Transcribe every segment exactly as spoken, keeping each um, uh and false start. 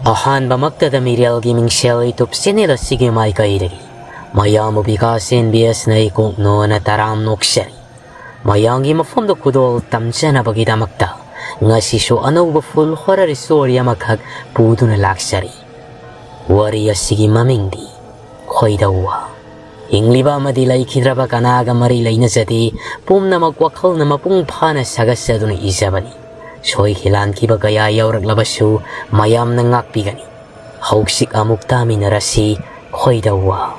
ꯑꯍꯥꯟꯕꯃꯛꯇꯗ ꯃꯤꯔꯦꯜꯒꯤ ꯃꯤꯡꯁꯦꯜ YouTube channel ꯑꯁꯤꯒꯤ ꯃꯥꯏꯀꯩꯗꯒꯤ ꯃꯌꯥꯝꯕꯨ ꯕꯤꯀꯥꯁ ꯑꯦꯟ ꯕꯤ ꯑꯦꯁꯅ ꯏꯀꯣꯛꯅꯣꯅ ꯇꯔꯥꯝ ꯅꯣꯛꯆꯔꯤ꯫ ꯃꯌꯥꯝꯒꯤ ꯃꯐꯝꯗ ꯈꯨꯗꯣꯜ ꯇꯝꯖꯅꯕꯒꯤꯗꯃꯛꯇ ꯉꯁꯤꯁꯨ ꯑꯅꯧꯕ full horror story ꯑꯃꯈꯛ ꯄꯨꯗꯨꯅ ꯂꯥꯛꯆꯔꯤ꯫ ꯋꯥꯔꯤ ꯑꯁꯤꯒꯤ ꯃꯃꯤꯡꯗꯤ ꯈꯣꯏꯗꯧꯋꯥ꯫ ꯍꯤꯡꯂꯤꯕ ꯑꯃꯗꯤ ꯂꯩꯈꯤꯗ꯭ꯔꯕ ꯀꯅꯥꯒ ꯃꯔꯤ ꯂꯩꯅꯖꯗꯦ, ꯄꯨꯝꯅꯃꯛ ꯋꯥꯈꯜꯅ ꯃꯄꯨꯡ ꯐꯥꯅ ꯁꯥꯒꯠꯆꯗꯨꯅ ꯏꯖꯕꯅꯤ꯫ ꯁꯣꯏꯈꯤ ꯂꯥꯟꯈꯤꯕ ꯀꯌꯥ ꯌꯥꯎꯔꯛꯂꯕꯁꯨ ꯃꯌꯥꯝꯅ ꯉꯥꯛꯄꯤꯒꯅꯤ꯫ ꯍꯧꯖꯤꯛ ꯑꯃꯨꯛ ꯇꯥꯃꯤꯟꯅꯔꯁꯤ ꯈꯣꯏꯗꯧꯋꯥ꯫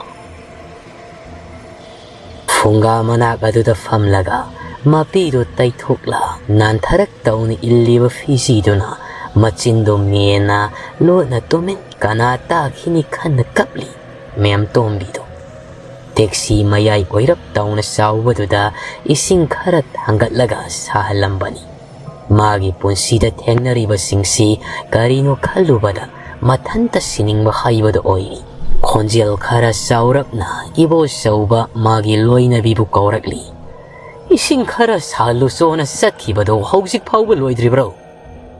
ꯐꯨꯡꯒꯥ ꯃꯅꯥꯛ ꯑꯗꯨꯗ ꯐꯝꯂꯒ ꯃꯄꯤꯗꯨ ꯇꯩꯊꯣꯛꯂ ꯅꯥꯟꯊꯔꯛ ꯇꯧꯅ ꯏꯜꯂꯤꯕ ꯐꯤꯖꯤꯗꯨꯅ ꯃꯆꯤꯟꯗꯨ ꯃꯦꯟꯅ ꯂꯣꯠꯅ ꯇꯨꯃꯤꯟ ꯀꯅꯥ ꯇꯥꯈꯤꯅꯤ ꯈꯟꯅ ꯀꯞꯂꯤ ꯃꯦꯝ ꯇꯣꯝꯕꯤꯗꯨ꯫ ꯇꯦꯛꯁꯤ ꯃꯌꯥꯏ ꯑꯣꯏꯔꯞ ꯇꯧꯅ ꯆꯥꯎꯕꯗꯨꯗ ꯏꯁꯤꯡ ꯈꯔ ꯊꯥꯡꯒꯠꯂꯒ ꯁꯥꯍꯜꯂꯝꯕꯅꯤ꯫ ꯃꯥꯒꯤ ꯄꯨꯟꯁꯤꯗ ꯊꯦꯡꯅꯔꯤꯕꯁꯤꯡꯁꯤ ꯀꯔꯤꯅꯣ ꯈꯜꯂꯨꯕꯗ ꯃꯊꯟꯇ ꯁꯤꯅꯤꯡꯕ ꯍꯥꯏꯕꯗꯨ ꯑꯣꯏꯔꯤ꯫ ꯈꯣꯟꯖꯦꯜ ꯈꯔ ꯆꯥꯎꯔꯞꯅ ꯏꯕꯣꯆꯧꯕ ꯃꯥꯒꯤ ꯂꯣꯏꯅꯕꯤꯕꯨ ꯀꯧꯔꯛꯂꯤ꯫ "ꯏꯁꯤꯡ ꯈꯔ ꯁꯥꯍꯜꯂꯨꯆꯣꯅ ꯆꯠꯈꯤꯕꯗꯨ ꯍꯧꯖꯤꯛ ꯐꯥꯎꯕ ꯂꯣꯏꯗ꯭ꯔꯤꯕ꯭ꯔꯣ?"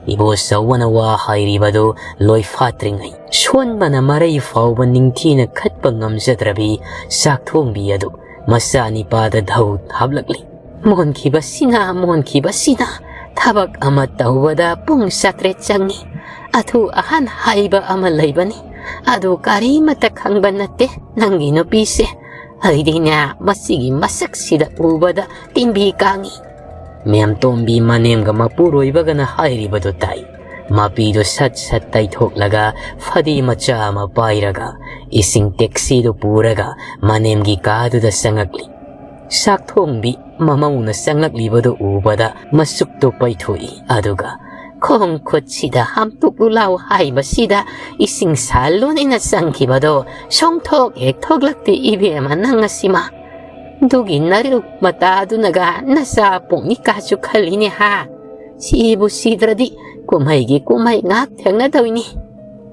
ꯏꯕꯣꯆꯧꯕꯅ ꯋꯥ ꯍꯥꯏꯔꯤꯕꯗꯨ ꯂꯣꯏꯐꯥꯠꯇ꯭ꯔꯤꯉꯩ ꯁꯣꯟꯕꯅ ꯃꯔꯩ ꯐꯥꯎꯕ ꯅꯤꯡꯊꯤꯅ ꯈꯠꯄ ꯉꯝꯖꯗ꯭ꯔꯕꯤ ꯆꯥꯛꯊꯣꯡꯕꯤ ꯑꯗꯨ ꯃꯆꯥꯅꯤꯄꯥꯗ ꯙꯧ ꯍꯥꯞꯂꯛꯂꯤ꯫ "ꯃꯣꯟꯈꯤꯕꯁꯤꯅ, ꯃꯣꯟꯈꯤꯕꯁꯤꯅ ꯊꯕꯛ ꯑꯃ ꯇꯧꯕꯗ ꯄꯨꯡ ꯆꯥꯇ꯭ꯔꯦꯠ ꯆꯪꯉꯤ꯫ ꯑꯊꯨ ꯑꯍꯟ ꯍꯥꯏꯕ ꯑꯃ ꯂꯩꯕꯅꯤ, ꯑꯗꯨ ꯀꯔꯤꯃꯠꯇ ꯈꯪꯕ ꯅꯠꯇꯦ ꯅꯪꯒꯤ ꯅꯨꯄꯤꯁꯦ꯫ ꯑꯩꯗꯤꯅꯦ, ꯃꯁꯤꯒꯤ ꯃꯁꯛꯁꯤꯗ ꯎꯕꯗ ꯇꯤꯟꯕꯤ ꯀꯥꯡꯉꯤ꯫" ꯃꯦꯝ ꯇꯣꯝꯕꯤ ꯃꯅꯦꯝꯒ ꯃꯄꯨꯔꯣꯏꯕꯒꯅ ꯍꯥꯏꯔꯤꯕꯗꯨ ꯇꯥꯏ꯫ ꯃꯄꯤꯗꯨ ꯁꯠ ꯁꯠ ꯇꯩꯊꯣꯛꯂꯒ ꯐꯗꯤ ꯃꯆꯥ ꯑꯃ ꯄꯥꯏꯔꯒ ꯏꯁꯤꯡ ꯇꯦꯛꯁꯤꯗꯨ ꯄꯨꯔꯒ ꯃꯅꯦꯝꯒꯤ ꯀꯥꯗꯨꯗ ꯆꯪꯉꯛꯂꯤ꯫ ꯆꯥꯛꯊꯣꯡꯕꯤ ꯃꯃꯧꯅ ꯆꯪꯂꯛꯂꯤꯕꯗꯨ ꯎꯕꯗ ꯃꯆꯨꯛꯇꯨ ꯄꯩꯊꯣꯛꯏ꯫ ꯑꯗꯨꯒ "ꯈꯣꯡ ꯈꯨꯠꯁꯤꯗ ꯍꯥꯝꯇꯣꯛꯂꯨ ꯂꯥꯎ" ꯍꯥꯏꯕꯁꯤꯗ ꯏꯁꯤꯡ ꯁꯥꯍꯜꯂꯣꯅꯦꯅ ꯆꯪꯈꯤꯕꯗꯣ ꯁꯣꯡꯊꯣꯛ ꯍꯦꯛ ꯊꯣꯛꯂꯛꯇꯦ ꯏꯕꯦꯝꯃ ꯅꯪ ꯑꯁꯤꯃ꯫ ꯑꯗꯨꯒꯤ ꯅꯔꯤꯜ ꯃꯇꯥꯗꯨꯅꯒ ꯅꯆꯥ ꯄꯣꯛꯅꯤ ꯀꯥꯁꯨ ꯈꯜꯂꯤꯅꯦ ꯍꯥ? ꯁꯤꯕꯨ ꯁꯤꯗ꯭ꯔꯗꯤ ꯀꯨꯝꯍꯩꯒꯤ ꯀꯨꯝꯍꯩ ꯉꯥꯏꯍꯥꯛ ꯊꯦꯡꯅꯗꯧꯏꯅꯤ꯫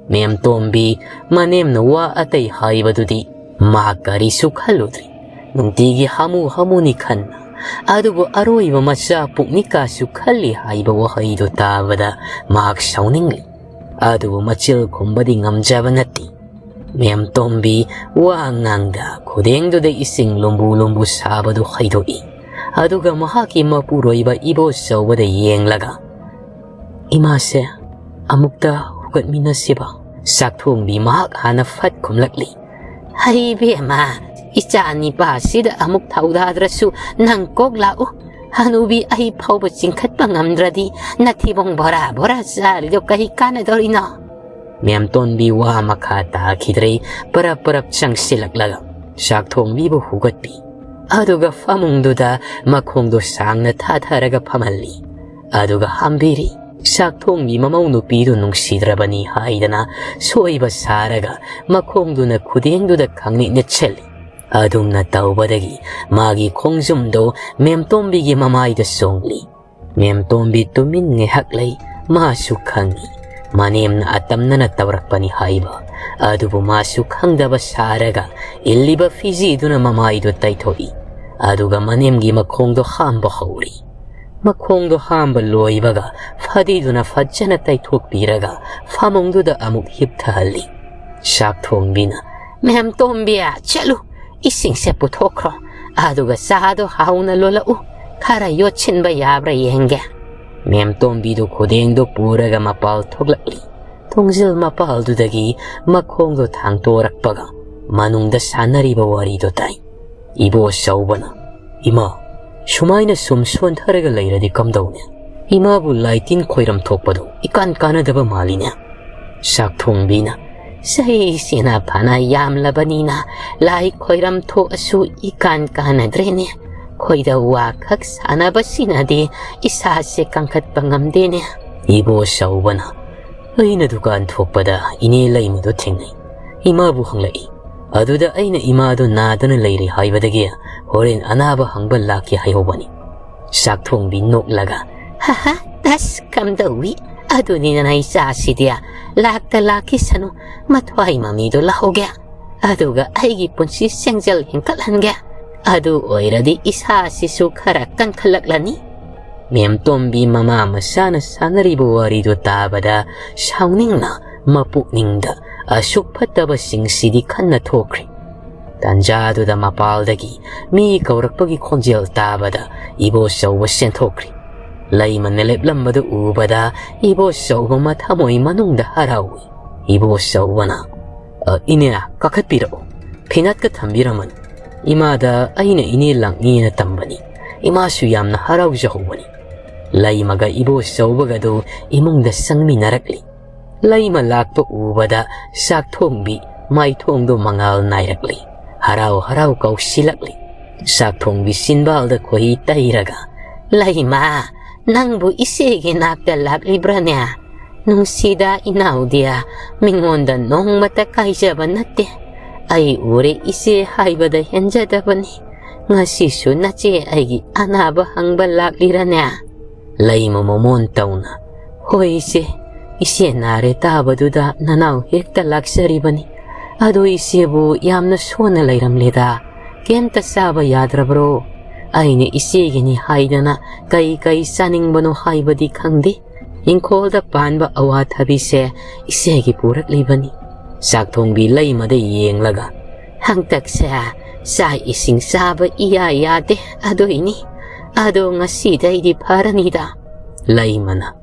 ꯃꯦꯝ ꯇꯣꯝꯕꯤ ꯃꯅꯦꯝꯅ ꯋꯥ ꯑꯇꯩ ꯍꯥꯏꯕꯗꯨꯗꯤ ꯃꯥ ꯀꯔꯤꯁꯨ ꯈꯜꯂꯨꯗ꯭ꯔꯤ꯫ ꯅꯨꯡꯇꯤꯒꯤ ꯍꯥꯃꯨ ꯍꯥꯃꯨꯅꯤ ꯈꯟꯅ, ꯑꯗꯨꯕꯨ ꯑꯔꯣꯏꯕ ꯃꯆꯥ ꯄꯨꯛꯅꯤꯀꯥꯁꯨ ꯈꯜꯂꯤ ꯍꯥꯏꯕ ꯋꯥꯍꯩꯗꯨ ꯇꯥꯕꯗ ꯃꯍꯥꯛ ꯁꯥꯎꯅꯤꯡꯂꯤ꯫ ꯑꯗꯨꯕꯨ ꯃꯆꯤꯜ ꯈꯨꯝꯕꯗꯤ ꯉꯝꯖꯕ ꯅꯠꯇꯦ꯫ ꯃꯦꯝꯇꯣꯝꯕꯤ ꯋꯥ ꯉꯥꯡꯗ ꯈꯨꯗꯦꯡꯗꯨꯗ ꯏꯁꯤꯡ ꯂꯨꯝꯕꯨ ꯂꯨꯝꯕꯨ ꯁꯥꯕꯗꯨ ꯍꯩꯗꯣꯛꯏ꯫ ꯑꯗꯨꯒ ꯃꯍꯥꯛꯀꯤ ꯃꯄꯨꯔꯣꯏꯕ ꯏꯕꯣꯆꯧꯕꯗ ꯌꯦꯡꯂꯒ, "ꯏꯃꯥꯁꯦ ꯑꯃꯨꯛꯇ ꯍꯨꯒꯠꯃꯤꯟꯅꯁꯤꯕ?" ꯆꯥꯛꯊꯣꯡꯕꯤ ꯃꯍꯥꯛ ꯍꯥꯟꯅ ꯐꯠ ꯈꯨꯝꯂꯛꯂꯤ꯫ "ꯍꯩ ꯏꯕꯦꯝꯃ, ꯏꯆꯥ ꯅꯤꯄꯥꯁꯤꯗ ꯑꯃꯨꯛ ꯊꯧꯗꯥꯗ꯭ꯔꯁꯨ ꯅꯪ ꯀꯣꯛ ꯂꯥꯛꯎ꯫ ꯍꯅꯨꯕꯤ ꯑꯩ ꯐꯥꯎꯕ ꯆꯤꯡꯈꯠꯄ ꯉꯝꯗ꯭ꯔꯗꯤ ꯅꯊꯤꯕꯣꯡ ꯕꯣꯔꯥ ꯕꯣꯔꯥ ꯆꯥꯔꯤꯗꯣ ꯀꯔꯤ ꯀꯥꯟꯅꯗꯧꯔꯤꯅꯣ?" ꯃꯦꯝꯇꯣꯟꯕꯤ ꯋꯥ ꯃꯈꯥ ꯇꯥꯈꯤꯗ꯭ꯔꯦ꯫ ꯄꯔꯞ ꯄꯔꯞ ꯆꯪꯁꯤꯜꯂꯛꯂꯒ ꯆꯥꯛꯊꯣꯡꯕꯤꯕꯨ ꯍꯨꯒꯠꯄꯤ꯫ ꯑꯗꯨꯒ ꯐꯃꯨꯡꯗꯨꯗ ꯃꯈꯣꯡꯗꯣ ꯁꯥꯡꯅ ꯊꯥꯊꯔꯒ ꯐꯝꯍꯜꯂꯤ꯫ ꯑꯗꯨꯒ ꯍꯥꯝꯕꯤꯔꯤ꯫ ꯆꯥꯛꯊꯣꯡꯕꯤ ꯃꯃꯧ ꯅꯨꯄꯤꯗꯨ ꯅꯨꯡꯁꯤꯗ꯭ꯔꯕꯅꯤ ꯍꯥꯏꯗꯅ ꯁꯣꯏꯕ ꯁꯥꯔꯒ ꯃꯈꯣꯡꯗꯨꯅ ꯈꯨꯗꯦꯡꯗꯨꯗ ꯈꯪꯅꯤꯠ ꯅꯤꯠꯁꯜꯂꯤ꯫ ꯑꯗꯨꯝꯅ ꯇꯧꯕꯗꯒꯤ ꯃꯥꯒꯤ ꯈꯣꯡꯖꯨꯝꯗꯣ ꯃꯦꯝꯇꯣꯝꯕꯤꯒꯤ ꯃꯃꯥꯏꯗ ꯆꯣꯡꯂꯤ꯫ ꯃꯦꯝꯇꯣꯝꯕꯤ ꯇꯨꯃꯤꯟ ꯉꯥꯏꯍꯥꯛ ꯂꯩ꯫ ꯃꯥꯁꯨ ꯈꯪꯏ, ꯃꯅꯦꯝꯅ ꯑꯇꯝꯅꯅ ꯇꯧꯔꯛꯄꯅꯤ ꯍꯥꯏꯕ꯫ ꯑꯗꯨꯕꯨ ꯃꯥꯁꯨ ꯈꯪꯗꯕ ꯁꯥꯔꯒ ꯏꯜꯂꯤꯕ ꯐꯤꯖꯤꯗꯨꯅ ꯃꯃꯥꯏꯗꯨ ꯇꯩꯊꯣꯛꯏ꯫ ꯑꯗꯨꯒ ꯃꯅꯦꯝꯒꯤ ꯃꯈꯣꯡꯗꯣ ꯍꯥꯝꯕ ꯍꯧꯔꯤ꯫ ꯃꯈꯣꯡꯗꯣ ꯍꯥꯝꯕ ꯂꯣꯏꯕꯒ ꯐꯗꯤꯗꯨꯅ ꯐꯖꯅ ꯇꯩꯊꯣꯛꯄꯤꯔꯒ ꯐꯃꯨꯡꯗꯨꯗ ꯑꯃꯨꯛ ꯍꯤꯞꯊꯍꯜꯂꯤ꯫ ꯆꯥꯛꯊꯣꯡꯕꯤꯅ, "ꯃꯦꯝꯇꯣꯝꯕꯤ, ꯆꯠꯂꯨ, ꯏꯁꯤꯡꯁꯦ ꯄꯨꯊꯣꯛꯈ꯭ꯔꯣ, ꯑꯗꯨꯒ ꯆꯥꯗꯣ ꯍꯥꯎꯅ ꯂꯣꯜꯂꯛꯎ, ꯈꯔ ꯌꯣꯠꯁꯤꯟꯕ ꯌꯥꯕ꯭ꯔꯥ ꯌꯦꯡꯒꯦ꯫" ꯃꯦꯝꯇꯣꯝꯕꯤꯗꯨ ꯈꯨꯗꯦꯡꯗꯨ ꯄꯨꯔꯒ ꯃꯄꯥꯜ ꯊꯣꯛꯂꯛꯂꯤ꯫ ꯊꯣꯡꯖꯤꯜ ꯃꯄꯥꯜꯗꯨꯗꯒꯤ ꯃꯈꯣꯡꯗꯣ ꯊꯥꯡꯇꯣꯔꯛꯄꯒ ꯃꯅꯨꯡꯗ ꯁꯥꯟꯅꯔꯤꯕ ꯋꯥꯔꯤꯗꯣ ꯇꯥꯏ꯫ ꯏꯕꯣꯆꯧꯕꯅ, "ꯏꯃꯥ, ꯁꯨꯃꯥꯏꯅ ꯁꯨꯝ ꯁꯣꯟꯊꯔꯒ ꯂꯩꯔꯗꯤ ꯀꯝꯗꯧꯅꯤ? ꯏꯃꯥꯕꯨ ꯂꯥꯏ ꯇꯤꯟ ꯈꯣꯏꯔꯝ ꯊꯣꯛꯄꯗꯣ ꯏꯀꯥꯟ ꯀꯥꯟꯅꯗꯕ ꯃꯥꯜꯂꯤꯅꯦ?" ꯆꯥꯛꯊꯣꯡꯕꯤꯅ, "ꯆꯍꯤꯁꯤꯅ ꯐꯅ ꯌꯥꯝꯂꯕꯅꯤꯅ ꯂꯥꯏ ꯈꯣꯏꯔꯝ ꯊꯣꯛꯑꯁꯨ ꯏꯀꯥꯟ ꯀꯥꯟꯅꯗ꯭ꯔꯦꯅꯦ꯫ ꯈꯣꯏꯗꯧ ꯋꯥꯈꯛ ꯁꯥꯟꯅꯕꯁꯤꯅꯗꯤ ꯏꯁꯥꯁꯦ ꯀꯟꯈꯠꯄ ꯉꯝꯗꯦꯅꯦ꯫" ꯏꯕꯣꯆꯧꯕꯅ, "ꯑꯩꯅ ꯗꯨꯀꯥꯟ ꯊꯣꯛꯄꯗ ꯏꯅꯦ ꯂꯩꯃꯗꯣ ꯊꯦꯡꯅꯩ꯫ ꯏꯃꯥꯕꯨ ꯍꯪꯂꯛꯏ꯫ ꯑꯗꯨꯗ ꯑꯩꯅ ꯏꯃꯥꯗꯣ ꯅꯥꯗꯅ ꯂꯩꯔꯤ ꯍꯥꯏꯕꯗꯒꯤ ꯍꯣꯔꯦꯟ ꯑꯅꯥꯕ ꯍꯪꯕ ꯂꯥꯛꯀꯦ ꯍꯥꯏꯍꯧꯕꯅꯤ꯫" ꯆꯥꯛꯊꯣꯡꯕꯤ ꯅꯣꯛꯂꯒ, "ꯍꯥ ꯍꯥ, ꯑꯁ, ꯀꯝꯗꯧꯏ? ꯑꯗꯨꯅꯤ ꯅꯅꯥꯏ ꯆꯥꯁꯤꯗꯤ꯫ ꯂꯥꯛꯇ ꯂꯥꯛꯈꯤꯁꯅꯨ, ꯃꯊ꯭ꯋꯥꯏ ꯃꯃꯤꯗꯣ ꯂꯧꯍꯧꯒꯦ꯫ ꯑꯗꯨꯒ ꯑꯩꯒꯤ ꯄꯨꯟꯁꯤ ꯁꯦꯡꯖꯦꯜ ꯍꯤꯡꯀꯠꯍꯟꯒꯦ꯫ ꯑꯗꯨ ꯑꯣꯏꯔꯗꯤ ꯏꯁꯥꯁꯤꯁꯨ ꯈꯔ ꯀꯟꯈꯠꯂꯛꯂꯅꯤ꯫" ꯃꯦꯝꯇꯣꯝꯕꯤ ꯃꯃꯥ ꯃꯆꯥꯅ ꯁꯥꯟꯅꯔꯤꯕ ꯋꯥꯔꯤꯗꯨ ꯇꯥꯕꯗ ꯁꯥꯎꯅꯤꯡꯅ ꯃꯄꯨꯛꯅꯤꯡꯗ ꯑꯁꯨꯛ ꯐꯠꯇꯕꯁꯤꯡꯁꯤꯗꯤ ꯈꯟꯅ ꯊꯣꯛꯈ꯭ꯔꯦ꯫ ꯇꯥꯟꯖꯥꯗꯨꯗ ꯃꯄꯥꯜꯗꯒꯤ ꯃꯤ ꯀꯧꯔꯛꯄꯒꯤ ꯈꯣꯟꯖꯦꯜ ꯇꯥꯕꯗ ꯏꯕꯣꯆꯧꯕ ꯆꯦꯟꯊꯣꯛꯈ꯭ꯔꯦ꯫ ꯂꯩꯃꯅ ꯂꯦꯞꯂꯝꯕꯗꯨ ꯎꯕꯗ ꯏꯕꯣꯆꯧꯕ ꯃꯊꯃꯣꯏ ꯃꯅꯨꯡꯗ ꯍꯔꯥꯎꯏ꯫ ꯏꯕꯣꯆꯧꯕꯅ, "ꯑ, ꯏꯅꯦ, ꯀꯥꯈꯠꯄꯤꯔꯛꯎ꯫ ꯐꯤꯅꯥꯠꯀ ꯊꯝꯕꯤꯔꯝꯃꯅꯨ꯫ ꯏꯃꯥꯗ ꯑꯩꯅ ꯏꯅꯦ ꯂꯥꯛꯅꯤꯅ ꯇꯝꯕꯅꯤ꯫ ꯏꯃꯥꯁꯨ ꯌꯥꯝꯅ ꯍꯔꯥꯎꯖꯍꯧꯕꯅꯤ꯫" ꯂꯩꯃꯒ ꯏꯕꯣꯆꯧꯕꯒꯗꯨ ꯏꯃꯨꯡꯗ ꯆꯪꯃꯤꯟꯅꯔꯛꯂꯤ꯫ ꯂꯩꯃ ꯂꯥꯛꯄ ꯎꯕꯗ ꯆꯥꯛꯊꯣꯡꯕꯤ ꯃꯥꯏꯊꯣꯡꯗꯨ ꯃꯉꯥꯜ ꯅꯥꯏꯔꯛꯂꯤ꯫ ꯍꯔꯥꯎ ꯍꯔꯥꯎ ꯀꯧꯁꯤꯜꯂꯛꯂꯤ꯫ ꯆꯥꯛꯊꯣꯡꯕꯤ ꯆꯤꯟꯕꯥꯜꯗ ꯈꯣꯏꯍꯤ ꯇꯩꯔꯒ, "ꯂꯩꯃ, ꯅꯪꯕꯨ ꯏꯆꯦꯒꯤ ꯅꯥꯛꯇ ꯂꯥꯛꯂꯤꯕ꯭ꯔꯥꯅꯦ? ꯅꯨꯡꯁꯤꯗ ꯏꯅꯥꯎꯗꯤ, ꯃꯤꯉꯣꯟꯗ ꯅꯣꯡꯃꯇ ꯀꯥꯏꯖꯕ ꯅꯠꯇꯦ꯫ ꯑꯩ ꯎꯔꯦ ꯏꯆꯦ ꯍꯥꯏꯕꯗ ꯍꯦꯟꯖꯗꯕꯅꯤ꯫ ꯉꯁꯤꯁꯨ ꯅꯆꯦ ꯑꯩꯒꯤ ꯑꯅꯥꯕ ꯍꯪꯕ ꯂꯥꯛꯂꯤꯔꯅꯦ?" ꯂꯩꯃ ꯃꯃꯣꯟ ꯇꯧꯅ, "ꯍꯣꯏ ꯏꯆꯦ, ꯏꯆꯦ ꯅꯥꯔꯦ ꯇꯥꯕꯗꯨꯗ ꯅꯅꯥꯎ ꯍꯦꯛꯇ ꯂꯥꯛꯆꯔꯤꯕꯅꯤ꯫ ꯑꯗꯣ ꯏꯆꯦꯕꯨ ꯌꯥꯝꯅ ꯁꯣꯟꯅ ꯂꯩꯔꯝꯂꯦꯗ꯫ ꯀꯩꯝꯇ ꯆꯥꯕ ꯌꯥꯗ꯭ꯔꯕ꯭ꯔꯣ? ꯑꯩꯅ ꯏꯆꯦꯒꯤꯅꯤ ꯍꯥꯏꯗꯅ ꯀꯩ ꯀꯩ ꯆꯥꯅꯤꯡꯕꯅꯣ ꯍꯥꯏꯕꯗꯤ ꯈꯪꯗꯦ꯫ ꯏꯪꯈꯣꯜꯗ ꯄꯥꯟꯕ ꯑꯋꯥꯊꯕꯤꯁꯦ ꯏꯆꯦꯒꯤ ꯄꯨꯔꯛꯂꯤꯕꯅꯤ꯫" ꯆꯥꯛꯊꯣꯡꯕꯤ ꯂꯩꯃꯗ ꯌꯦꯡꯂꯒ, "ꯍꯟꯗꯛꯁꯦ ꯆꯥꯛ ꯏꯁꯤꯡ ꯆꯥꯕ ꯏꯌꯥ ꯌꯥꯗꯦ, ꯑꯗꯨꯏꯅꯤ꯫ ꯑꯗꯣ ꯉꯁꯤꯗꯩꯗꯤ ꯐꯔꯅꯤꯗ꯫" ꯂꯩꯃꯅ,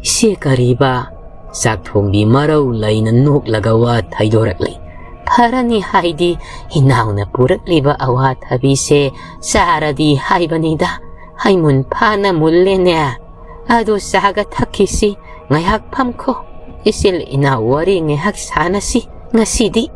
"ꯏꯆꯦ ꯀꯔꯤꯕ?" ꯆꯥꯛꯊꯣꯡꯕꯤ ꯃꯔꯧ ꯂꯩꯅ ꯅꯣꯛꯂꯒ ꯋꯥ ꯊꯩꯗꯣꯔꯛꯂꯤ꯫ "ꯐꯔꯅꯤ ꯍꯥꯏꯗꯤ ꯏꯅꯥꯎꯅ ꯄꯨꯔꯛꯂꯤꯕ ꯑꯋꯥꯊꯕꯤꯁꯦ ꯆꯥꯔꯗꯤ ꯍꯥꯏꯕꯅꯤꯗ꯫ ꯍꯩꯃꯨꯟ ꯐꯥꯅ ꯃꯨꯜꯂꯦꯅꯦ꯫ ꯑꯗꯨ ꯆꯥꯒ ꯊꯛꯈꯤꯁꯤ, ꯉꯥꯏꯍꯥꯛ ꯐꯝꯈꯣ꯫ ꯏꯆꯤꯜ ꯏꯅꯥꯎ ꯋꯥꯔꯤ ꯉꯥꯏꯍꯥꯛ ꯁꯥꯟꯅꯁꯤ ꯉꯁꯤꯗꯤ꯫"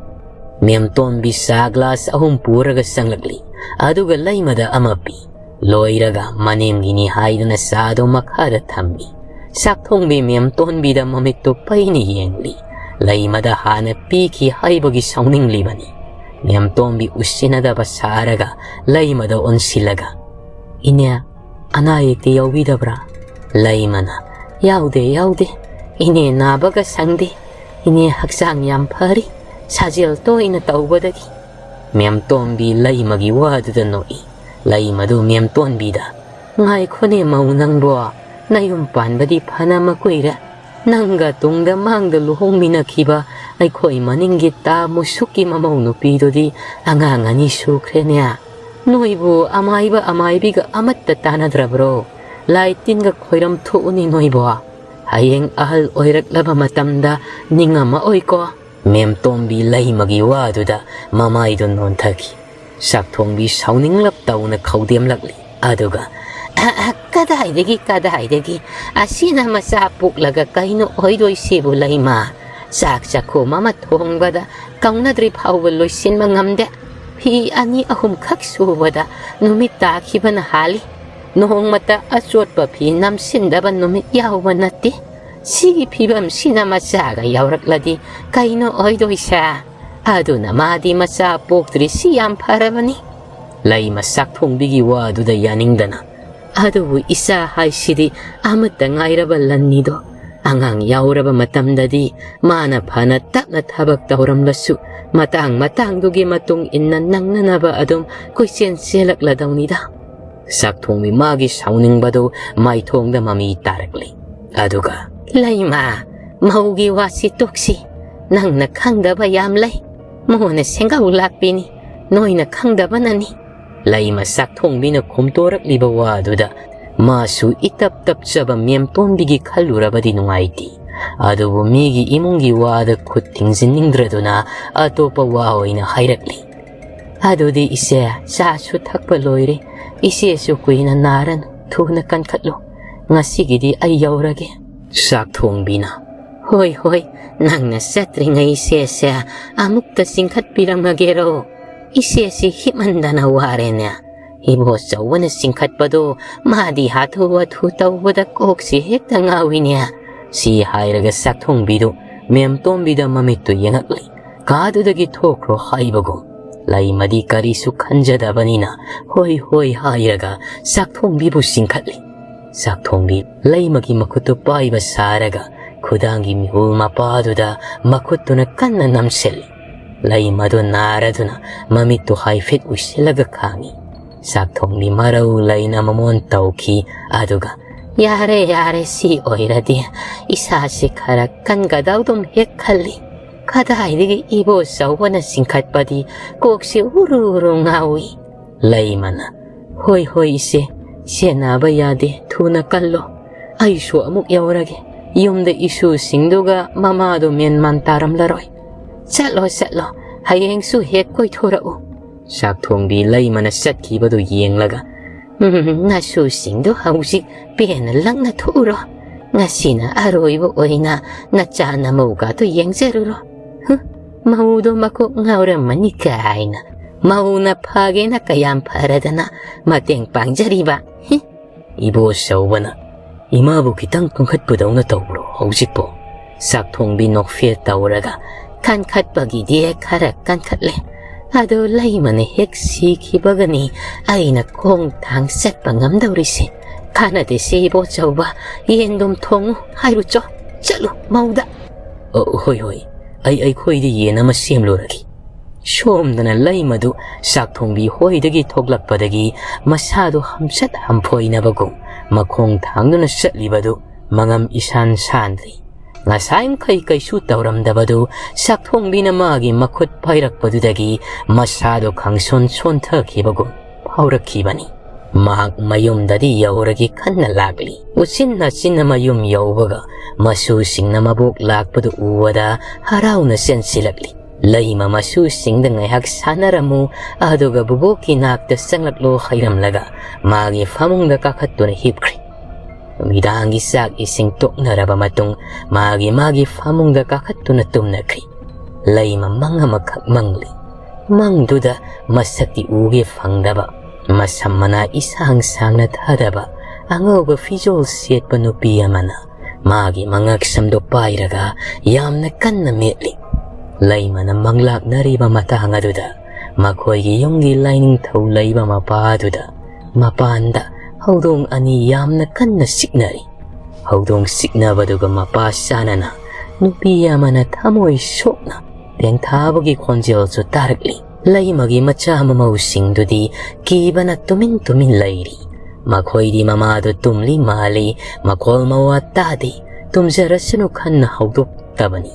ꯃꯦꯝꯇꯣꯟꯕꯤ ꯆꯥ ꯒ꯭ꯂꯥꯁ ꯑꯍꯨꯝ ꯄꯨꯔꯒ ꯆꯪꯂꯛꯂꯤ꯫ ꯑꯗꯨꯒ ꯂꯩꯃꯗ ꯑꯃ ꯄꯤ꯫ ꯂꯣꯏꯔꯒ ꯃꯅꯦꯝꯒꯤꯅꯤ ꯍꯥꯏꯗꯨꯅ ꯆꯥꯗꯨ ꯃꯈꯥꯗ ꯊꯝꯃꯤ꯫ ꯆꯥꯛꯊꯣꯡꯕꯤ ꯃꯦꯝꯇꯣꯟꯕꯤꯗ ꯃꯃꯤꯠꯇꯨ ꯄꯩꯅ ꯌꯦꯡꯂꯤ꯫ ꯂꯩꯃꯗ ꯍꯥꯟꯅ ꯄꯤꯈꯤ ꯍꯥꯏꯕꯒꯤ ꯁꯥꯎꯅꯤꯡꯂꯤꯕꯅꯤ꯫ ꯃꯦꯝꯇꯣꯟꯕꯤ ꯎꯁꯤꯟꯅꯗꯕ ꯁꯥꯔꯒ ꯂꯩꯃꯗ ꯑꯣꯟꯁꯤꯜꯂꯒ, "ꯏꯅꯦ, ꯑꯅꯥ ꯑꯌꯦꯛꯇꯤ ꯌꯥꯎꯕꯤꯗꯕ꯭ꯔꯥ?" ꯂꯩꯃꯅ, "ꯌꯥꯎꯗꯦ, ꯌꯥꯎꯗꯦ꯫ ꯏꯅꯦ ꯅꯥꯕꯒ ꯁꯪꯗꯦ꯫ ꯏꯅꯦ ꯍꯛꯆꯥꯡ ꯌꯥꯝ ꯐꯔꯤ, ꯁꯥꯖꯦꯜ ꯇꯣꯏꯅ ꯇꯧꯕꯗꯒꯤ꯫" ꯃꯦꯝꯇꯣꯟꯕꯤ ꯂꯩꯃꯒꯤ ꯋꯥꯗꯨꯗ ꯅꯣꯛꯏ꯫ ꯂꯩꯃꯗꯨ ꯃꯦꯝꯇꯣꯟꯕꯤꯗ, "ꯉꯥꯏꯈꯣꯅꯦ ꯃꯧ ꯅꯪꯕꯣ, ꯅꯌꯨꯝ ꯄꯥꯟꯕꯗꯤ ꯐꯅ ꯃꯀꯨꯏꯔꯦ꯫ ꯅꯪꯒ ꯇꯨꯡꯗ ꯃꯥꯡꯗ ꯂꯨꯍꯣꯡꯃꯤꯟꯅꯈꯤꯕ ꯑꯩꯈꯣꯏ ꯃꯅꯤꯡꯒꯤ ꯇꯥ ꯃꯨꯁꯨꯛꯀꯤ ꯃꯃꯧ ꯅꯨꯄꯤꯗꯨꯗꯤ ꯑꯉꯥꯡ ꯑꯅꯤ ꯁꯨꯈ꯭ꯔꯦꯅꯦ꯫ ꯅꯣꯏꯕꯨ ꯑꯃꯥꯏꯕ ꯑꯃꯥꯏꯕꯤꯒ ꯑꯃꯠꯇ ꯇꯥꯟꯅꯗ꯭ꯔꯕ꯭ꯔꯣ? ꯂꯥꯏ ꯇꯤꯟꯒ ꯈꯣꯏꯔꯝ ꯊꯣꯛꯎꯅꯤ ꯅꯣꯏꯕꯣ꯫ ꯍꯌꯦꯡ ꯑꯍꯜ ꯑꯣꯏꯔꯛꯂꯕ ꯃꯇꯝꯗ ꯅꯤꯡꯉꯝꯃꯛꯑꯣꯏꯀꯣ"꯫ ꯃꯦꯝꯇꯣꯝꯕꯤ ꯂꯩꯃꯒꯤ ꯋꯥꯗꯨꯗ ꯃꯃꯥꯏꯗꯨ ꯅꯣꯟꯊꯈꯤ꯫ ꯆꯥꯛꯊꯣꯡꯕꯤ ꯁꯥꯎꯅꯤꯡꯂꯞ ꯇꯧꯅ ꯈꯧꯗꯦꯝꯂꯛꯂꯤ꯫ ꯑꯗꯨꯒ, "ꯑ, ꯑ, ꯀꯗꯥꯏꯗꯒꯤ, ꯀꯗꯥꯏꯗꯒꯤ? ꯑꯁꯤꯅ ꯃꯆꯥ ꯄꯣꯛꯂꯒ ꯀꯩꯅꯣ ꯑꯣꯏꯗꯣꯏꯁꯤꯕꯨ ꯂꯩꯃ? ꯆꯥꯛ ꯆꯥꯛꯈꯣꯝ ꯑꯃ ꯊꯣꯡꯕꯗ ꯀꯧꯅꯗ꯭ꯔꯤ ꯐꯥꯎꯕ ꯂꯣꯏꯁꯤꯟꯕ ꯉꯝꯗꯦ꯫ ꯐꯤ ꯑꯅꯤ ꯑꯍꯨꯝꯈꯛ ꯁꯨꯕꯗ ꯅꯨꯃꯤꯠ ꯇꯥꯈꯤꯕꯅ ꯍꯥꯜꯂꯤ꯫ ꯅꯣꯡꯃꯇ ꯑꯆꯣꯠꯄ ꯐꯤ ꯅꯝꯁꯤꯟꯗꯕ ꯅꯨꯃꯤꯠ ꯌꯥꯎꯕ ꯅꯠꯇꯦ꯫ ꯁꯤꯒꯤ ꯐꯤꯕꯝꯁꯤꯅ ꯃꯆꯥꯒ ꯌꯥꯎꯔꯛꯂꯗꯤ ꯀꯩꯅꯣ ꯑꯣꯏꯗꯣꯏꯁꯦ? ꯑꯗꯨꯅ ꯃꯥꯗꯤ ꯃꯆꯥ ꯄꯣꯛꯇ꯭ꯔꯤꯁꯤ ꯌꯥꯝ ꯐꯔꯕꯅꯤ"꯫ ꯂꯩꯃ ꯆꯥꯛꯊꯣꯡꯕꯤꯒꯤ ꯋꯥꯗꯨꯗ ꯌꯥꯅꯤꯡꯗꯅ, "ꯑꯗꯨꯕꯨ ꯏꯆꯥ ꯍꯥꯏꯁꯤꯗꯤ ꯑꯃꯠꯇ ꯉꯥꯏꯔꯕ ꯂꯟꯅꯤꯗꯣ꯫ ꯑꯉꯥꯡ ꯌꯥꯎꯔꯕ ꯃꯇꯝꯗꯗꯤ ꯃꯥꯅ ꯐꯅ ꯇꯞꯅ ꯊꯕꯛ ꯇꯧꯔꯝꯂꯁꯨ, ꯃꯇꯥꯡ ꯃꯇꯥꯡꯗꯨꯒꯤ ꯃꯇꯨꯡ ꯏꯟꯅ ꯅꯪꯅꯅꯕ ꯑꯗꯨꯝ ꯀꯣꯏꯆꯦꯟ ꯆꯦꯜꯂꯛꯂꯗꯧꯅꯤꯗ"꯫ ꯆꯥꯛꯊꯣꯡꯕꯤ ꯃꯥꯒꯤ ꯁꯥꯎꯅꯤꯡꯕꯗꯨ ꯃꯥꯏꯊꯣꯡꯗ ꯃꯃꯤ ꯇꯥꯔꯛꯂꯤ꯫ ꯑꯗꯨꯒ, "ꯂꯩꯃ, ꯃꯧꯒꯤ ꯋꯥꯁꯤ ꯇꯣꯛꯁꯤ꯫ ꯅꯪꯅ ꯈꯪꯗꯕ ꯌꯥꯝ ꯂꯩ꯫ ꯃꯣꯟꯅ ꯁꯦꯡꯒꯧ ꯂꯥꯛꯄꯤꯅꯤ꯫ ꯅꯣꯏꯅ ꯈꯪꯗꯕꯅꯅꯤ"꯫ ꯂꯩꯃ ꯆꯥꯛꯊꯣꯡꯕꯤꯅ ꯈꯨꯝꯇꯣꯔꯛꯂꯤꯕ ꯋꯥꯗꯨꯗ ꯃꯥꯁꯨ ꯏꯇꯞ ꯇꯞꯆꯕ ꯃꯦꯝꯇꯣꯝꯕꯤꯒꯤ ꯈꯜꯂꯨꯔꯕꯗꯤ ꯅꯨꯡꯉꯥꯏꯇꯦ꯫ ꯑꯗꯨꯕꯨ ꯃꯤꯒꯤ ꯏꯃꯨꯡꯒꯤ ꯋꯥꯗ ꯈꯨꯠ ꯊꯤꯡꯖꯤꯟꯅꯤꯡꯗ꯭ꯔꯗꯨꯅ ꯑꯇꯣꯞꯄ ꯋꯥ ꯑꯣꯏꯅ ꯍꯥꯏꯔꯛꯂꯤ꯫ "ꯑꯗꯨꯗꯤ ꯏꯆꯦ, ꯆꯥꯁꯨ ꯊꯛꯄ ꯂꯣꯏꯔꯦ꯫ ꯏꯆꯦꯁꯨ ꯀꯨꯏꯅ ꯅꯥꯔꯅꯨ, ꯊꯨꯅ ꯀꯟꯈꯠꯂꯨ꯫ ꯉꯁꯤꯒꯤꯗꯤ ꯑꯩ ꯌꯧꯔꯒꯦ"꯫ ꯆꯥꯛꯊꯣꯡꯕꯤꯅ, "ꯍꯣꯏ, ꯍꯣꯏ, ꯅꯪꯅ ꯆꯠꯇ꯭ꯔꯤꯉꯩ ꯏꯆꯦꯁꯦ ꯑꯃꯨꯛꯇ ꯆꯤꯡꯈꯠꯄꯤꯔꯝꯃꯒꯦꯔꯣ? ꯏꯆꯦꯁꯤ ꯍꯤꯞꯃꯟꯗꯅ ꯋꯥꯔꯦꯅꯦ꯫ ꯏꯕꯣꯆꯧꯕꯅ ꯆꯤꯡꯈꯠꯄꯗꯣ ꯃꯥꯗꯤ ꯍꯥꯊꯨ ꯍꯥꯊꯨ ꯇꯧꯕꯗ ꯀꯣꯛꯁꯤ ꯍꯦꯛꯇ ꯉꯥꯎꯏꯅꯦ"꯫ ꯁꯤ ꯍꯥꯏꯔꯒ ꯆꯥꯛꯊꯣꯡꯕꯤꯗꯨ ꯃꯦꯝꯇꯣꯝꯕꯤꯗ ꯃꯃꯤꯠꯇꯨ ꯌꯦꯡꯉꯛꯂꯤ꯫ ꯀꯥꯗꯨꯗꯒꯤ ꯊꯣꯛꯈ꯭ꯔꯣ ꯍꯥꯏꯕꯒꯨꯝ꯫ ꯂꯩꯃꯗꯤ ꯀꯔꯤꯁꯨ ꯈꯟꯖꯗꯕꯅꯤꯅ ꯍꯣꯏ ꯍꯣꯏ ꯍꯥꯏꯔꯒ ꯆꯥꯛꯊꯣꯡꯕꯤꯕꯨ ꯆꯤꯡꯈꯠꯂꯤ꯫ ꯆꯥꯛꯊꯣꯡꯕꯤ ꯂꯩꯃꯒꯤ ꯃꯈꯨꯠꯇꯨ ꯄꯥꯏꯕ ꯁꯥꯔꯒ ꯈꯨꯗꯥꯡꯒꯤ ꯃꯤꯍꯨꯜ ꯃꯄꯥꯗꯨꯗ ꯃꯈꯨꯠꯇꯨꯅ ꯀꯟꯅ ꯅꯝꯁꯤꯜꯂꯤ꯫ ꯂꯩꯃꯗꯨ ꯅꯥꯔꯗꯨꯅ ꯃꯃꯤꯠꯇꯨ ꯍꯥꯏꯐꯦꯠ ꯎꯏꯁꯤꯜꯂꯒ ꯈꯥꯡꯉꯤ꯫ ꯆꯥꯛ ꯊꯣꯡꯕꯤ ꯃꯔꯧ ꯂꯩꯅ ꯃꯃꯣꯟ ꯇꯧꯈꯤ꯫ ꯑꯗꯨꯒ, "ꯌꯥꯔꯦ, ꯌꯥꯔꯦ, ꯁꯤ ꯑꯣꯏꯔꯗꯤ ꯏꯁꯥꯁꯤ ꯈꯔ ꯀꯟꯒꯗꯧꯗꯨꯝ ꯍꯦꯛ ꯈꯜꯂꯤ꯫ ꯀꯗꯥꯏꯗꯒꯤ ꯏꯕꯣꯆꯧꯕꯅ ꯆꯤꯡꯈꯠꯄꯗꯤ ꯀꯣꯛꯁꯤ ꯎꯔꯨ ꯎꯔꯨ ꯉꯥꯎꯏ꯫" ꯂꯩꯃꯅ, "ꯍꯣꯏ, ꯍꯣꯏ, ꯏꯆꯦ, ꯁꯦꯟꯅꯕ ꯌꯥꯗꯦ, ꯊꯨꯅ ꯀꯜꯂꯣ꯫ ꯑꯩꯁꯨ ꯑꯃꯨꯛ ꯌꯧꯔꯒꯦ꯫ ꯌꯨꯝꯗ ꯏꯁꯨꯁꯤꯡꯗꯨꯒ ꯃꯃꯥꯗꯨ ꯃꯦꯟ ꯃꯥꯟ ꯇꯥꯔꯝꯂꯔꯣꯏ꯫ ꯆꯠꯂꯣ, ꯆꯠꯂꯣ, ꯍꯌꯦꯡꯁꯨ ꯍꯦꯛ ꯀꯣꯏꯊꯣꯔꯛꯎ꯫" ꯆꯥꯛ ꯊꯣꯡꯕꯤ ꯂꯩꯃꯅ ꯆꯠꯈꯤꯕꯗꯨ ꯌꯦꯡꯂꯒ, "ꯎꯝ, ꯅꯁꯨꯁꯤꯡꯗꯨ ꯍꯧꯖꯤꯛ ꯄꯦꯟꯅ ꯂꯪꯅ ꯊꯣꯛꯎꯔꯣ꯫ ꯉꯁꯤꯅ ꯑꯔꯣꯏꯕ ꯑꯣꯏꯅ ꯅꯆꯥ ꯅꯃꯧꯒꯗꯨ ꯌꯦꯡꯖꯔꯨꯔꯣ꯫ ꯍꯨ, ꯃꯧꯗꯣ ꯃꯀꯣꯛ ꯉꯥꯎꯔꯝꯃꯅꯤ ꯀꯥꯏꯅ꯫ ꯃꯧꯅ ꯐꯒꯦꯅ ꯀꯌꯥꯝ ꯐꯔꯗꯅ ꯃꯇꯦꯡ ꯄꯥꯡꯖꯔꯤꯕ꯫ ꯍꯤ꯫" ꯏꯕꯣꯆꯧꯕꯅ, "ꯏꯃꯥꯕꯨ ꯈꯤꯇꯪ ꯀꯟꯈꯠꯄꯗꯧꯅ ꯇꯧꯕ꯭ꯔꯣ ꯍꯧꯖꯤꯛꯄꯣ?" ꯆꯥꯛ ꯊꯣꯡꯕꯤ ꯅꯣꯛꯐꯦꯠ ꯇꯧꯔꯒ, "ꯀꯟꯈꯠꯄꯒꯤꯗꯤ ꯈꯔ ꯀꯟꯈꯠꯂꯦ꯫ ꯑꯗꯣ ꯂꯩꯃꯅ ꯍꯦꯛ ꯁꯤꯈꯤꯕꯒꯅꯤ ꯑꯩꯅ ꯈꯣꯡ ꯊꯥꯡ ꯆꯠꯄ ꯉꯝꯗꯧꯔꯤꯁꯦ꯫ ꯀꯥꯟꯅꯗꯦꯁꯦ ꯏꯕꯣꯆꯧꯕ, ꯌꯦꯟꯗꯨꯝ ꯊꯣꯡꯉꯨ ꯍꯥꯏꯔꯨꯆꯣ꯫ ꯆꯠꯂꯨ ꯃꯧꯗ꯫" "ꯑ, ꯍꯣꯏ, ꯍꯣꯏ, ꯑꯩ, ꯑꯩꯈꯣꯏꯗꯤ ꯌꯦꯟ ꯑꯃ ꯁꯦꯝꯂꯨꯔꯒꯦ꯫" ꯁꯣꯝꯗꯅ ꯂꯩꯃꯗꯨ ꯆꯥꯛ ꯊꯣꯡꯕꯤ ꯍꯣꯏꯗꯒꯤ ꯊꯣꯛꯂꯛꯄꯗꯒꯤ ꯃꯁꯥꯗꯨ ꯍꯝꯆꯠ ꯍꯝꯐꯣꯏꯅꯕꯒꯨꯝ ꯃꯈꯣꯡ ꯊꯥꯡꯗꯨꯅ ꯆꯠꯂꯤꯕꯗꯨ ꯃꯉꯝ ꯏꯁꯥꯟ ꯁꯥꯟꯗ꯭ꯔꯤ꯫ ꯉꯁꯥꯏ ꯃꯈꯩ ꯀꯩꯁꯨ ꯇꯧꯔꯝꯗꯕꯗꯨ ꯆꯥꯛ ꯊꯣꯡꯕꯤꯅ ꯃꯥꯒꯤ ꯃꯈꯨꯠ ꯄꯥꯏꯔꯛꯄꯗꯨꯗꯒꯤ ꯃꯁꯥꯗꯨ ꯈꯪꯁꯣꯟ ꯁꯣꯟꯊꯈꯤꯕꯒꯨꯝ ꯐꯥꯎꯔꯛꯈꯤꯕꯅꯤ꯫ ꯃꯍꯥꯛ ꯃꯌꯨꯝꯗꯗꯤ ꯌꯧꯔꯒꯦ ꯈꯟꯅ ꯂꯥꯛꯂꯤ꯫ ꯎꯆꯤꯟ ꯅꯥꯆꯤꯟꯅ ꯃꯌꯨꯝ ꯌꯧꯕꯒ ꯃꯁꯨꯁꯤꯡꯅ ꯃꯕꯣꯛ ꯂꯥꯛꯄꯗꯨ ꯎꯕꯗ ꯍꯔꯥꯎꯅ ꯆꯦꯟꯁꯤꯜꯂꯛꯂꯤ꯫ ꯂꯩꯃ ꯃꯁꯨꯁꯤꯡꯗ ꯉꯥꯏꯍꯥꯛ ꯁꯥꯟꯅꯔꯝꯃꯨ, ꯑꯗꯨꯒ ꯕꯨꯕꯣꯛꯀꯤ ꯅꯥꯛꯇ ꯆꯪꯂꯛꯂꯣ ꯍꯥꯏꯔꯝꯂꯒ ꯃꯥꯒꯤ ꯐꯃꯨꯡꯗ ꯀꯥꯈꯠꯇꯨꯅ ꯍꯤꯞꯈ꯭ꯔꯦ꯫ ꯅꯨꯃꯤꯗꯥꯡꯒꯤ ꯆꯥꯛ ꯏꯁꯤꯡ ꯇꯣꯛꯅꯔꯕ ꯃꯇꯨꯡ ꯃꯥꯒꯤ ꯃꯥꯒꯤ ꯐꯃꯨꯡꯗ ꯀꯥꯈꯠꯇꯨꯅ ꯇꯨꯝꯅꯈ꯭ꯔꯤ꯫ ꯂꯩꯃ ꯃꯪ ꯑꯃꯈꯛ ꯃꯪꯂꯤ꯫ ꯃꯪꯗꯨꯗ ꯃꯁꯛꯇꯤ ꯎꯒꯦ ꯐꯪꯗꯕ, ꯃꯁꯝ ꯃꯅꯥ ꯏꯁꯥꯡ ꯁꯥꯡꯅ ꯊꯥꯗꯕ, ꯑꯉꯧꯕ ꯐꯤꯖꯣꯜ ꯁꯦꯠꯄ ꯅꯨꯄꯤ ꯑꯃꯅ ꯃꯥꯒꯤ ꯃꯉꯛꯁꯝꯗꯣ ꯄꯥꯏꯔꯒ ꯌꯥꯝꯅ ꯀꯟꯅ ꯃꯦꯠꯂꯤ꯫ ꯂꯩꯃꯅ ꯃꯪꯂꯥꯛꯅꯔꯤꯕ ꯃꯇꯥꯡ ꯑꯗꯨꯗ ꯃꯈꯣꯏꯒꯤ ꯌꯨꯝꯒꯤ ꯂꯥꯏꯅꯤꯡꯊꯧ ꯂꯩꯕ ꯃꯄꯥꯗꯨꯗ ꯃꯄꯥꯟꯗ ꯍꯧꯗꯣꯡ ꯑꯅꯤ ꯌꯥꯝꯅ ꯀꯟꯅ ꯆꯤꯛꯅꯔꯤ꯫ ꯍꯧꯗꯣꯡ ꯆꯤꯛꯅꯕꯗꯨꯒ ꯃꯄꯥ ꯆꯥꯅꯅ ꯅꯨꯄꯤ ꯑꯃꯅ ꯊꯃꯣꯏ ꯁꯣꯛꯅ ꯇꯦꯡꯊꯥꯕꯒꯤ ꯈꯣꯟꯖꯦꯜꯁꯨ ꯇꯥꯔꯛꯂꯤ꯫ ꯂꯩꯃꯒꯤ ꯃꯆꯥ ꯃꯃꯧꯁꯤꯡꯗꯨꯗꯤ ꯀꯤꯕꯅ ꯇꯨꯃꯤꯟ ꯇꯨꯃꯤꯟ ꯂꯩꯔꯤ꯫ ꯃꯈꯣꯏꯗꯤ ꯃꯃꯥꯗꯨ ꯇꯨꯝꯂꯤ ꯃꯥꯜꯂꯤ, ꯃꯈꯣꯜ ꯃꯋꯥ ꯇꯥꯗꯦ, ꯇꯨꯝꯖꯔꯁꯅꯨ ꯈꯟꯅ ꯍꯧꯗꯣꯛꯇꯕꯅꯤ꯫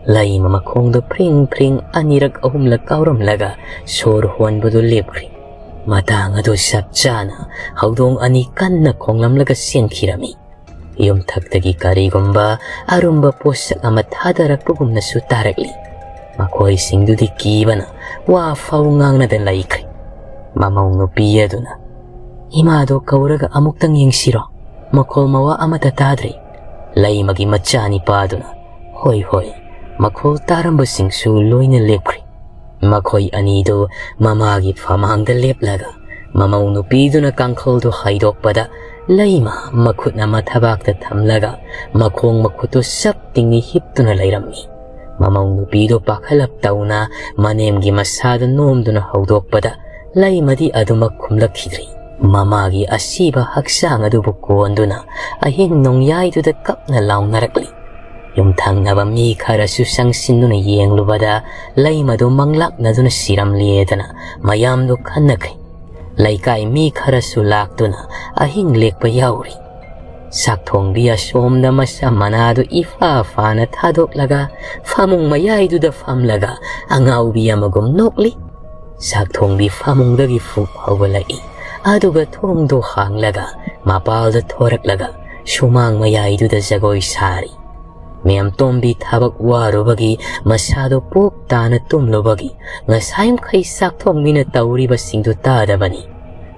ꯂꯩꯃ ꯃꯈꯣꯡꯗꯨ ꯐ꯭ꯔꯤꯡ ꯐ꯭ꯔꯤꯡ ꯑꯅꯤꯔꯛ ꯑꯍꯨꯝꯂꯛ ꯀꯥꯎꯔꯝꯂꯒ ꯁꯣꯔ ꯍꯣꯟꯕꯗꯨ ꯂꯦꯞꯈ꯭ꯔꯦ꯫ ꯃꯇꯥꯡ ꯑꯗꯨ ꯆꯞ ꯆꯥꯅ ꯍꯧꯗꯣꯡ ꯑꯅꯤ ꯀꯟꯅ ꯈꯣꯡꯂꯝꯂꯒ ꯆꯦꯟꯈꯤꯔꯝꯃꯤ꯫ ꯌꯨꯝꯊꯛꯇꯒꯤ ꯀꯔꯤꯒꯨꯝꯕ ꯑꯔꯨꯝꯕ ꯄꯣꯠꯁꯛ ꯑꯃ ꯊꯥꯗꯔꯛꯄꯒꯨꯝꯅꯁꯨ ꯇꯥꯔꯛꯂꯤ꯫ ꯃꯈꯣꯏꯁꯤꯡꯗꯨꯗꯤ ꯀꯤꯕꯅ ꯋꯥ ꯐꯥꯎ ꯉꯥꯡꯅꯗ ꯂꯩꯈ꯭ꯔꯦ꯫ ꯃꯃꯧ ꯅꯨꯄꯤ ꯑꯗꯨꯅ, "ꯏꯃꯥꯗꯣ ꯀꯧꯔꯒ ꯑꯃꯨꯛꯇꯪ ꯌꯦꯡꯁꯤꯔꯣ? ꯃꯈꯣꯜ ꯃꯋꯥ ꯑꯃꯠꯇ ꯇꯥꯗ꯭ꯔꯦ꯫" ꯂꯩꯃꯒꯤ ꯃꯆꯥꯅꯤꯄꯥꯗꯨꯅ, "ꯍꯣꯏ, ꯍꯣꯏ꯫" ꯃꯈꯣꯜ ꯇꯥꯔꯝꯕꯁꯤꯡꯁꯨ ꯂꯣꯏꯅ ꯂꯦꯞꯈ꯭ꯔꯦ꯫ ꯃꯈꯣꯏ ꯑꯅꯤꯗꯨ ꯃꯃꯥꯒꯤ ꯐꯃꯥꯡꯗ ꯂꯦꯞꯂꯒ ꯃꯃꯧ ꯅꯨꯄꯤꯗꯨꯅ ꯀꯥꯡꯈꯜꯗꯨ ꯍꯥꯏꯗꯣꯛꯄꯗ ꯂꯩꯃ ꯃꯈꯨꯠ ꯑꯃ ꯊꯕꯥꯛꯇ ꯊꯝꯂꯒ ꯃꯈꯣꯡ ꯃꯈꯨꯠꯇꯨ ꯆꯞ ꯇꯤꯡꯅ ꯍꯤꯞꯇꯨꯅ ꯂꯩꯔꯝꯃꯤ꯫ ꯃꯃꯧ ꯅꯨꯄꯤꯗꯨ ꯄꯥꯈꯠꯂꯞ ꯇꯧꯅ ꯃꯅꯦꯝꯒꯤ ꯃꯁꯥꯗ ꯅꯣꯝꯗꯨꯅ ꯍꯧꯗꯣꯛꯄꯗ ꯂꯩꯃꯗꯤ ꯑꯗꯨꯃꯛ ꯈꯨꯝꯂꯛꯈꯤꯗ꯭ꯔꯤ꯫ ꯃꯃꯥꯒꯤ ꯑꯁꯤꯕ ꯍꯛꯆꯥꯡ ꯑꯗꯨꯕꯨ ꯀꯣꯟꯗꯨꯅ ꯑꯍꯤꯡ ꯅꯣꯡꯌꯥꯏꯗꯨꯗ ꯀꯞꯅ ꯂꯥꯎꯅꯔꯛꯂꯤ꯫ ꯌꯨꯝꯊꯪꯅꯕ ꯃꯤ ꯈꯔꯁꯨ ꯆꯪꯁꯤꯟꯗꯨꯅ ꯌꯦꯡꯂꯨꯕꯗ ꯂꯩꯃꯗꯨ ꯃꯪꯂꯥꯛꯅꯗꯨꯅ ꯁꯤꯔꯝꯂꯦꯗꯅ ꯃꯌꯥꯝꯗꯨ ꯈꯟꯅꯈ꯭ꯔꯦ꯫ ꯂꯩꯀꯥꯏ ꯃꯤ ꯈꯔꯁꯨ ꯂꯥꯛꯇꯨꯅ ꯑꯍꯤꯡ ꯂꯦꯛꯄ ꯌꯥꯎꯔꯤ꯫ ꯆꯥꯛꯊꯣꯡꯕꯤ ꯑꯁꯣꯝꯗ ꯃꯁꯝ ꯃꯅꯥꯗꯨ ꯏꯐꯥ ꯐꯥꯅ ꯊꯥꯗꯣꯛꯂꯒ ꯐꯃꯨꯡ ꯃꯌꯥꯏꯗꯨꯗ ꯐꯝꯂꯒ ꯑꯉꯥꯎꯕꯤ ꯑꯃꯒꯨꯝ ꯅꯣꯛꯂꯤ꯫ ꯆꯥꯛꯊꯣꯡꯕꯤ ꯐꯃꯨꯡꯗꯒꯤ ꯐꯨꯛ ꯍꯧꯒꯠꯂꯛꯏ꯫ ꯑꯗꯨꯒ ꯊꯣꯡꯗꯣ ꯍꯥꯡꯂꯒ ꯃꯄꯥꯜꯗ ꯊꯣꯔꯛꯂꯒ ꯁꯨꯃꯥꯡ ꯃꯌꯥꯏꯗꯨꯗ ꯖꯒꯣꯏ ꯁꯥꯔꯤ꯫ ꯃꯦꯝꯇꯣꯝꯕꯤ ꯊꯕꯛ ꯋꯥꯔꯨꯕꯒꯤ ꯃꯁꯥꯗꯣ ꯄꯣꯞ ꯇꯥꯅ ꯇꯨꯝꯂꯨꯕꯒꯤ ꯉꯁꯥꯏ ꯃꯈꯩ ꯆꯥꯛꯊꯣꯡꯕꯤꯅ ꯇꯧꯔꯤꯕꯁꯤꯡꯗꯨ ꯇꯥꯗꯕꯅꯤ꯫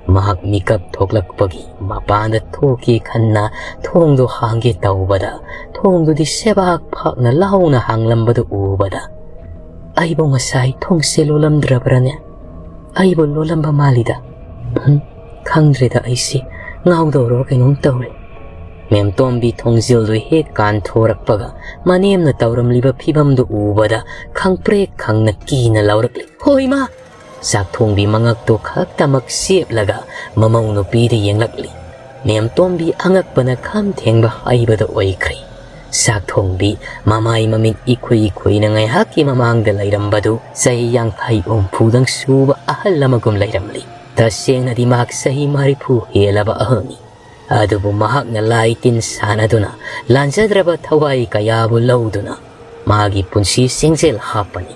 ꯃꯍꯥꯛ ꯃꯤꯀꯞ ꯊꯣꯛꯂꯛꯄꯒꯤ ꯃꯄꯥꯟꯗ ꯊꯣꯛꯀꯦ ꯈꯟꯅ ꯊꯣꯡꯗꯨ ꯍꯥꯡꯒꯦ ꯇꯧꯕꯗ ꯊꯣꯡꯗꯨꯗꯤ ꯁꯦꯕꯥꯛ ꯐꯥꯛꯅ ꯂꯥꯎꯅ ꯍꯥꯡꯂꯝꯕꯗꯨ ꯎꯕꯗ, "ꯑꯩꯕꯨ ꯉꯁꯥꯏ ꯊꯣꯡꯁꯦ ꯂꯣꯜꯂꯝꯗ꯭ꯔꯕ꯭ꯔꯅꯦ? ꯑꯩꯕꯨ ꯂꯣꯜꯂꯝꯕ ꯃꯥꯜꯂꯤꯗ꯫ ꯎꯝ, ꯈꯪꯗ꯭ꯔꯦꯗ, ꯑꯩꯁꯤ ꯉꯥꯎꯗꯧꯔꯕ ꯀꯩꯅꯣꯝ ꯇꯧꯔꯦ꯫" ꯃꯦꯝꯇꯣꯝꯕꯤ ꯊꯣꯡꯖꯤꯜꯗꯨ ꯍꯦꯛ ꯀꯥꯟꯊꯣꯔꯛꯄꯒ ꯃꯅꯦꯝꯅ ꯇꯧꯔꯝꯂꯤꯕ ꯐꯤꯕꯝꯗꯨ ꯎꯕꯗ ꯈꯪꯄ꯭ꯔꯦꯛ ꯈꯪꯅ ꯀꯤꯅ ꯂꯥꯎꯔꯛꯂꯤ, "ꯍꯣꯏ ꯃꯥ!" ꯆꯥꯛꯊꯣꯡꯕꯤ ꯃꯉꯛꯇꯨ ꯈꯛꯇꯃꯛ ꯆꯦꯞꯂꯒ ꯃꯃꯧ ꯅꯨꯄꯤꯗ ꯌꯦꯡꯂꯛꯂꯤ꯫ ꯃꯦꯝꯇꯣꯝꯕꯤ ꯑꯉꯛꯄꯅ ꯈꯝ ꯊꯦꯡꯕ ꯍꯩꯕꯗ ꯑꯣꯏꯈ꯭ꯔꯦ꯫ ꯆꯥꯛ ꯊꯣꯡꯕꯤ ꯃꯃꯥꯏ ꯃꯃꯤꯠ ꯏꯈꯨꯏ ꯏꯈꯨꯏꯅ ꯉꯥꯏꯍꯥꯛꯀꯤ ꯃꯃꯥꯡꯗ ꯂꯩꯔꯝꯕꯗꯨ ꯆꯍꯤ ꯌꯥꯡꯈꯩ ꯍꯨꯝꯐꯨꯗꯪ ꯁꯨꯕ ꯑꯍꯜ ꯑꯃꯒꯨꯝ ꯂꯩꯔꯝꯂꯤ꯫ ꯇꯁꯦꯡꯅꯗꯤ ꯃꯍꯥꯛ ꯆꯍꯤ ꯃꯔꯤꯐꯨ ꯍꯦꯜꯂꯕ ꯑꯍꯜꯅꯤ꯫ ꯑꯗꯨꯕꯨ ꯃꯍꯥꯛꯅ ꯂꯥꯏ ꯇꯤꯟ ꯁꯥꯟꯅꯗꯨꯅ ꯂꯥꯟꯖꯗ꯭ꯔꯕ ꯊꯋꯥꯏ ꯀꯌꯥꯕꯨ ꯂꯧꯗꯨꯅ ꯃꯥꯒꯤ ꯄꯨꯟꯁꯤ ꯁꯤꯡꯖꯦꯜ ꯍꯥꯞꯄꯅꯤ꯫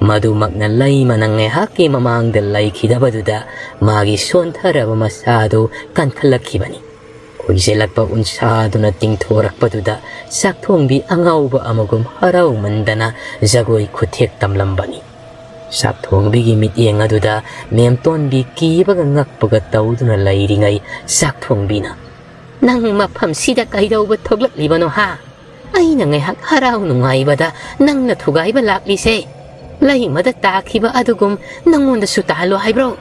ꯃꯗꯨꯃꯛꯅ ꯂꯩꯃꯅ ꯉꯥꯏꯍꯥꯛꯀꯤ ꯃꯃꯥꯡꯗ ꯂꯩꯈꯤꯗꯕꯗꯨꯗ ꯃꯥꯒꯤ ꯁꯣꯟꯊꯔꯕ ꯃꯁꯥꯗꯨ ꯀꯟꯈꯠꯂꯛꯈꯤꯕꯅꯤ꯫ ꯈꯨꯏꯖꯤꯜꯂꯛꯄ ꯎꯟꯁꯥꯗꯨꯅ ꯇꯤꯡꯊꯣꯔꯛꯄꯗꯨꯗ ꯆꯥꯛꯊꯣꯡꯕꯤ ꯑꯉꯥꯎꯕ ꯑꯃꯒꯨꯝ ꯍꯔꯥꯎꯃꯟꯗꯅ ꯖꯒꯣꯏ ꯈꯨꯊꯦꯛ ꯇꯝꯂꯝꯕꯅꯤ꯫ ꯆꯥꯛꯊꯣꯡꯕꯤꯒꯤ ꯃꯤꯠꯌꯦꯡ ꯑꯗꯨꯗ ꯃꯦꯝꯇꯣꯟꯕꯤ ꯀꯤꯕꯒ ꯉꯛꯄꯒ ꯇꯧꯗꯨꯅ ꯂꯩꯔꯤꯉꯩ ꯆꯥꯛꯊꯣꯡꯕꯤꯅ, "ꯅꯪ ꯃꯐꯝꯁꯤꯗ ꯀꯩꯗꯧꯕ ꯊꯣꯛꯂꯛꯂꯤꯕꯅꯣ ꯍꯥ? ꯑꯩꯅ ꯉꯥꯏꯍꯥꯛ ꯍꯔꯥꯎ ꯅꯨꯡꯉꯥꯏꯕꯗ ꯅꯪꯅ ꯊꯨꯒꯥꯏꯕ ꯂꯥꯛꯂꯤꯁꯦ? ꯂꯩꯃꯗ ꯇꯥꯈꯤꯕ ꯑꯗꯨꯒꯨꯝ ꯅꯪꯉꯣꯟꯗꯁꯨ ꯇꯥꯍꯜꯂꯣ ꯍꯥꯏꯕ꯭ꯔꯣ?"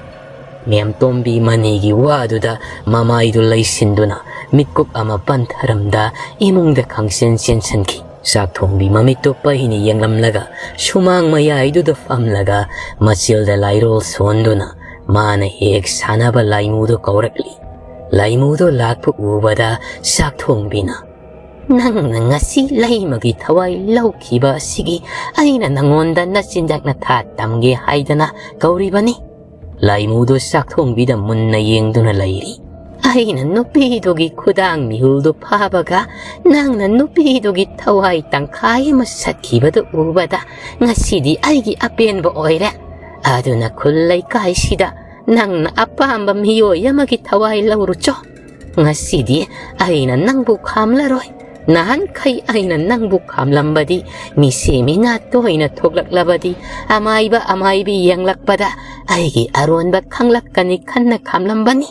ꯃꯦꯝꯇꯣꯝꯕꯤ ꯃꯅꯤꯒꯤ ꯋꯥꯗꯨꯗ ꯃꯃꯥꯏꯗꯨ ꯂꯩꯁꯤꯟꯗꯨꯅ ꯃꯤꯠꯀꯨꯞ ꯑꯃ ꯄꯟꯊꯔꯝꯗ ꯏꯃꯨꯡꯗ ꯈꯪꯆꯦꯟ ꯆꯦꯟꯁꯤꯟꯈꯤ꯫ ꯆꯥꯛꯊꯣꯡꯕꯤ ꯃꯃꯤꯠꯇꯨ ꯄꯩꯅ ꯌꯦꯡꯂꯝꯂꯒ ꯁꯨꯃꯥꯡ ꯃꯌꯥꯏꯗꯨꯗ ꯐꯝꯂꯒ ꯃꯆꯤꯜꯗ ꯂꯥꯏꯔꯣꯜ ꯁꯣꯟꯗꯨꯅ ꯃꯥꯅ ꯍꯦꯛ ꯁꯥꯟꯅꯕ ꯂꯥꯏꯃꯨꯗꯨ ꯀꯧꯔꯛꯂꯤ꯫ ꯂꯥꯏꯃꯨꯗꯨ ꯂꯥꯛꯄ ꯎꯕꯗ ꯆꯥꯛꯊꯣꯡꯕꯤꯅ, "ꯅꯪꯅ ꯉꯁꯤ ꯂꯩꯃꯒꯤ ꯊꯋꯥꯏ ꯂꯧꯈꯤꯕ ꯑꯁꯤꯒꯤ ꯑꯩꯅ ꯅꯪꯉꯣꯟꯗ ꯅꯆꯤꯟꯖꯥꯛ ꯅꯊꯥ ꯇꯝꯒꯦ ꯍꯥꯏꯗꯅ ꯀꯧꯔꯤꯕꯅꯤ꯫" ꯂꯥꯏꯃꯨꯗꯨ ꯆꯥꯛꯊꯣꯡꯕꯤꯗ ꯃꯨꯟꯅ ꯌꯦꯡꯗꯨꯅ ꯂꯩꯔꯤ꯫ "ꯑꯩꯅ ꯅꯨꯄꯤꯗꯨꯒꯤ ꯈꯨꯗꯥꯡ ꯃꯤꯍꯨꯜꯗꯨ ꯐꯥꯕꯒ ꯅꯪꯅ ꯅꯨꯄꯤꯗꯨꯒꯤ ꯊꯋꯥꯏ ꯇꯪꯈꯥꯏ ꯑꯃ ꯁꯠꯈꯤꯕꯗꯨ ꯎꯕꯗ ꯉꯁꯤꯗꯤ ꯑꯩꯒꯤ ꯑꯄꯦꯟꯕ ꯑꯣꯏꯔꯦ꯫ ꯑꯗꯨꯅ ꯈꯨꯜ ꯂꯩꯀꯥꯏꯁꯤꯗ ꯅꯪꯅ ꯑꯄꯥꯝꯕ ꯃꯤꯑꯣꯏ ꯑꯃꯒꯤ ꯊꯋꯥꯏ ꯂꯧꯔꯨꯆꯣ꯫ ꯉꯁꯤꯗꯤ ꯑꯩꯅ ꯅꯪꯕꯨ ꯈꯥꯝꯂꯔꯣꯏ꯫ ꯅꯍꯥꯟꯈꯩ ꯑꯩꯅ ꯅꯪꯕꯨ ꯈꯥꯝꯂꯝꯕꯗꯤ ꯃꯤꯁꯤ ꯃꯤꯅꯥ ꯇꯣꯏꯅ ꯊꯣꯛꯂꯛꯂꯕꯗꯤ ꯑꯃꯥꯏꯕ ꯑꯃꯥꯏꯕꯤ ꯌꯦꯡꯂꯛꯄꯗ ꯑꯩꯒꯤ ꯑꯔꯣꯟꯕ ꯈꯪꯂꯛꯀꯅꯤ ꯈꯟꯅ ꯈꯥꯝꯂꯝꯕꯅꯤ꯫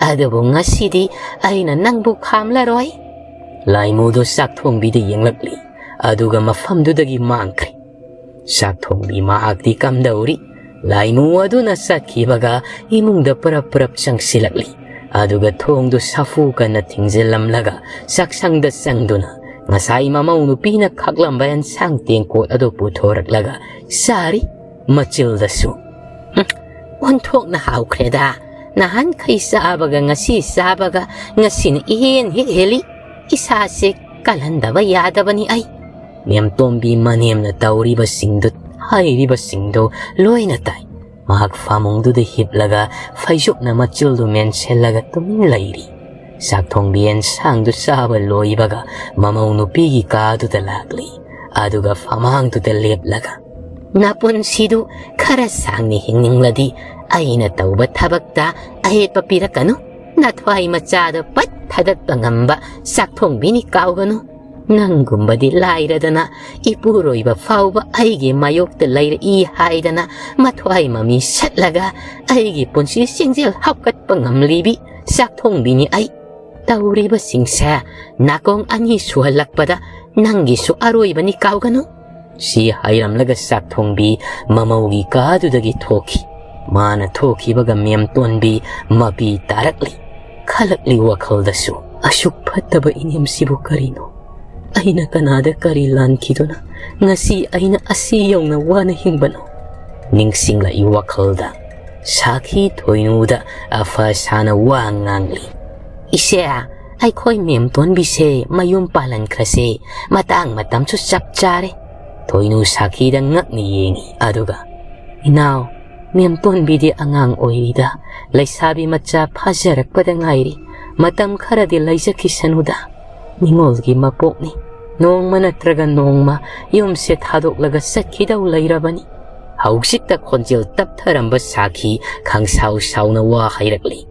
ꯑꯗꯨꯕꯨ ꯉꯁꯤꯗꯤ ꯑꯩꯅ ꯅꯪꯕꯨ ꯈꯥꯝꯂꯔꯣꯏ꯫" ꯂꯥꯏꯃꯨꯗꯨ ꯆꯥꯛꯊꯣꯡꯕꯤꯗ ꯌꯦꯡꯂꯛꯂꯤ, ꯑꯗꯨꯒ ꯃꯐꯝꯗꯨꯗꯒꯤ ꯃꯥꯡꯈ꯭ꯔꯦ꯫ ꯆꯥꯛꯊꯣꯡꯕꯤ ꯃꯍꯥꯛꯇꯤ ꯀꯝꯗꯧꯔꯤ? ꯂꯥꯏꯃꯨ ꯑꯗꯨꯅ ꯆꯠꯈꯤꯕꯒ ꯏꯃꯨꯡꯗ ꯄꯔꯞ ꯄꯔꯞ ꯆꯪꯁꯤꯜꯂꯛꯂꯤ꯫ ꯑꯗꯨꯒ ꯊꯣꯡꯗꯨ ꯁꯥꯐꯨ ꯀꯟꯅ ꯊꯤꯡꯖꯤꯜꯂꯝꯂꯒ ꯆꯥꯛꯁꯪꯗ ꯆꯪꯗꯨꯅ ꯉꯁꯥꯏ ꯃꯃꯧ ꯅꯨꯄꯤꯅ ꯈꯥꯛꯂꯝꯕ ꯑꯦꯟꯁꯥꯡ ꯇꯦꯡꯀꯣꯠ ꯑꯗꯨ ꯄꯨꯊꯣꯔꯛꯂꯒ ꯆꯥꯔꯤ꯫ ꯃꯆꯤꯜꯗꯁꯨ, "ꯍꯨꯝ, ꯑꯣꯟꯊꯣꯛꯅ ꯍꯥꯎꯈ꯭ꯔꯦꯗ꯫ ꯅꯍꯥꯟꯈꯩ ꯆꯥꯕꯒ ꯉꯁꯤ ꯆꯥꯕꯒ ꯉꯁꯤꯅ ꯏꯍꯦꯟ ꯍꯦꯛ ꯍꯦꯜꯂꯤ꯫ ꯏꯁꯥꯁꯦ ꯀꯜꯍꯟꯗꯕ ꯌꯥꯗꯕꯅꯤ ꯑꯩ꯫ ꯃꯦꯝꯇꯣꯝꯕꯤ ꯃꯅꯦꯝꯅ ꯇꯧꯔꯤꯕꯁꯤꯡꯗꯨ, ꯍꯥꯏꯔꯤꯕꯁꯤꯡꯗꯨ ꯂꯣꯏꯅ ꯇꯥꯏ꯫ ꯃꯍꯥꯛ ꯐꯃꯨꯡꯗꯨꯗ ꯍꯤꯞꯂꯒ ꯐꯩꯖꯨꯞꯅ ꯃꯆꯤꯜꯗꯨ ꯃꯦꯟꯁꯤꯜꯂꯒ ꯇꯨꯃꯤꯟ ꯂꯩꯔꯤ꯫ ꯆꯥꯛꯊꯣꯡꯕꯤ ꯑꯦꯟꯁꯥꯡꯗꯨ ꯆꯥꯕ ꯂꯣꯏꯕꯒ ꯃꯃꯧ ꯅꯨꯄꯤꯒꯤ ꯀꯥꯗꯨꯗ ꯂꯥꯛꯂꯤ꯫ ꯑꯗꯨꯒ ꯐꯃꯥꯡꯗꯨꯗ ꯂꯦꯞꯂꯒ, "ꯅꯄꯨꯟꯁꯤꯗꯨ ꯈꯔ ꯁꯥꯡꯅ ꯍꯤꯡꯅꯤꯡꯂꯗꯤ ꯑꯩꯅ ꯇꯧꯕ ꯊꯕꯛꯇ ꯑꯌꯦꯠꯄ ꯄꯤꯔꯛꯀꯅꯨ꯫ ꯅꯊ꯭ꯋꯥꯏ ꯃꯆꯥꯗꯣ ꯄꯠ ꯊꯥꯗꯠꯄ ꯉꯝꯕ ꯆꯥꯛꯊꯣꯡꯕꯤꯅꯤ ꯀꯥꯎꯒꯅꯨ꯫ ꯅꯪꯒꯨꯝꯕꯗꯤ ꯂꯥꯏꯔꯗꯅ ꯏꯄꯨꯔꯣꯏꯕ ꯐꯥꯎꯕ ꯑꯩꯒꯤ ꯃꯥꯌꯣꯛꯇ ꯂꯩꯔꯛꯏ ꯍꯥꯏꯗꯅ ꯃꯊ꯭ꯋꯥꯏ ꯃꯃꯤ ꯁꯠꯂꯒ ꯑꯩꯒꯤ ꯄꯨꯟꯁꯤ ꯆꯦꯡꯖꯦꯜ ꯍꯥꯞꯀꯠꯄ ꯉꯝꯂꯤꯕꯤ ꯆꯥꯛꯊꯣꯡꯕꯤꯅꯤ ꯑꯩ꯫ ꯇꯧꯔꯤꯕꯁꯤꯡꯁꯦ ꯅꯥꯀꯣꯡ ꯑꯅꯤ ꯁꯨꯍꯜꯂꯛꯄꯗ ꯅꯪꯒꯤꯁꯨ ꯑꯔꯣꯏꯕꯅꯤ ꯀꯥꯎꯒꯅꯨ꯫" ꯁꯤ ꯍꯥꯏꯔꯝꯂꯒ ꯆꯥꯛꯊꯣꯡꯕꯤ ꯃꯃꯧꯒꯤ ꯀꯥꯗꯨꯗꯒꯤ ꯊꯣꯛꯈꯤ꯫ ꯃꯥꯅ ꯊꯣꯛꯈꯤꯕꯒ ꯃꯦꯝꯇꯣꯟꯕꯤ ꯃꯄꯤ ꯇꯥꯔꯛꯂꯤ꯫ ꯈꯜꯂꯛꯂꯤ ꯋꯥꯈꯜꯗꯁꯨ, "ꯑꯁꯨꯛ ꯐꯠꯇꯕ ꯏꯅꯦꯝꯁꯤꯕꯨ ꯀꯔꯤꯅꯣ? ꯑꯩꯅ ꯀꯅꯥꯗ ꯀꯔꯤ ꯂꯥꯟꯈꯤꯗꯨꯅ ꯉꯁꯤ ꯑꯩꯅ ꯑꯁꯤ ꯌꯧꯅ ꯋꯥꯅ ꯍꯤꯡꯕꯅꯣ?" ꯅꯤꯡꯁꯤꯡꯂꯛꯏ ꯋꯥꯈꯜꯗ꯫ ꯁꯥꯈꯤ ꯊꯣꯏꯅꯨꯗ ꯑꯐ ꯁꯥꯅ ꯋꯥ ꯉꯥꯡꯂꯤ꯫ "ꯏꯆꯦ, ꯑꯩꯈꯣꯏ ꯃꯦꯝꯇꯣꯟꯕꯤꯁꯦ ꯃꯌꯨꯝ ꯄꯥꯜꯍꯟꯈ꯭ꯔꯁꯦ, ꯃꯇꯥꯡ ꯃꯇꯝꯁꯨ ꯆꯞ ꯆꯥꯔꯦ꯫" ꯊꯣꯏꯅꯨ ꯁꯥꯈꯤꯗ ꯉꯛꯅ ꯌꯦꯡꯉꯤ, ꯑꯗꯨꯒ, "ꯏꯅꯥꯎ, ꯃꯦꯝꯇꯣꯟꯕꯤꯗꯤ ꯑꯉꯥꯡ ꯑꯣꯏꯔꯤꯗ, ꯂꯩꯁꯥꯕꯤ ꯃꯆꯥ ꯐꯥꯖꯔꯛꯄꯗ ꯉꯥꯏꯔꯤ꯫ ꯃꯇꯝ ꯈꯔꯗꯤ ꯂꯩꯖꯈꯤꯁꯅꯨꯗ꯫ ꯅꯤꯉꯣꯜꯒꯤ ꯃꯄꯣꯛꯅꯤ꯫ ꯅꯣꯡꯃ ꯅꯠꯇ꯭ꯔꯒ ꯅꯣꯡꯃ ꯌꯨꯝꯁꯦ ꯊꯥꯗꯣꯛꯂꯒ ꯆꯠꯈꯤꯗꯧ ꯂꯩꯔꯕꯅꯤ꯫" ꯍꯧꯖꯤꯛꯇ ꯈꯣꯟꯖꯦꯜ ꯇꯞꯊꯔꯝꯕ ꯁꯥꯈꯤ ꯈꯪꯁꯥꯎ ꯁꯥꯎꯅ ꯋꯥ ꯍꯥꯏꯔꯛꯂꯤ꯫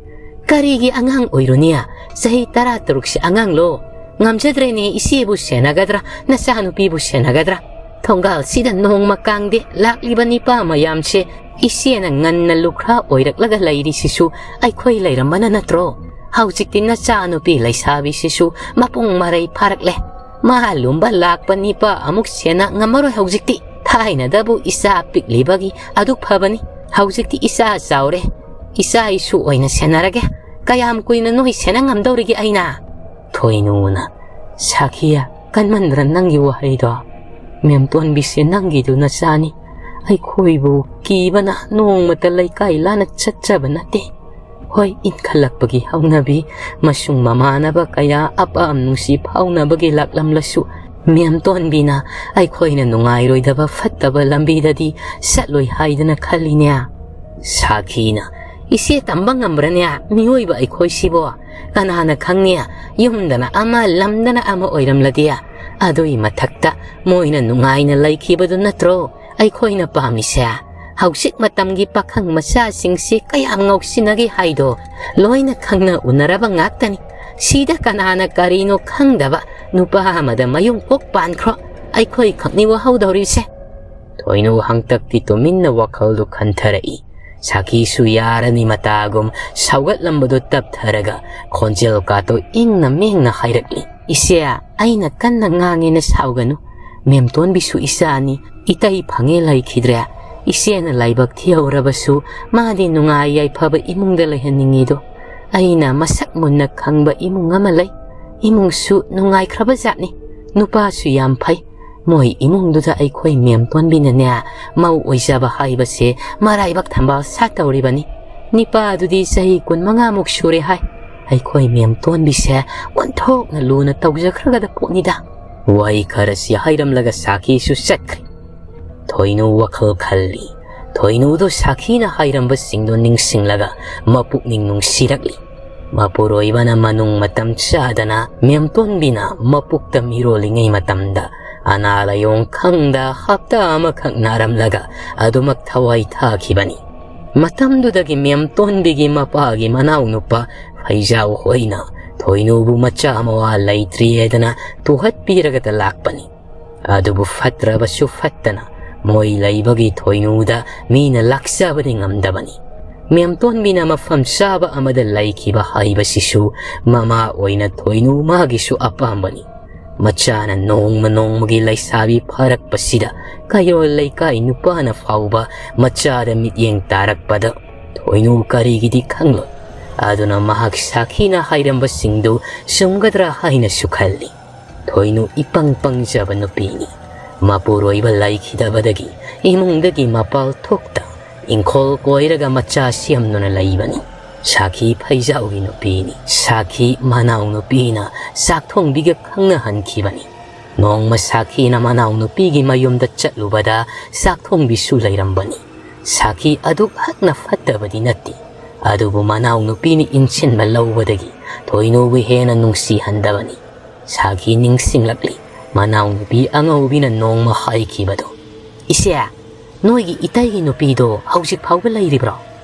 "ꯀꯔꯤꯒꯤ ꯑꯉꯥꯡ ꯑꯣꯏꯔꯨꯅꯤ? ꯆꯍꯤ ꯇꯔꯥ ꯇꯔꯨꯛꯁꯤ ꯑꯉꯥꯡꯂꯣ? ꯉꯝꯖꯗ꯭ꯔꯦꯅꯦ, ꯏꯆꯦꯕꯨ ꯁꯦꯟꯅꯒꯗ꯭ꯔꯥ, ꯅꯆꯥꯅꯨꯄꯤꯕꯨ ꯁꯦꯟꯅꯒꯗ꯭ꯔꯥ? ꯊꯣꯡꯒꯥꯜꯁꯤꯗ ꯅꯣꯡꯃ ꯀꯥꯡꯗꯦ ꯂꯥꯛꯂꯤꯕ ꯅꯤꯄꯥ ꯃꯌꯥꯝꯁꯦ ꯏꯆꯦꯅ ꯉꯟꯅ ꯂꯨꯈ꯭ꯔꯥ ꯑꯣꯏꯔꯛꯂꯒ ꯂꯩꯔꯤꯁꯤꯁꯨ ꯑꯩꯈꯣꯏ ꯂꯩꯔꯝꯕꯅ ꯅꯠꯇ꯭ꯔꯣ? ꯍꯧꯖꯤꯛꯇꯤ ꯅꯆꯥꯅꯨꯄꯤ ꯂꯩꯁꯥꯕꯤꯁꯤꯁꯨ ꯃꯄꯨꯡ ꯃꯔꯩ ꯐꯥꯔꯛꯂꯦ꯫ ꯃꯥ ꯂꯨꯝꯕ ꯂꯥꯛꯄ ꯅꯤꯄꯥ ꯑꯃꯨꯛ ꯁꯦꯟꯅ ꯉꯝꯃꯔꯣꯏ ꯍꯧꯖꯤꯛꯇꯤ꯫ ꯊꯥꯏꯅꯗꯕꯨ ꯏꯆꯥ ꯄꯤꯛꯂꯤꯕꯒꯤ ꯑꯗꯨꯛ ꯐꯕꯅꯤ꯫ ꯍꯧꯖꯤꯛꯇꯤ ꯏꯆꯥ ꯆꯥꯎꯔꯦ꯫ ꯏꯆꯥ ꯏꯁꯨ ꯑꯣꯏꯅ ꯁꯦꯟꯅꯔꯒꯦ꯫ ꯀꯌꯥꯝ ꯀꯨꯏꯅ ꯅꯣꯏ ꯁꯦꯟꯅ ꯉꯝꯗꯧꯔꯤꯒꯦ ꯑꯩꯅ?" ꯊꯣꯏꯅꯨꯅ, "ꯁꯥꯈꯤꯌꯥ, ꯀꯟꯃꯟꯗ꯭ꯔ ꯅꯪꯒꯤ ꯋꯥꯍꯩꯗꯣ? ꯃꯦꯝꯇꯣꯟꯕꯤꯁꯦ ꯅꯪꯒꯤꯗꯨ ꯅꯆꯥꯅꯤ꯫ ꯑꯩꯈꯣꯏꯕꯨ ꯀꯤꯕꯅ ꯅꯣꯡꯃꯇ ꯂꯩꯀꯥꯏ ꯂꯥꯟꯅ ꯆꯠꯆꯕ ꯅꯠꯇꯦ꯫ ꯍꯣꯏ, ꯏꯟꯈꯠꯂꯛꯄꯒꯤ ꯍꯧꯅꯕꯤ, ꯃꯁꯨꯡ ꯃꯃꯥꯟꯅꯕ ꯀꯌꯥ ꯑꯄꯥꯝ ꯅꯨꯡꯁꯤ ꯐꯥꯎꯅꯕꯒꯤ ꯂꯥꯛꯂꯝꯂꯁꯨ, ꯃꯦꯝꯇꯣꯟꯕꯤꯅ ꯑꯩꯈꯣꯏꯅ ꯅꯨꯡꯉꯥꯏꯔꯣꯏꯗꯕ ꯐꯠꯇꯕ ꯂꯝꯕꯤꯗꯗꯤ ꯆꯠꯂꯣꯏ ꯍꯥꯏꯗꯅ ꯈꯜꯂꯤꯅꯦ꯫ ꯁꯥꯈꯤꯅ, "ꯏꯆꯦ, ꯇꯝꯕ ꯉꯝꯕ꯭ꯔꯅꯦ ꯃꯤꯑꯣꯏꯕ ꯑꯩꯈꯣꯏꯁꯤꯕꯣ? ꯀꯅꯥꯅ ꯈꯪꯅꯤ, ꯌꯨꯝꯗꯅ ꯑꯃ, ꯂꯝꯗꯅ ꯑꯃ ꯑꯣꯏꯔꯝꯂꯗꯤ? ꯑꯗꯨꯒꯤ ꯃꯊꯛꯇ ꯃꯣꯏꯅ ꯅꯨꯡꯉꯥꯏꯅ ꯂꯩꯈꯤꯕꯗꯨ ꯅꯠꯇ꯭ꯔꯣ ꯑꯩꯈꯣꯏꯅ ꯄꯥꯝꯃꯤꯁꯦ? ꯍꯧꯖꯤꯛ ꯃꯇꯝꯒꯤ ꯄꯥꯈꯪ ꯃꯆꯥꯁꯤꯡꯁꯤ ꯀꯌꯥꯝ ꯉꯥꯎꯁꯤꯟꯅꯒꯦ ꯍꯥꯏꯗꯣ ꯂꯣꯏꯅ ꯈꯪꯅ ꯎꯅꯔꯕ ꯉꯥꯛꯇꯅꯤ꯫ ꯁꯤꯗ ꯀꯅꯥꯅ ꯀꯔꯤꯅꯣ ꯈꯪꯗꯕ ꯅꯨꯄꯥ ꯑꯃꯗ ꯃꯌꯨꯝ ꯀꯣꯛ ꯄꯥꯟꯈ꯭ꯔꯣ, ꯑꯩꯈꯣꯏ ꯈꯛꯅꯤ ꯋꯥꯍꯧꯗꯧꯔꯤꯁꯦ꯫" ꯊꯣꯏꯅꯨ ꯍꯪꯇꯛꯇꯤ ꯇꯨꯃꯤꯟꯅ ꯋꯥꯈꯜꯗꯨ ꯈꯟꯊꯔꯛꯏ꯫ ꯁꯥꯈꯤꯁꯨ ꯌꯥꯔꯅꯤ ꯃꯇꯥꯒꯨꯝ ꯁꯥꯎꯒꯠꯂꯝꯕꯗꯨ ꯇꯞꯊꯔꯒ ꯈꯣꯟꯖꯦꯜ ꯀꯥꯇꯨ ꯏꯪꯅ ꯃꯦꯡꯅ ꯍꯥꯏꯔꯛꯂꯤ, "ꯏꯆꯦ, ꯑꯩꯅ ꯀꯟꯅ ꯉꯥꯡꯉꯦꯅ ꯁꯥꯎꯒꯅꯨ꯫ ꯃꯦꯝꯇꯣꯟꯕꯤꯁꯨ ꯏꯆꯥꯅꯤ, ꯏꯇꯩ ꯐꯪꯉꯦ ꯂꯩꯈꯤꯗ꯭ꯔꯦ꯫ ꯏꯆꯦꯅ ꯂꯥꯏꯕꯛ ꯊꯤꯍꯧꯔꯕꯁꯨ ꯃꯥꯗꯤ ꯅꯨꯡꯉꯥꯏ ꯌꯥꯏꯐꯕ ꯏꯃꯨꯡꯗ ꯂꯩꯍꯟꯅꯤꯡꯉꯤꯗꯣ꯫ ꯑꯩꯅ ꯃꯁꯛ ꯃꯨꯟꯅ ꯈꯪꯕ ꯏꯃꯨꯡ ꯑꯃ ꯂꯩ꯫ ꯏꯃꯨꯡꯁꯨ ꯅꯨꯡꯉꯥꯏꯈ꯭ꯔꯕ ꯖꯥꯠꯅꯤ꯫ ꯅꯨꯄꯥꯁꯨ ꯌꯥꯝ ꯐꯩ꯫ ꯃꯣꯏ ꯏꯃꯨꯡꯗꯨꯗ ꯑꯩꯈꯣꯏ ꯃꯦꯝꯇꯣꯟꯕꯤꯅꯅꯦ ꯃꯧ ꯑꯣꯏꯖꯕ ꯍꯥꯏꯕꯁꯦ ꯃꯔꯥꯏꯕꯛ ꯊꯝꯕꯥꯜ ꯁꯥꯠꯇꯧꯔꯤꯕꯅꯤ꯫ ꯅꯤꯄꯥꯗꯨꯗꯤ ꯆꯍꯤ ꯀꯨꯟꯃꯉꯥꯃꯨꯛ ꯁꯨꯔꯦ ꯍꯥꯏ꯫ ꯑꯩꯈꯣꯏ ꯃꯦꯝꯇꯣꯟꯕꯤꯁꯦ ꯑꯣꯟꯊꯣꯛꯅ ꯂꯨꯅ ꯇꯧꯖꯈ꯭ꯔꯒꯗ ꯄꯣꯠꯅꯤꯗ꯫" ꯋꯥꯍꯩ ꯈꯔꯁꯤ ꯍꯥꯏꯔꯝꯂꯒ ꯁꯥꯈꯤꯁꯨ ꯆꯠꯈ꯭ꯔꯦ꯫ ꯊꯣꯏꯅꯨ ꯋꯥꯈꯜ ꯈꯜꯂꯤ꯫ ꯊꯣꯏꯅꯨꯗꯨ ꯁꯥꯈꯤꯅ ꯍꯥꯏꯔꯝꯕꯁꯤꯡꯗꯣ ꯅꯤꯡꯁꯤꯡꯂꯒ ꯃꯄꯨꯛꯅꯤꯡ ꯅꯨꯡꯁꯤꯔꯛꯂꯤ꯫ ꯃꯄꯨꯔꯣꯏꯕꯅ ꯃꯅꯨꯡ ꯃꯇꯝ ꯆꯥꯗꯅ ꯃꯦꯝꯇꯣꯟꯕꯤꯅ ꯃꯄꯨꯛꯇ ꯃꯤꯔꯣꯜꯂꯤꯉꯩ ꯃꯇꯝꯗ ꯑꯅꯥ ꯂꯥꯏꯌꯣꯡ ꯈꯪꯗ ꯍꯞꯇꯥ ꯑꯃꯈꯛ ꯅꯥꯔꯝꯂꯒ ꯑꯗꯨꯃꯛ ꯊꯋꯥꯏ ꯊꯥꯈꯤꯕꯅꯤ꯫ ꯃꯇꯝꯗꯨꯗꯒꯤ ꯃꯦꯝꯇꯣꯟꯕꯤꯒꯤ ꯃꯄꯥꯒꯤ ꯃꯅꯥꯎꯅꯨꯄꯥ ꯐꯩꯖꯥꯎ ꯍꯣꯏꯅ ꯊꯣꯏꯅꯨꯕꯨ ꯃꯆꯥ ꯃꯋꯥ ꯂꯩꯇ꯭ꯔꯤꯑꯦꯗꯅ ꯇꯨꯍꯠꯄꯤꯔꯒꯗ ꯂꯥꯛꯄꯅꯤ꯫ ꯑꯗꯨꯕꯨ ꯐꯠꯇ꯭ꯔꯕꯁꯨ ꯐꯠꯇꯅ ꯃꯣꯏ ꯂꯩꯕꯒꯤ ꯊꯣꯏꯅꯨꯗ ꯃꯤꯅ ꯂꯥꯛꯆꯕꯗꯤ ꯉꯝꯗꯕꯅꯤ꯫ ꯃꯦꯝꯇꯣꯟꯕꯤꯅ ꯃꯐꯝ ꯆꯥꯕ ꯑꯃꯗ ꯂꯩꯈꯤꯕ ꯍꯥꯏꯕꯁꯤꯁꯨ ꯃꯃꯥ ꯑꯣꯏꯅ ꯊꯣꯏꯅꯨ ꯃꯥꯒꯤꯁꯨ ꯑꯄꯥꯝꯕꯅꯤ꯫ ꯃꯆꯥꯅ ꯅꯣꯡꯃ ꯅꯣꯡꯃꯒꯤ ꯂꯩꯁꯥꯕꯤ ꯐꯥꯔꯛꯄꯁꯤꯗ ꯀꯩꯔꯣꯜ ꯂꯩꯀꯥꯏ ꯅꯨꯄꯥꯅ ꯐꯥꯎꯕ ꯃꯆꯥꯗ ꯃꯤꯠꯌꯦꯡ ꯇꯥꯔꯛꯄꯗ ꯊꯣꯏꯅꯨ ꯀꯔꯤꯒꯤꯗꯤ ꯈꯪꯂꯣꯏ꯫ ꯑꯗꯨꯅ ꯃꯍꯥꯛ ꯁꯥꯈꯤꯅ ꯍꯥꯏꯔꯝꯕꯁꯤꯡꯗꯨ ꯆꯨꯝꯒꯗ꯭ꯔꯥ ꯍꯥꯏꯅꯁꯨ ꯈꯜꯂꯤ꯫ ꯊꯣꯏꯅꯨ ꯏꯄꯪ ꯄꯪꯖꯕ ꯅꯨꯄꯤꯅꯤ꯫ ꯃꯄꯨꯔꯣꯏꯕ ꯂꯩꯈꯤꯗꯕꯗꯒꯤ ꯏꯃꯨꯡꯗꯒꯤ ꯃꯄꯥꯜ ꯊꯣꯛꯇ ꯏꯪꯈꯣꯜ ꯀꯣꯏꯔꯒ ꯃꯆꯥ ꯁꯦꯝꯗꯨꯅ ꯂꯩꯕꯅꯤ꯫ ꯁꯥꯈꯤ ꯐꯩꯖꯥꯎꯒꯤ ꯅꯨꯄꯤꯅꯤ꯫ ꯁꯥꯈꯤ ꯃꯅꯥꯎꯅꯨꯄꯤꯅ ꯆꯥꯛ ꯊꯣꯡꯕꯤꯒ ꯈꯪꯅꯍꯟꯈꯤꯕꯅꯤ꯫ ꯅꯣꯡꯃ ꯁꯥꯈꯤꯅ ꯃꯅꯥꯎꯅꯨꯄꯤꯒꯤ ꯃꯌꯨꯝꯗ ꯆꯠꯂꯨꯕꯗ ꯆꯥꯛ ꯊꯣꯡꯕꯤꯁꯨ ꯂꯩꯔꯝꯕꯅꯤ꯫ ꯁꯥꯈꯤ ꯑꯗꯨꯛ ꯍꯛꯅ ꯐꯠꯇꯕꯗꯤ ꯅꯠꯇꯦ, ꯑꯗꯨꯕꯨ ꯃꯅꯥꯎꯅꯨꯄꯤꯅ ꯏꯟꯁꯤꯟꯕ ꯂꯧꯕꯗꯒꯤ ꯊꯣꯏꯅꯨꯕꯨ ꯍꯦꯟꯅ ꯅꯨꯡꯁꯤꯍꯟꯗꯕꯅꯤ꯫ ꯁꯥꯈꯤ ꯅꯤꯡꯁꯤꯡꯂꯛꯂꯤ꯫ ꯃꯅꯥꯎꯅꯨꯄꯤ ꯑꯉꯧꯕꯤꯅ ꯅꯣꯡꯃ ꯍꯥꯏꯈꯤꯕꯗꯣ, "ꯏꯆꯦ, ꯅꯣꯏꯒꯤ ꯏꯇꯩꯒꯤ ꯅꯨꯄꯤꯗꯣ ꯍꯧꯖꯤꯛ ꯐꯥꯎꯕ ꯂꯩꯔꯤꯕ꯭ꯔꯣ?"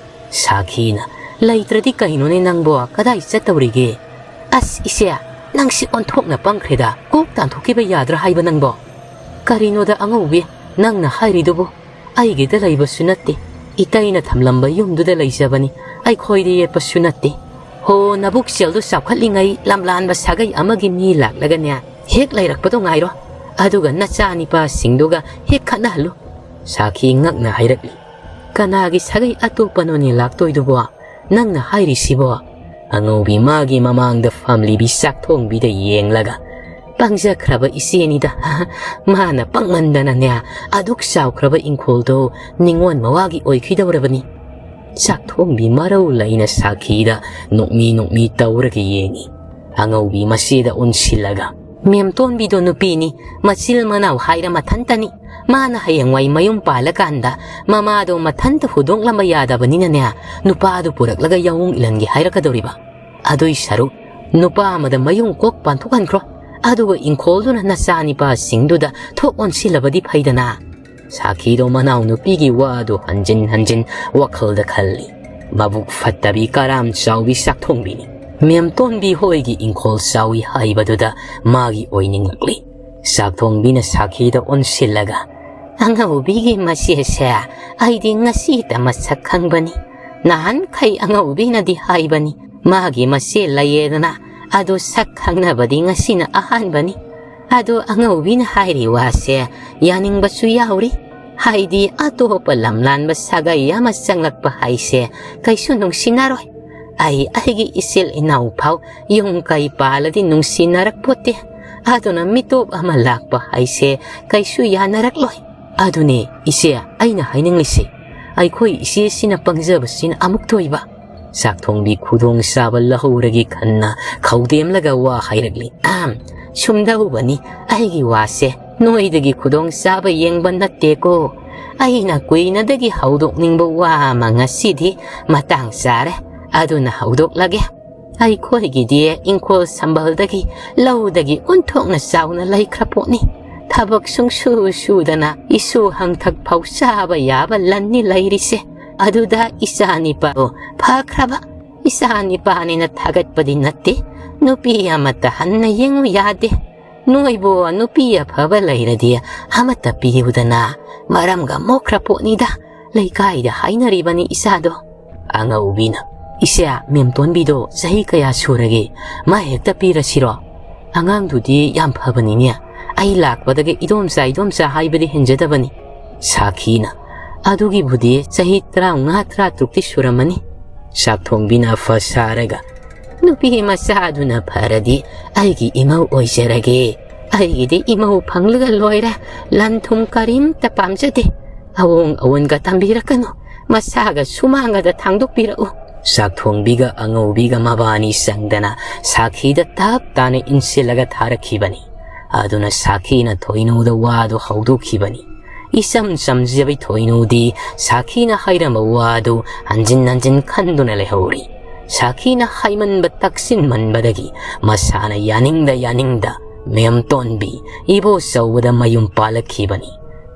ꯁꯥꯈꯤꯅ, "ꯂꯩꯇ꯭ꯔꯗꯤ ꯀꯩꯅꯣꯅꯦ ꯅꯪꯕꯣ, ꯀꯗꯥꯏ ꯆꯠꯇꯧꯔꯤꯒꯦ?" "ꯑꯁ ꯏꯆꯦ, ꯅꯪꯁꯤ ꯑꯣꯟꯊꯣꯛꯅ ꯄꯪꯈ꯭ꯔꯦꯗ, ꯀꯣꯛ ꯇꯥꯟꯊꯣꯛꯈꯤꯕ ꯌꯥꯗ꯭ꯔꯥ ꯍꯥꯏꯕ ꯅꯪꯕꯣ?" "ꯀꯔꯤꯅꯣꯗ ꯑꯉꯧꯕꯤ, ꯅꯪꯅ ꯍꯥꯏꯔꯤꯗꯨꯕꯨ? ꯑꯩꯒꯤꯗ ꯂꯩꯕꯁꯨ ꯅꯠꯇꯦ, ꯏꯇꯩꯅ ꯊꯝꯂꯝꯕ ꯌꯨꯝꯗꯨꯗ ꯂꯩꯖꯕꯅꯤ, ꯑꯩꯈꯣꯏꯗ ꯌꯦꯠꯄꯁꯨ ꯅꯠꯇꯦ꯫ ꯍꯣ, ꯅꯕꯨꯛꯆꯦꯜꯗꯨ ꯆꯥꯎꯈꯠꯂꯤꯉꯩ ꯂꯝꯂꯥꯟꯕ ꯁꯥꯒꯩ ꯑꯃꯒꯤ ꯃꯤ ꯂꯥꯛꯂꯒꯅꯦ, ꯍꯦꯛ ꯂꯩꯔꯛꯄꯗꯣ ꯉꯥꯏꯔꯣ, ꯑꯗꯨꯒ ꯅꯆꯥ ꯅꯤꯄꯥꯁꯤꯡꯗꯨꯒ ꯍꯦꯛ ꯈꯠꯅꯍꯜꯂꯨ꯫" ꯁꯥꯈꯤ ꯉꯛꯅ ꯍꯥꯏꯔꯛꯂꯤ, "ꯀꯅꯥꯒꯤ ꯁꯥꯒꯩ ꯑꯇꯣꯞꯄꯅꯣꯅꯦ ꯂꯥꯛꯇꯣꯏꯗꯨꯕꯣ? ꯅꯪꯅ ꯍꯥꯏꯔꯤꯁꯤꯕꯣ?" ꯑꯉꯧꯕꯤ ꯃꯥꯒꯤ ꯃꯃꯥꯡꯗ ꯐꯝꯂꯤꯕꯤ ꯆꯥꯛꯊꯣꯡꯕꯤꯗ ꯌꯦꯡꯂꯒ, "ꯄꯪꯖꯈ꯭ꯔꯕ ꯏꯆꯦꯅꯤꯗ꯫ ꯃꯥꯅ ꯄꯪꯃꯟꯗꯅꯅꯦ, ꯑꯗꯨꯛ ꯆꯥꯎꯈ꯭ꯔꯕ ꯏꯪꯈꯣꯜꯗꯣ ꯅꯤꯉꯣꯜ ꯃꯋꯥꯒꯤ ꯑꯣꯏꯈꯤꯗꯧꯔꯕꯅꯤ꯫" ꯆꯥꯛꯊꯣꯡꯕꯤ ꯃꯔꯧ ꯂꯩꯅ ꯁꯥꯈꯤꯗ ꯅꯣꯛꯃꯤ ꯅꯣꯛꯃꯤ ꯇꯧꯔꯒ ꯌꯦꯡꯉꯤ꯫ ꯑꯉꯧꯕꯤ ꯃꯆꯦꯗ ꯑꯣꯟꯁꯤꯜꯂꯒ, "ꯃꯦꯝꯇꯣꯟꯕꯤꯗꯣ ꯅꯨꯄꯤꯅꯤ, ꯃꯆꯤꯜ ꯃꯅꯥꯎ ꯍꯥꯏꯔ ꯃꯊꯟꯇꯅꯤ꯫ ꯃꯥꯅ ꯍꯌꯦꯡꯋꯥꯏ ꯃꯌꯨꯝ ꯄꯥꯜꯂꯀꯥꯟꯗ ꯃꯃꯥꯗꯣ ꯃꯊꯟꯇ ꯍꯨꯗꯣꯛꯂꯝꯕ ꯌꯥꯗꯕꯅꯤꯅꯅꯦ, ꯅꯨꯄꯥꯗꯨ ꯄꯨꯔꯛꯂꯒ ꯌꯥꯑꯣꯡ ꯏꯜꯍꯟꯒꯦ ꯍꯥꯏꯔꯛꯀꯗꯧꯔꯤꯕ꯫ ꯑꯗꯨꯏ ꯁꯔꯨꯛ ꯅꯨꯄꯥ ꯑꯃꯗ ꯃꯌꯨꯝ ꯀꯣꯛ ꯄꯥꯟꯊꯣꯛꯍꯟꯈ꯭ꯔꯣ, ꯑꯗꯨꯒ ꯏꯪꯈꯣꯜꯗꯨꯅ ꯅꯆꯥꯅꯤꯄꯥꯁꯤꯡꯗꯨꯗ ꯊꯣꯛ ꯑꯣꯟꯁꯤꯜꯂꯕꯗꯤ ꯐꯩꯗꯅ꯫" ꯁꯥꯈꯤꯗꯣ ꯃꯅꯥꯎꯅꯨꯄꯤꯒꯤ ꯋꯥꯗꯨ ꯍꯟꯖꯤꯟ ꯍꯟꯖꯤꯟ ꯋꯥꯈꯜꯗ ꯈꯜꯂꯤ꯫ ꯃꯕꯨꯛ ꯐꯠꯇꯕꯤ ꯀꯔꯥꯝ ꯆꯥꯎꯕꯤ ꯆꯥꯛꯊꯣꯡꯕꯤꯅꯤ꯫ ꯃꯦꯝꯇꯣꯟꯕꯤ ꯍꯣꯏꯒꯤ ꯏꯪꯈꯣꯜ ꯆꯥꯎꯏ ꯍꯥꯏꯕꯗꯨꯗ ꯃꯥꯒꯤ ꯑꯣꯏꯅꯤꯡꯂꯛꯂꯤ꯫ ꯆꯥꯛꯊꯣꯡꯕꯤꯅ ꯁꯥꯈꯤꯗ ꯑꯣꯟꯁꯤꯜꯂꯒ, "ꯑꯉꯧꯕꯤꯒꯤ ꯃꯆꯦꯁꯦ ꯑꯩꯗꯤ ꯉꯁꯤꯇ ꯃꯁꯛ ꯈꯪꯕꯅꯤ꯫ ꯅꯍꯥꯟꯈꯩ ꯑꯉꯧꯕꯤꯅꯗꯤ ꯍꯥꯏꯕꯅꯤ, ꯃꯥꯒꯤ ꯃꯆꯦ ꯂꯩꯌꯦꯗꯅ, ꯑꯗꯨ ꯁꯛ ꯈꯪꯅꯕꯗꯤ ꯉꯁꯤꯅ ꯑꯍꯥꯟꯕꯅꯤ꯫ ꯑꯗꯨ ꯑꯉꯧꯕꯤꯅ ꯍꯥꯏꯔꯤ ꯋꯥꯁꯦ ꯌꯥꯅꯤꯡꯕꯁꯨ ꯌꯥꯎꯔꯤ꯫ ꯍꯥꯏꯗꯤ ꯑꯇꯣꯞꯄ ꯂꯝꯂꯥꯟꯕ ꯁꯥꯒꯩ ꯑꯃ ꯆꯪꯂꯛꯄ ꯍꯥꯏꯁꯦ ꯀꯩꯁꯨ ꯅꯨꯡꯁꯤꯅꯔꯣꯏ꯫ ꯑꯩ ꯑꯩꯒꯤ ꯏꯆꯤꯜ ꯏꯅꯥꯎ ꯐꯥꯎ ꯌꯨꯝ ꯀꯩ ꯄꯥꯜꯂꯗꯤ ꯅꯨꯡꯁꯤꯅꯔꯛꯄꯣꯠꯇꯦ꯫ ꯑꯗꯨꯅ ꯃꯤꯇꯣꯞ ꯑꯃ ꯂꯥꯛꯄ ꯍꯥꯏꯁꯦ ꯀꯩꯁꯨ ꯌꯥꯅꯔꯛꯂꯣꯏ꯫ ꯑꯗꯨꯅꯦ ꯏꯆꯦ ꯑꯩꯅ ꯍꯥꯏꯅꯤꯡꯂꯤꯁꯦ, ꯑꯩꯈꯣꯏ ꯏꯆꯦꯁꯤꯅ ꯄꯪꯖꯕꯁꯤꯅ ꯑꯃꯨꯛ ꯇꯣꯏꯕ꯫ ꯆꯥꯛꯊꯣꯡꯕꯤ ꯈꯨꯗꯣꯡ ꯆꯥꯕ ꯂꯧꯍꯧꯔꯒꯦ ꯈꯟꯅ ꯈꯧꯗꯦꯝꯂꯒ ꯋꯥ ꯍꯥꯏꯔꯛꯂꯤ꯫ "ꯑꯍꯝ, ꯁꯨꯝꯗꯧꯕꯅꯤ ꯑꯩꯒꯤ ꯋꯥꯁꯦ꯫ ꯅꯣꯏꯗꯒꯤ ꯈꯨꯗꯣꯡ ꯆꯥꯕ ꯌꯦꯡꯕ ꯅꯠꯇꯦꯀꯣ꯫ ꯑꯩꯅ ꯀꯨꯏꯅꯗꯒꯤ ꯍꯧꯗꯣꯛꯅꯤꯡꯕ ꯋꯥ ꯑꯃ ꯉꯁꯤꯗꯤ ꯃꯇꯥꯡ ꯆꯥꯔꯦ, ꯑꯗꯨꯅ ꯍꯧꯗꯣꯛꯂꯒꯦ꯫ ꯑꯩꯈꯣꯏꯒꯤꯗꯤ ꯏꯪꯈꯣꯜ ꯁꯝꯕꯜꯗꯒꯤ, ꯂꯧꯗꯒꯤ ꯑꯣꯟꯊꯣꯛꯅ ꯆꯥꯎꯅ ꯂꯩꯈ꯭ꯔ ꯄꯣꯠꯅꯤ꯫ ꯊꯕꯛ ꯁꯨꯡꯁꯨ ꯁꯨꯗꯅ ꯏꯁꯨ ꯍꯪꯊꯛ ꯐꯥꯎ ꯆꯥꯕ ꯌꯥꯕ ꯂꯟꯅꯤ ꯂꯩꯔꯤꯁꯦ꯫ ꯑꯗꯨꯗ ꯏꯆꯥ ꯅꯤꯄꯥꯗꯣ ꯐꯈ꯭ꯔꯕ꯫ ꯏꯆꯥ ꯅꯤꯄꯥꯅꯤꯅ ꯊꯥꯒꯠꯄꯗꯤ ꯅꯠꯇꯦ, ꯅꯨꯄꯤ ꯑꯃꯠꯇ ꯍꯟꯅ ꯌꯦꯡꯉꯨ ꯌꯥꯗꯦ꯫ ꯅꯣꯏꯕꯨ ꯅꯨꯄꯤ ꯑꯐꯕ ꯂꯩꯔꯗꯤ ꯑꯃꯠꯇ ꯄꯤꯌꯨꯗꯅ, ꯃꯔꯝꯒ ꯃꯣꯛꯈ꯭ꯔ ꯄꯣꯠꯅꯤꯗ꯫ ꯂꯩꯀꯥꯏꯗ ꯍꯥꯏꯅꯔꯤꯕꯅꯤ ꯏꯆꯥꯗꯣ꯫" ꯑꯉꯧꯕꯤꯅ, "ꯏꯆꯦ, ꯃꯦꯝꯇꯣꯟꯕꯤꯗꯣ ꯆꯍꯤ ꯀꯌꯥ ꯁꯨꯔꯒꯦ? ꯃꯥ ꯍꯦꯛꯇ ꯄꯤꯔꯁꯤꯔꯣ? ꯑꯉꯥꯡꯗꯨꯗꯤ ꯌꯥꯝ ꯐꯕꯅꯤꯅꯦ꯫ ꯑꯩ ꯂꯥꯛꯄꯗꯒꯤ ꯏꯗꯣꯝꯆꯥ, ꯏꯗꯣꯝꯆꯥ ꯍꯥꯏꯕꯗꯤ ꯍꯦꯟꯖꯗꯕꯅꯤ꯫" ꯁꯥꯈꯤꯅ, "ꯑꯗꯨꯒꯤꯕꯨꯗꯤ ꯆꯍꯤ ꯇꯔꯥꯃꯉꯥ, ꯇꯔꯥꯇꯔꯨꯛꯇꯤ ꯁꯨꯔꯝꯃꯅꯤ꯫" ꯆꯥꯛꯊꯣꯡꯕꯤꯅ ꯐ ꯁꯥꯔꯒ, "ꯅꯨꯄꯤ ꯃꯆꯥꯗꯨꯅ ꯐꯔꯗꯤ ꯑꯩꯒꯤ ꯏꯃꯧ ꯑꯣꯏꯖꯔꯒꯦ꯫ ꯑꯩꯒꯤꯗꯤ ꯏꯃꯧ ꯐꯪꯂꯒ ꯂꯣꯏꯔꯦ꯫ ꯂꯟ ꯊꯨꯝ ꯀꯔꯤꯝꯇ ꯄꯥꯝꯖꯗꯦ꯫ ꯑꯋꯣꯡ ꯑꯋꯣꯟꯒ ꯇꯝꯕꯤꯔꯛꯀꯅꯨ꯫ ꯃꯁꯥꯒ ꯁꯨꯃꯥꯡꯒꯗ ꯊꯥꯡꯗꯣꯛꯄꯤꯔꯛꯎ꯫" ꯆꯥꯛꯊꯣꯡꯕꯤꯒ ꯑꯉꯧꯕꯤꯒ ꯃꯕꯥꯅꯤ ꯆꯪꯗꯅ ꯁꯥꯈꯤꯗ ꯇꯞ ꯇꯥꯅ ꯏꯟꯁꯤꯜꯂꯒ ꯊꯥꯔꯛꯈꯤꯕꯅꯤ꯫ ꯑꯗꯨꯅ ꯁꯥꯈꯤꯅ ꯊꯣꯏꯅꯨꯗ ꯋꯥꯗꯨ ꯍꯧꯗꯣꯛꯈꯤꯕꯅꯤ꯫ ꯏꯆꯝ ꯆꯝꯖꯕꯤ ꯊꯣꯏꯅꯨꯗꯤ ꯁꯥꯈꯤꯅ ꯍꯥꯏꯔꯝꯕ ꯋꯥꯗꯨ ꯍꯟꯖꯤꯟ ꯍꯟꯖꯤꯟ ꯈꯟꯗꯨꯅ ꯂꯩꯍꯧꯔꯤ꯫ ꯁꯥꯈꯤꯅ ꯍꯥꯏꯃꯟꯕ ꯇꯛꯁꯤꯟꯃꯟꯕꯗꯒꯤ ꯃꯁꯥꯅ ꯌꯥꯅꯤꯡꯗ ꯌꯥꯅꯤꯡꯗ ꯃꯦꯝꯇꯣꯟꯕꯤ ꯏꯕꯣꯆꯧꯕꯗ ꯃꯌꯨꯝ ꯄꯥꯜꯂꯛꯈꯤꯕꯅꯤ꯫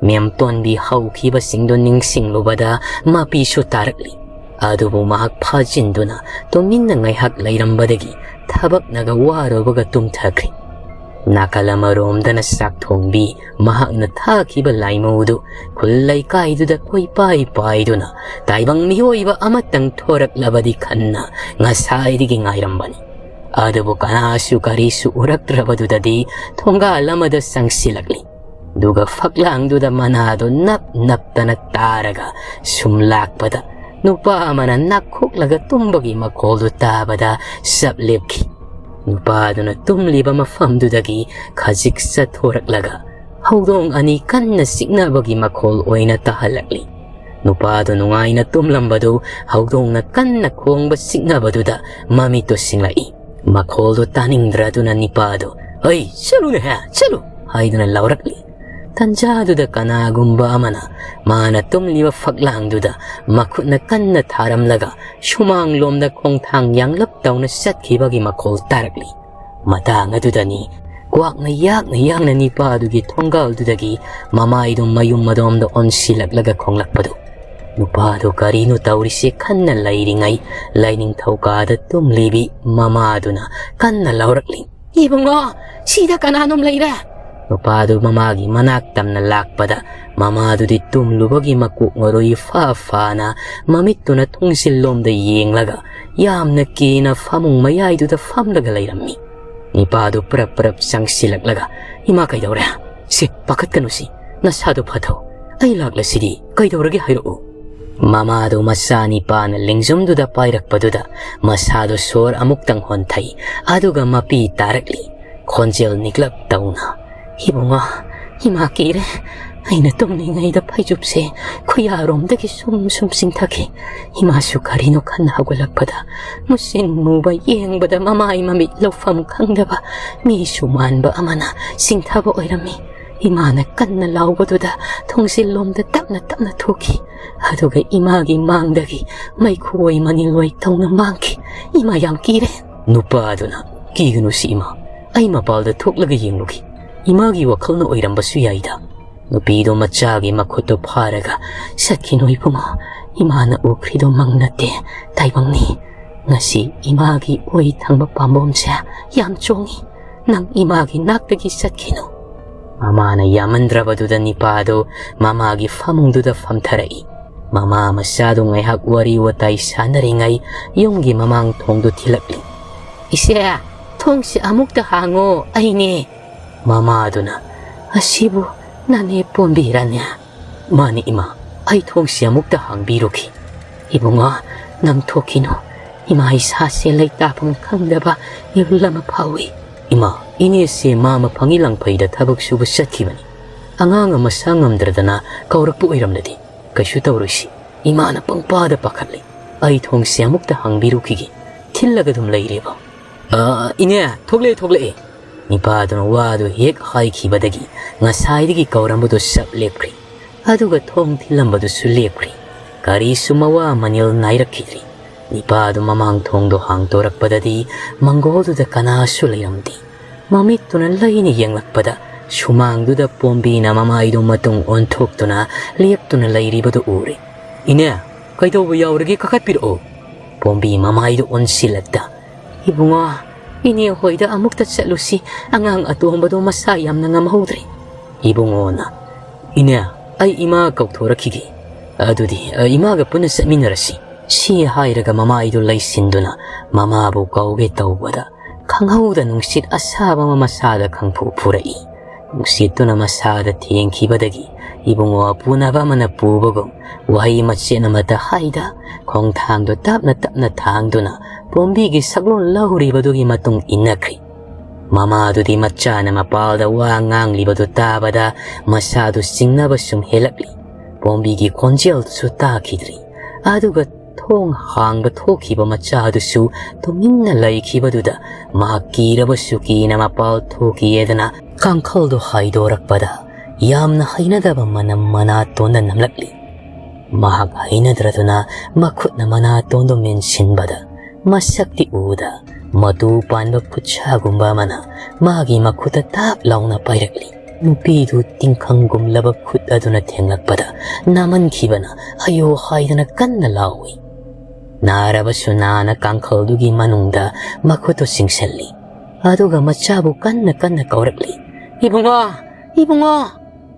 ꯃꯦꯝꯇꯣꯟꯕꯤ ꯍꯧꯈꯤꯕꯁꯤꯡꯗꯨ ꯅꯤꯡꯁꯤꯡꯂꯨꯕꯗ ꯃꯄꯤꯁꯨ ꯇꯥꯔꯛꯂꯤ꯫ ꯑꯗꯨꯕꯨ ꯃꯍꯥꯛ ꯐꯥꯖꯤꯟꯗꯨꯅ ꯇꯨꯃꯤꯟꯅ ꯉꯥꯏꯍꯥꯛ ꯂꯩꯔꯝꯕꯗꯒꯤ ꯊꯕꯛꯅꯒ ꯋꯥꯔꯨꯕꯒ ꯇꯨꯝꯊꯈ꯭ꯔꯤ꯫ ꯅꯥꯀꯜ ꯑꯃꯔꯣꯝꯗꯅ ꯆꯥꯛꯊꯣꯡꯕꯤ ꯃꯍꯥꯛꯅ ꯊꯥꯈꯤꯕ ꯂꯥꯏꯃꯧꯗꯨ ꯈꯨꯜ ꯂꯩꯀꯥꯏꯗꯨꯗ ꯀꯣꯏꯄꯥꯏ ꯄꯥꯏꯗꯨꯅ ꯇꯥꯏꯕꯪ ꯃꯤꯑꯣꯏꯕ ꯑꯃꯇꯪ ꯊꯣꯔꯛꯂꯕꯗꯤ ꯈꯟꯅ ꯉꯁꯥꯏꯗꯒꯤ ꯉꯥꯏꯔꯝꯕꯅꯤ꯫ ꯑꯗꯨꯕꯨ ꯀꯅꯥꯁꯨ ꯀꯔꯤꯁꯨ ꯎꯔꯛꯇ꯭ꯔꯕꯗꯨꯗꯗꯤ ꯊꯣꯡꯒꯥꯜ ꯑꯃꯗ ꯆꯪꯁꯤꯜꯂꯛꯂꯤ꯫ ꯑꯗꯨꯒ ꯐꯛꯂꯥꯡꯗꯨꯗ ꯃꯅꯥꯗꯣ ꯅꯞ ꯅꯞꯇꯅ ꯇꯥꯔꯒ ꯁꯨꯝ ꯂꯥꯛꯄꯗ ꯅꯨꯄꯥ ꯑꯃꯅ ꯅꯥꯈꯣꯛꯂꯒ ꯇꯨꯝꯕꯒꯤ ꯃꯈꯣꯜꯗꯨ ꯇꯥꯕꯗ ꯆꯞ ꯂꯦꯞꯈꯤ꯫ ꯅꯨꯄꯥꯗꯨꯅ ꯇꯨꯝꯂꯤꯕ ꯃꯐꯝꯗꯨꯗꯒꯤ ꯈꯖꯤꯛ ꯆꯠꯊꯣꯔꯛꯂꯒ ꯍꯧꯗꯣꯡ ꯑꯅꯤ ꯀꯟꯅ ꯆꯤꯛꯅꯕꯒꯤ ꯃꯈꯣꯜ ꯑꯣꯏꯅ ꯇꯥꯍꯜꯂꯛꯂꯤ꯫ ꯅꯨꯄꯥꯗꯨ ꯅꯨꯡꯉꯥꯏꯅ ꯇꯨꯝꯂꯝꯕꯗꯨ ꯍꯧꯗꯣꯡꯅ ꯀꯟꯅ ꯈꯣꯡꯕ ꯆꯤꯛꯅꯕꯗꯨꯗ ꯃꯃꯤꯠꯇꯨ ꯁꯤꯡꯂꯛꯏ꯫ ꯃꯈꯣꯜꯗꯨ ꯇꯥꯅꯤꯡꯗ꯭ꯔꯗꯨꯅ ꯅꯤꯄꯥꯗꯨ, "ꯑꯩ ꯆꯠꯂꯨꯅꯦꯍꯦ, ꯆꯠꯂꯨ!" ꯍꯥꯏꯗꯨꯅ ꯂꯥꯎꯔꯛꯂꯤ꯫ ꯇꯟꯖꯥꯗꯨꯗ ꯀꯅꯥꯒꯨꯝꯕ ꯑꯃꯅ ꯃꯥꯅ ꯇꯨꯝꯂꯤꯕ ꯐꯛꯂꯥꯡꯗꯨꯗ ꯃꯈꯨꯠꯅ ꯀꯟꯅ ꯊꯥꯔꯝꯂꯒ ꯁꯨꯃꯥꯡꯂꯣꯝꯗ ꯈꯣꯡꯊꯥꯡ ꯌꯥꯡꯂꯞ ꯇꯧꯅ ꯆꯠꯈꯤꯕꯒꯤ ꯃꯈꯣꯜ ꯇꯥꯔꯛꯂꯤ꯫ ꯃꯇꯥꯡ ꯑꯗꯨꯗꯅꯤ ꯀ꯭ꯋꯥꯛꯅ ꯌꯥꯛꯅ ꯌꯥꯛꯅ ꯅꯤꯄꯥꯗꯨꯒꯤ ꯊꯣꯡꯒꯥꯜꯗꯨꯗꯒꯤ ꯃꯃꯥꯏꯗꯨ ꯃꯌꯨꯝ ꯑꯗꯣꯝꯗ ꯑꯣꯟꯁꯤꯜꯂꯛꯂꯒ ꯈꯣꯡꯂꯛꯄꯗꯨ꯫ ꯅꯨꯄꯥꯗꯨ ꯀꯔꯤꯅꯣ ꯇꯧꯔꯤꯁꯦ ꯈꯟꯅ ꯂꯩꯔꯤꯉꯩ ꯂꯥꯏꯅꯤꯡꯊꯧ ꯀꯥꯗ ꯇꯨꯝꯂꯤꯕꯤ ꯃꯃꯥꯗꯨꯅ ꯀꯟꯅ ꯂꯥꯎꯔꯛꯂꯤ, "ꯏꯕꯨꯡꯉꯣ, ꯁꯤꯗ ꯀꯅꯥꯅꯣꯝ ꯂꯩꯔꯦ!" ꯅꯨꯄꯥꯗꯨ ꯃꯃꯥꯒꯤ ꯃꯅꯥꯛ ꯇꯝꯅ ꯂꯥꯛꯄꯗ ꯃꯃꯥꯗꯨꯗꯤ ꯇꯨꯝꯂꯨꯕꯒꯤ ꯃꯀꯣꯛ ꯃꯔꯨ ꯏꯐꯥ ꯐꯥꯅ ꯃꯃꯤꯠꯇꯨꯅ ꯊꯣꯡꯖꯤꯜꯂꯣꯝꯗ ꯌꯦꯡꯂꯒ ꯌꯥꯝꯅ ꯀꯤꯅ ꯐꯃꯨꯡ ꯃꯌꯥꯏꯗꯨꯗ ꯐꯝꯂꯒ ꯂꯩꯔꯝꯃꯤ꯫ ꯅꯤꯄꯥꯗꯨ ꯄ꯭ꯔꯞ ꯄ꯭ꯔꯞ ꯆꯪꯁꯤꯜꯂꯛꯂꯒ, "ꯏꯃꯥ, ꯀꯩꯗꯧꯔꯦ? ꯁꯤ, ꯄꯥꯈꯠꯀꯅꯨꯁꯤ, ꯅꯁꯥꯗꯣ ꯐꯊꯧ꯫ ꯑꯩ ꯂꯥꯛꯂꯁꯤꯗꯤ, ꯀꯩꯗꯧꯔꯒꯦ ꯍꯥꯏꯔꯛꯎ?" ꯃꯃꯥꯗꯨ ꯃꯆꯥ ꯅꯤꯄꯥꯅ ꯂꯦꯡꯖꯨꯝꯗꯨꯗ ꯄꯥꯏꯔꯛꯄꯗꯨꯗ ꯃꯁꯥꯗꯨ ꯁꯣꯔ ꯑꯃꯨꯛꯇꯪ ꯍꯣꯟꯊꯩ, ꯑꯗꯨꯒ ꯃꯄꯤ ꯇꯥꯔꯛꯂꯤ꯫ ꯈꯣꯟꯖꯦꯜ ꯅꯤꯛꯂꯞ ꯇꯧꯅ, "ꯏꯕꯨꯡꯉꯣ, ꯏꯃꯥ ꯀꯤꯔꯦ꯫ ꯑꯩꯅ ꯇꯨꯝꯂꯤꯉꯩꯗ ꯐꯩꯖꯨꯞꯁꯦ ꯈꯨꯌꯥꯔꯣꯝꯗꯒꯤ ꯁꯨꯝ ꯁꯨꯝ ꯆꯤꯡꯊꯈꯤ꯫ ꯏꯃꯥꯁꯨ ꯀꯔꯤꯅꯣ ꯈꯟꯅ ꯍꯧꯒꯠꯂꯛꯄꯗ ꯃꯨꯁꯤꯟ ꯃꯨꯕ, ꯌꯦꯡꯕꯗ ꯃꯃꯥꯏ ꯃꯃꯤꯠ ꯂꯧꯐꯝ ꯈꯪꯗꯕ ꯃꯤꯁꯨ ꯃꯥꯟꯕ ꯑꯃꯅ ꯆꯤꯡꯊꯕ ꯑꯣꯏꯔꯝꯃꯤ꯫ ꯏꯃꯥꯅ ꯀꯟꯅ ꯂꯥꯎꯕꯗꯨꯗ ꯊꯣꯡꯖꯤꯜꯂꯣꯝꯗ ꯇꯞꯅ ꯇꯞꯅ ꯊꯣꯛꯈꯤ꯫ ꯑꯗꯨꯒ ꯏꯃꯥꯒꯤ ꯃꯥꯡꯗꯒꯤ ꯃꯩꯈꯨꯑꯣꯏ ꯃꯅꯤꯜꯑꯣꯏ ꯇꯧꯅ ꯃꯥꯡꯈꯤ꯫ ꯏꯃꯥ ꯌꯥꯝ ꯀꯤꯔꯦ꯫" ꯅꯨꯄꯥꯗꯨꯅ, "ꯀꯤꯒꯅꯨꯁꯤ ꯏꯃꯥ, ꯑꯩ ꯃꯄꯥꯜꯗ ꯊꯣꯛꯂꯒ ꯌꯦꯡꯂꯨꯈꯤ꯫ ꯏꯃꯥꯒꯤ ꯋꯥꯈꯜꯅ ꯑꯣꯏꯔꯝꯕꯁꯨ ꯌꯥꯏꯗ꯫" ꯅꯨꯄꯤꯗꯣ ꯃꯆꯥꯒꯤ ꯃꯈꯨꯠꯇꯣ ꯐꯥꯔꯒ, "ꯆꯠꯈꯤꯅꯨ ꯏꯕꯨꯡꯉꯣ, ꯏꯃꯥꯅ ꯎꯈ꯭ꯔꯤꯗꯣ ꯃꯪ ꯅꯠꯇꯦ, ꯇꯥꯏꯕꯪꯅꯤ꯫ ꯉꯁꯤ ꯏꯃꯥꯒꯤ ꯑꯣꯏ ꯊꯪꯕ ꯄꯥꯝꯕꯣꯝꯁꯦ ꯌꯥꯝ ꯆꯣꯡꯉꯤ꯫ ꯅꯪ ꯏꯃꯥꯒꯤ ꯅꯥꯛꯇꯒꯤ ꯆꯠꯈꯤꯅꯨ꯫" ꯃꯃꯥꯅ ꯌꯥꯃꯟꯗ꯭ꯔꯕꯗꯨꯗ ꯅꯤꯄꯥꯗꯨ ꯃꯃꯥꯒꯤ ꯐꯃꯨꯡꯗꯨꯗ ꯐꯝꯊꯔꯛꯏ꯫ ꯃꯃꯥ ꯃꯆꯥꯗꯨ ꯉꯥꯏꯍꯥꯛ ꯋꯥꯔꯤ ꯋꯥꯇꯥꯏ ꯁꯥꯟꯅꯔꯤꯉꯩ ꯌꯨꯝꯒꯤ ꯃꯃꯥꯡ ꯊꯣꯡꯗꯨ ꯊꯤꯜꯂꯛꯂꯤ꯫ "ꯏꯆꯦ, ꯊꯣꯡꯁꯤ ꯑꯃꯨꯛꯇ ꯍꯥꯡꯉꯣ, ꯑꯩꯅꯦ꯫" ꯃꯃꯥꯗꯨꯅ, "ꯑꯁꯤꯕꯨ ꯅꯅꯦ ꯄꯣꯝꯕꯤꯔꯅꯦ?" "ꯃꯥꯅꯤ ꯏꯃꯥ, ꯑꯩ ꯊꯣꯡꯁꯤ ꯑꯃꯨꯛꯇ ꯍꯥꯡꯕꯤꯔꯨꯈꯤ꯫" "ꯏꯕꯨꯡꯉꯣ, ꯅꯪ ꯊꯣꯛꯈꯤꯅꯨ꯫ ꯏꯃꯥ ꯏꯁꯥꯁꯦ ꯂꯩꯇꯥꯐꯝ ꯈꯪꯗꯕ ꯏꯍꯨꯜ ꯑꯃ ꯐꯥꯎꯏ꯫" "ꯏꯃꯥ, ꯏꯅꯦꯁꯦ ꯃꯥ ꯃꯐꯪꯏ ꯂꯪꯐꯩꯗ ꯊꯕꯛ ꯁꯨꯕ ꯆꯠꯈꯤꯕꯅꯤ꯫ ꯑꯉꯥꯡ ꯑꯃ ꯁꯥ ꯉꯝꯗ꯭ꯔꯗꯅ ꯀꯧꯔꯛꯄ ꯑꯣꯏꯔꯝꯂꯗꯤ?" "ꯀꯩꯁꯨ ꯇꯧꯔꯣꯏꯁꯤ, ꯏꯃꯥꯅ ꯄꯪꯄꯥꯗ ꯄꯥꯈꯠꯂꯤ꯫ ꯑꯩ ꯊꯣꯡꯁꯦ ꯑꯃꯨꯛꯇ ꯍꯥꯡꯕꯤꯔꯨꯈꯤꯒꯦ, ꯊꯤꯜꯂꯒ ꯑꯗꯨꯝ ꯂꯩꯔꯦꯕ꯫" "ꯑ, ꯏꯅꯦ, ꯊꯣꯛꯂꯛꯑꯦ, ꯊꯣꯛꯂꯛꯑꯦ꯫" ꯅꯤꯄꯥꯗꯨꯅ ꯋꯥꯗꯨ ꯍꯦꯛ ꯍꯥꯏꯈꯤꯕꯗꯒꯤ ꯉꯁꯥꯏꯗꯒꯤ ꯀꯧꯔꯝꯕꯗꯨ ꯁꯞ ꯂꯦꯞꯈ꯭ꯔꯦ꯫ ꯑꯗꯨꯒ ꯊꯣꯡ ꯊꯤꯜꯂꯝꯕꯗꯨꯁꯨ ꯂꯦꯞꯈ꯭ꯔꯦ꯫ ꯀꯔꯤꯁꯨ ꯃꯋꯥ ꯃꯅꯤꯜ ꯅꯥꯏꯔꯛꯈꯤꯗ꯭ꯔꯦ꯫ ꯅꯤꯄꯥꯗꯨ ꯃꯃꯥꯡ ꯊꯣꯡꯗꯣ ꯍꯥꯡꯗꯣꯔꯛꯄꯗꯗꯤ ꯃꯪꯒꯣꯜꯗꯨꯗ ꯀꯅꯥꯁꯨ ꯂꯩꯔꯝꯗꯦ꯫ ꯃꯃꯤꯠꯇꯨꯅ ꯂꯩꯅ ꯌꯦꯡꯂꯛꯄꯗ ꯁꯨꯃꯥꯡꯗꯨꯗ ꯄꯣꯝꯕꯤꯅ ꯃꯃꯥꯏꯗꯨ ꯃꯇꯨꯡ ꯑꯣꯟꯊꯣꯛꯇꯨꯅ ꯂꯦꯞꯇꯨꯅ ꯂꯩꯔꯤꯕꯗꯨ ꯎꯔꯦ꯫ "ꯏꯅꯦ, ꯀꯩꯗꯧꯕ ꯌꯥꯎꯔꯒꯦ, ꯀꯥꯈꯠꯄꯤꯔꯛꯑꯣ꯫" ꯄꯣꯝꯕꯤ ꯃꯃꯥꯏꯗꯨ ꯑꯣꯟꯁꯤꯜꯂꯛꯇ, "ꯏꯕꯨꯡꯉꯣ, ꯏꯅꯦ ꯍꯣꯏꯗ ꯑꯃꯨꯛꯇ ꯆꯠꯂꯨꯁꯤ, ꯑꯉꯥꯡ ꯑꯇꯣꯝꯕꯗꯣ ꯃꯁꯥ ꯌꯥꯝꯅ ꯉꯝꯍꯧꯗ꯭ꯔꯦ꯫" ꯏꯕꯨꯡꯉꯣꯅ, "ꯏꯅꯦ, ꯑꯩ ꯏꯃꯥ ꯀꯧꯊꯣꯔꯛꯈꯤꯒꯦ, ꯑꯗꯨꯗꯤ, ꯑ, ꯏꯃꯥꯒ ꯄꯨꯟꯅ ꯆꯠꯃꯤꯟꯅꯔꯁꯤ꯫" ꯁꯤ ꯍꯥꯏꯔꯒ ꯃꯃꯥꯏꯗꯨ ꯂꯩꯁꯤꯟꯗꯨꯅ ꯃꯃꯥꯕꯨ ꯀꯧꯒꯦ ꯇꯧꯕꯗ, ꯈꯪꯍꯧꯗ ꯅꯨꯡꯁꯤꯠ ꯑꯁꯥꯕ ꯑꯃ ꯃꯁꯥꯗ ꯈꯪꯐꯨ ꯐꯨꯔꯛꯏ꯫ ꯅꯨꯡꯁꯤꯠꯇꯨꯅ ꯃꯁꯥꯗ ꯊꯦꯡꯈꯤꯕꯗꯒꯤ ꯏꯕꯨꯡꯉꯣ ꯄꯨꯅꯕ ꯑꯃꯅ ꯄꯨꯕꯒꯨꯝ ꯋꯥꯍꯩ ꯃꯆꯦꯠ ꯑꯃꯠꯇ ꯍꯥꯏꯗ, ꯈꯣꯡꯊꯥꯡꯗꯨ ꯇꯞꯅ ꯇꯞꯅ ꯊꯥꯡꯗꯨꯅ ꯄꯣꯝꯕꯤꯒꯤ ꯁꯛꯂꯣꯟ ꯂꯧꯔꯤꯕꯗꯨꯒꯤ ꯃꯇꯨꯡ ꯏꯟꯅꯈ꯭ꯔꯤ꯫ ꯃꯃꯥꯗꯨꯗꯤ ꯃꯆꯥꯅ ꯃꯄꯥꯜꯗ ꯋꯥ ꯉꯥꯡꯂꯤꯕꯗꯨ ꯇꯥꯕꯗ ꯃꯁꯥꯗꯨ ꯆꯤꯡꯅꯕ ꯁꯨꯝ ꯍꯦꯜꯂꯛꯂꯤ꯫ ꯄꯣꯝꯕꯤꯒꯤ ꯈꯣꯟꯖꯦꯜꯗꯨꯁꯨ ꯇꯥꯈꯤꯗ꯭ꯔꯤ꯫ ꯑꯗꯨꯒ ꯊꯣꯡ ꯍꯥꯡꯕ ꯊꯣꯛꯈꯤꯕ ꯃꯆꯥꯗꯨꯁꯨ ꯇꯨꯃꯤꯟꯅ ꯂꯩꯈꯤꯕꯗꯨꯗ ꯃꯍꯥꯛ ꯀꯤꯔꯕꯁꯨ ꯀꯤꯅ ꯃꯄꯥꯜ ꯊꯣꯛꯈꯤꯑꯦꯗꯅ ꯀꯥꯡꯈꯜꯗꯨ ꯍꯥꯏꯗꯣꯔꯛꯄꯗ ꯌꯥꯝꯅ ꯍꯩꯅꯗꯕ ꯃꯅꯝ ꯃꯅꯥꯇꯣꯟꯗ ꯅꯝꯂꯛꯂꯤ꯫ ꯃꯍꯥꯛ ꯍꯩꯅꯗ꯭ꯔꯗꯨꯅ ꯃꯈꯨꯠꯅ ꯃꯅꯥꯇꯣꯟꯗꯨ ꯃꯦꯟꯁꯤꯟꯕꯗ ꯃꯁꯛꯇꯤ ꯎꯗ ꯃꯇꯨ ꯄꯥꯟꯕ ꯈꯨꯠꯁꯥꯒꯨꯝꯕ ꯑꯃꯅ ꯃꯥꯒꯤ ꯃꯈꯨꯠꯇ ꯇꯥꯞ ꯂꯥꯎꯅ ꯄꯥꯏꯔꯛꯂꯤ꯫ ꯅꯨꯄꯤꯗꯨ ꯇꯤꯡꯈꯪꯒꯨꯝꯂꯕ ꯈꯨꯠ ꯑꯗꯨꯅ ꯊꯦꯡꯂꯛꯄꯗ ꯅꯥꯃꯟꯈꯤꯕꯅ "ꯑꯌꯣ" ꯍꯥꯏꯗꯅ ꯀꯟꯅ ꯂꯥꯎꯏ꯫ ꯅꯥꯔꯕꯁꯨ ꯅꯥꯅ ꯀꯥꯡꯈꯜꯗꯨꯒꯤ ꯃꯅꯨꯡꯗ ꯃꯈꯨꯠꯇꯨ ꯆꯤꯡꯁꯤꯜꯂꯤ꯫ ꯑꯗꯨꯒ ꯃꯆꯥꯕꯨ ꯀꯟꯅ ꯀꯟꯅ ꯀꯧꯔꯛꯂꯤ꯫ "ꯏꯕꯨꯡꯉꯣ! ꯏꯕꯨꯡꯉꯣ!"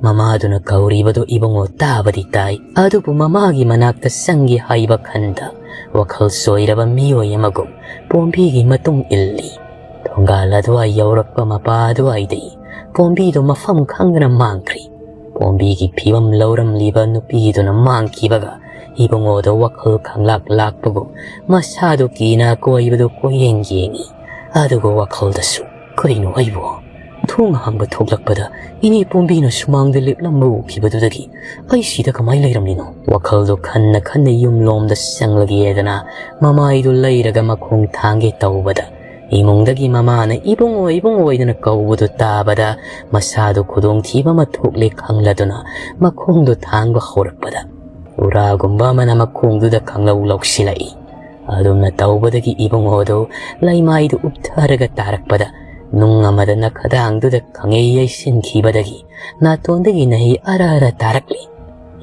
ꯃꯃꯥꯗꯨꯅ ꯀꯧꯔꯤꯕꯗꯨ ꯏꯕꯨꯡꯉꯣ ꯇꯥꯕꯗꯤ ꯇꯥꯏ, ꯑꯗꯨꯕꯨ ꯃꯃꯥꯒꯤ ꯃꯅꯥꯛꯇ ꯆꯪꯒꯦ ꯍꯥꯏꯕ ꯈꯟꯗ ꯋꯥꯈꯜ ꯆꯣꯏꯔꯕ ꯃꯤꯑꯣꯏ ꯑꯃꯒꯨꯝ ꯄꯣꯝꯕꯤꯒꯤ ꯃꯇꯨꯡ ꯏꯜꯂꯤ꯫ ꯊꯣꯡꯒꯥꯜ ꯑꯗꯨꯋꯥꯏ ꯌꯧꯔꯛꯄ ꯃꯄꯥ ꯑꯗꯨꯋꯥꯏꯗꯒꯤ ꯄꯣꯝꯕꯤꯗꯨ ꯃꯐꯝ ꯈꯪꯗꯅ ꯃꯥꯡꯈ꯭ꯔꯤ꯫ ꯄꯣꯝꯕꯤꯒꯤ ꯐꯤꯕꯝ ꯂꯧꯔꯝꯂꯤꯕ ꯅꯨꯄꯤꯗꯨꯅ ꯃꯥꯡꯈꯤꯕꯒ ꯏꯕꯨꯡꯉꯣꯗ ꯋꯥꯈꯜ ꯈꯪꯂꯥꯛ ꯂꯥꯛꯄꯒꯨꯝ ꯃꯁꯥꯗꯨ ꯀꯤꯅ ꯑꯀꯣꯏꯕꯗꯨ ꯀꯣꯏꯌꯦꯡ ꯌꯦꯡꯉꯤ꯫ ꯑꯗꯨꯒ ꯋꯥꯈꯜꯗꯁꯨ, "ꯀꯔꯤꯅꯣ ꯑꯩꯕꯨ ꯊꯣꯡ ꯍꯥꯡꯕ ꯊꯣꯛꯂꯛꯄꯗ ꯏꯅꯦ ꯄꯣꯝꯕꯤꯅ ꯁꯨꯃꯥꯡꯗ ꯂꯦꯞꯂꯝꯕ ꯎꯈꯤꯕꯗꯨꯗꯒꯤ "ꯑꯩ ꯁꯤꯗ ꯀꯃꯥꯏꯅ ꯂꯩꯔꯝꯂꯤꯅꯣ?" ꯋꯥꯈꯜꯗꯣ ꯈꯟꯅ ꯈꯟꯅ ꯌꯨꯝꯂꯣꯝꯗ ꯆꯪꯂꯒꯦꯗꯅ ꯃꯃꯥꯏꯗꯨ ꯂꯩꯔꯒ ꯃꯈꯣꯡ ꯊꯥꯡꯒꯦ ꯇꯧꯕꯗ, ꯏꯃꯨꯡꯗꯒꯤ ꯃꯃꯥꯅ "ꯏꯕꯨꯡꯉꯣ, ꯏꯕꯨꯡꯉꯣ" ꯍꯥꯏꯗꯨꯅ ꯀꯧꯕꯗꯨ ꯇꯥꯕꯗ, ꯃꯁꯥꯗꯨ ꯈꯨꯗꯣꯡꯊꯤꯕ ꯑꯃ ꯊꯣꯛꯂꯦ ꯈꯪꯂꯗꯨꯅ ꯃꯈꯣꯡꯗꯨ ꯊꯥꯡꯕ ꯍꯧꯔꯛꯄꯗ, ꯎꯔꯥꯒꯨꯝꯕ ꯑꯃꯅ ꯃꯈꯣꯡꯗꯨꯗ ꯈꯪꯂꯧ ꯂꯧꯁꯤꯜꯂꯛꯏ꯫ ꯑꯗꯨꯝꯅ ꯇꯧꯕꯗꯒꯤ ꯏꯕꯨꯡꯉꯣꯗꯨ ꯂꯩꯃꯥꯏꯗꯨ ꯎꯞꯊꯔꯒ ꯇꯥꯔꯛꯄꯗ, ꯅꯨꯡ ꯑꯃꯗꯅ ꯈꯗꯥꯡꯗꯨꯗ ꯈꯪꯍꯩ ꯌꯩꯁꯤꯟꯈꯤꯕꯗꯒꯤ ꯅꯥꯇꯣꯟꯗꯒꯤ ꯅꯍꯩ ꯑꯔ ꯑꯔ ꯇꯥꯔꯛꯂꯤ꯫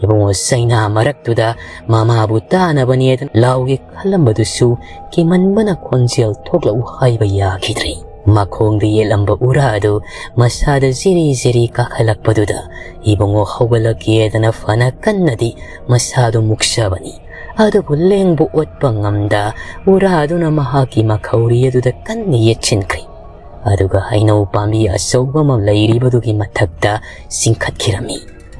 ꯏꯕꯨꯡꯉꯣ ꯆꯩꯅꯥ ꯃꯔꯛꯇꯨꯗ ꯃꯃꯥꯕꯨ ꯇꯥꯅꯕꯅꯦꯗꯅ ꯂꯥꯎꯒꯦ ꯈꯜꯂꯝꯕꯗꯨꯁꯨ ꯀꯤꯃꯟꯕꯅ ꯈꯣꯟꯖꯦꯜ ꯊꯣꯛꯂꯛꯎ ꯍꯥꯏꯕ ꯌꯥꯈꯤꯗ꯭ꯔꯦ꯫ ꯃꯈꯣꯡꯗ ꯌꯦꯠꯂꯝꯕ ꯎꯔꯥ ꯑꯗꯨ ꯃꯁꯥꯗ ꯖꯤꯔꯤ ꯖꯤꯔꯤ ꯀꯥꯈꯠꯂꯛꯄꯗꯨꯗ ꯏꯕꯨꯡꯉꯣ ꯍꯧꯒꯠꯂꯛꯀꯦꯗꯅ ꯐꯅ ꯀꯟꯅꯗꯤ ꯃꯁꯥꯗꯨ ꯃꯨꯛꯆꯕꯅꯤ꯫ ꯑꯗꯨꯕꯨ ꯂꯦꯡꯕ ꯑꯣꯠꯄ ꯉꯝꯗ ꯎꯔꯥꯗꯨꯅ ꯃꯍꯥꯛꯀꯤ ꯃꯈꯧꯔꯤ ꯑꯗꯨꯗ ꯀꯟꯅ ꯌꯦꯠꯁꯤꯟꯈ꯭ꯔꯦ꯫ ꯑꯗꯨꯒ ꯍꯩꯅꯧ ꯄꯥꯝꯕꯤ ꯑꯆꯧꯕ ꯑꯃ ꯂꯩꯔꯤꯕꯗꯨꯒꯤ ꯃꯊꯛꯇ ꯆꯤꯡꯈꯠꯈꯤꯔꯝꯃꯤ꯫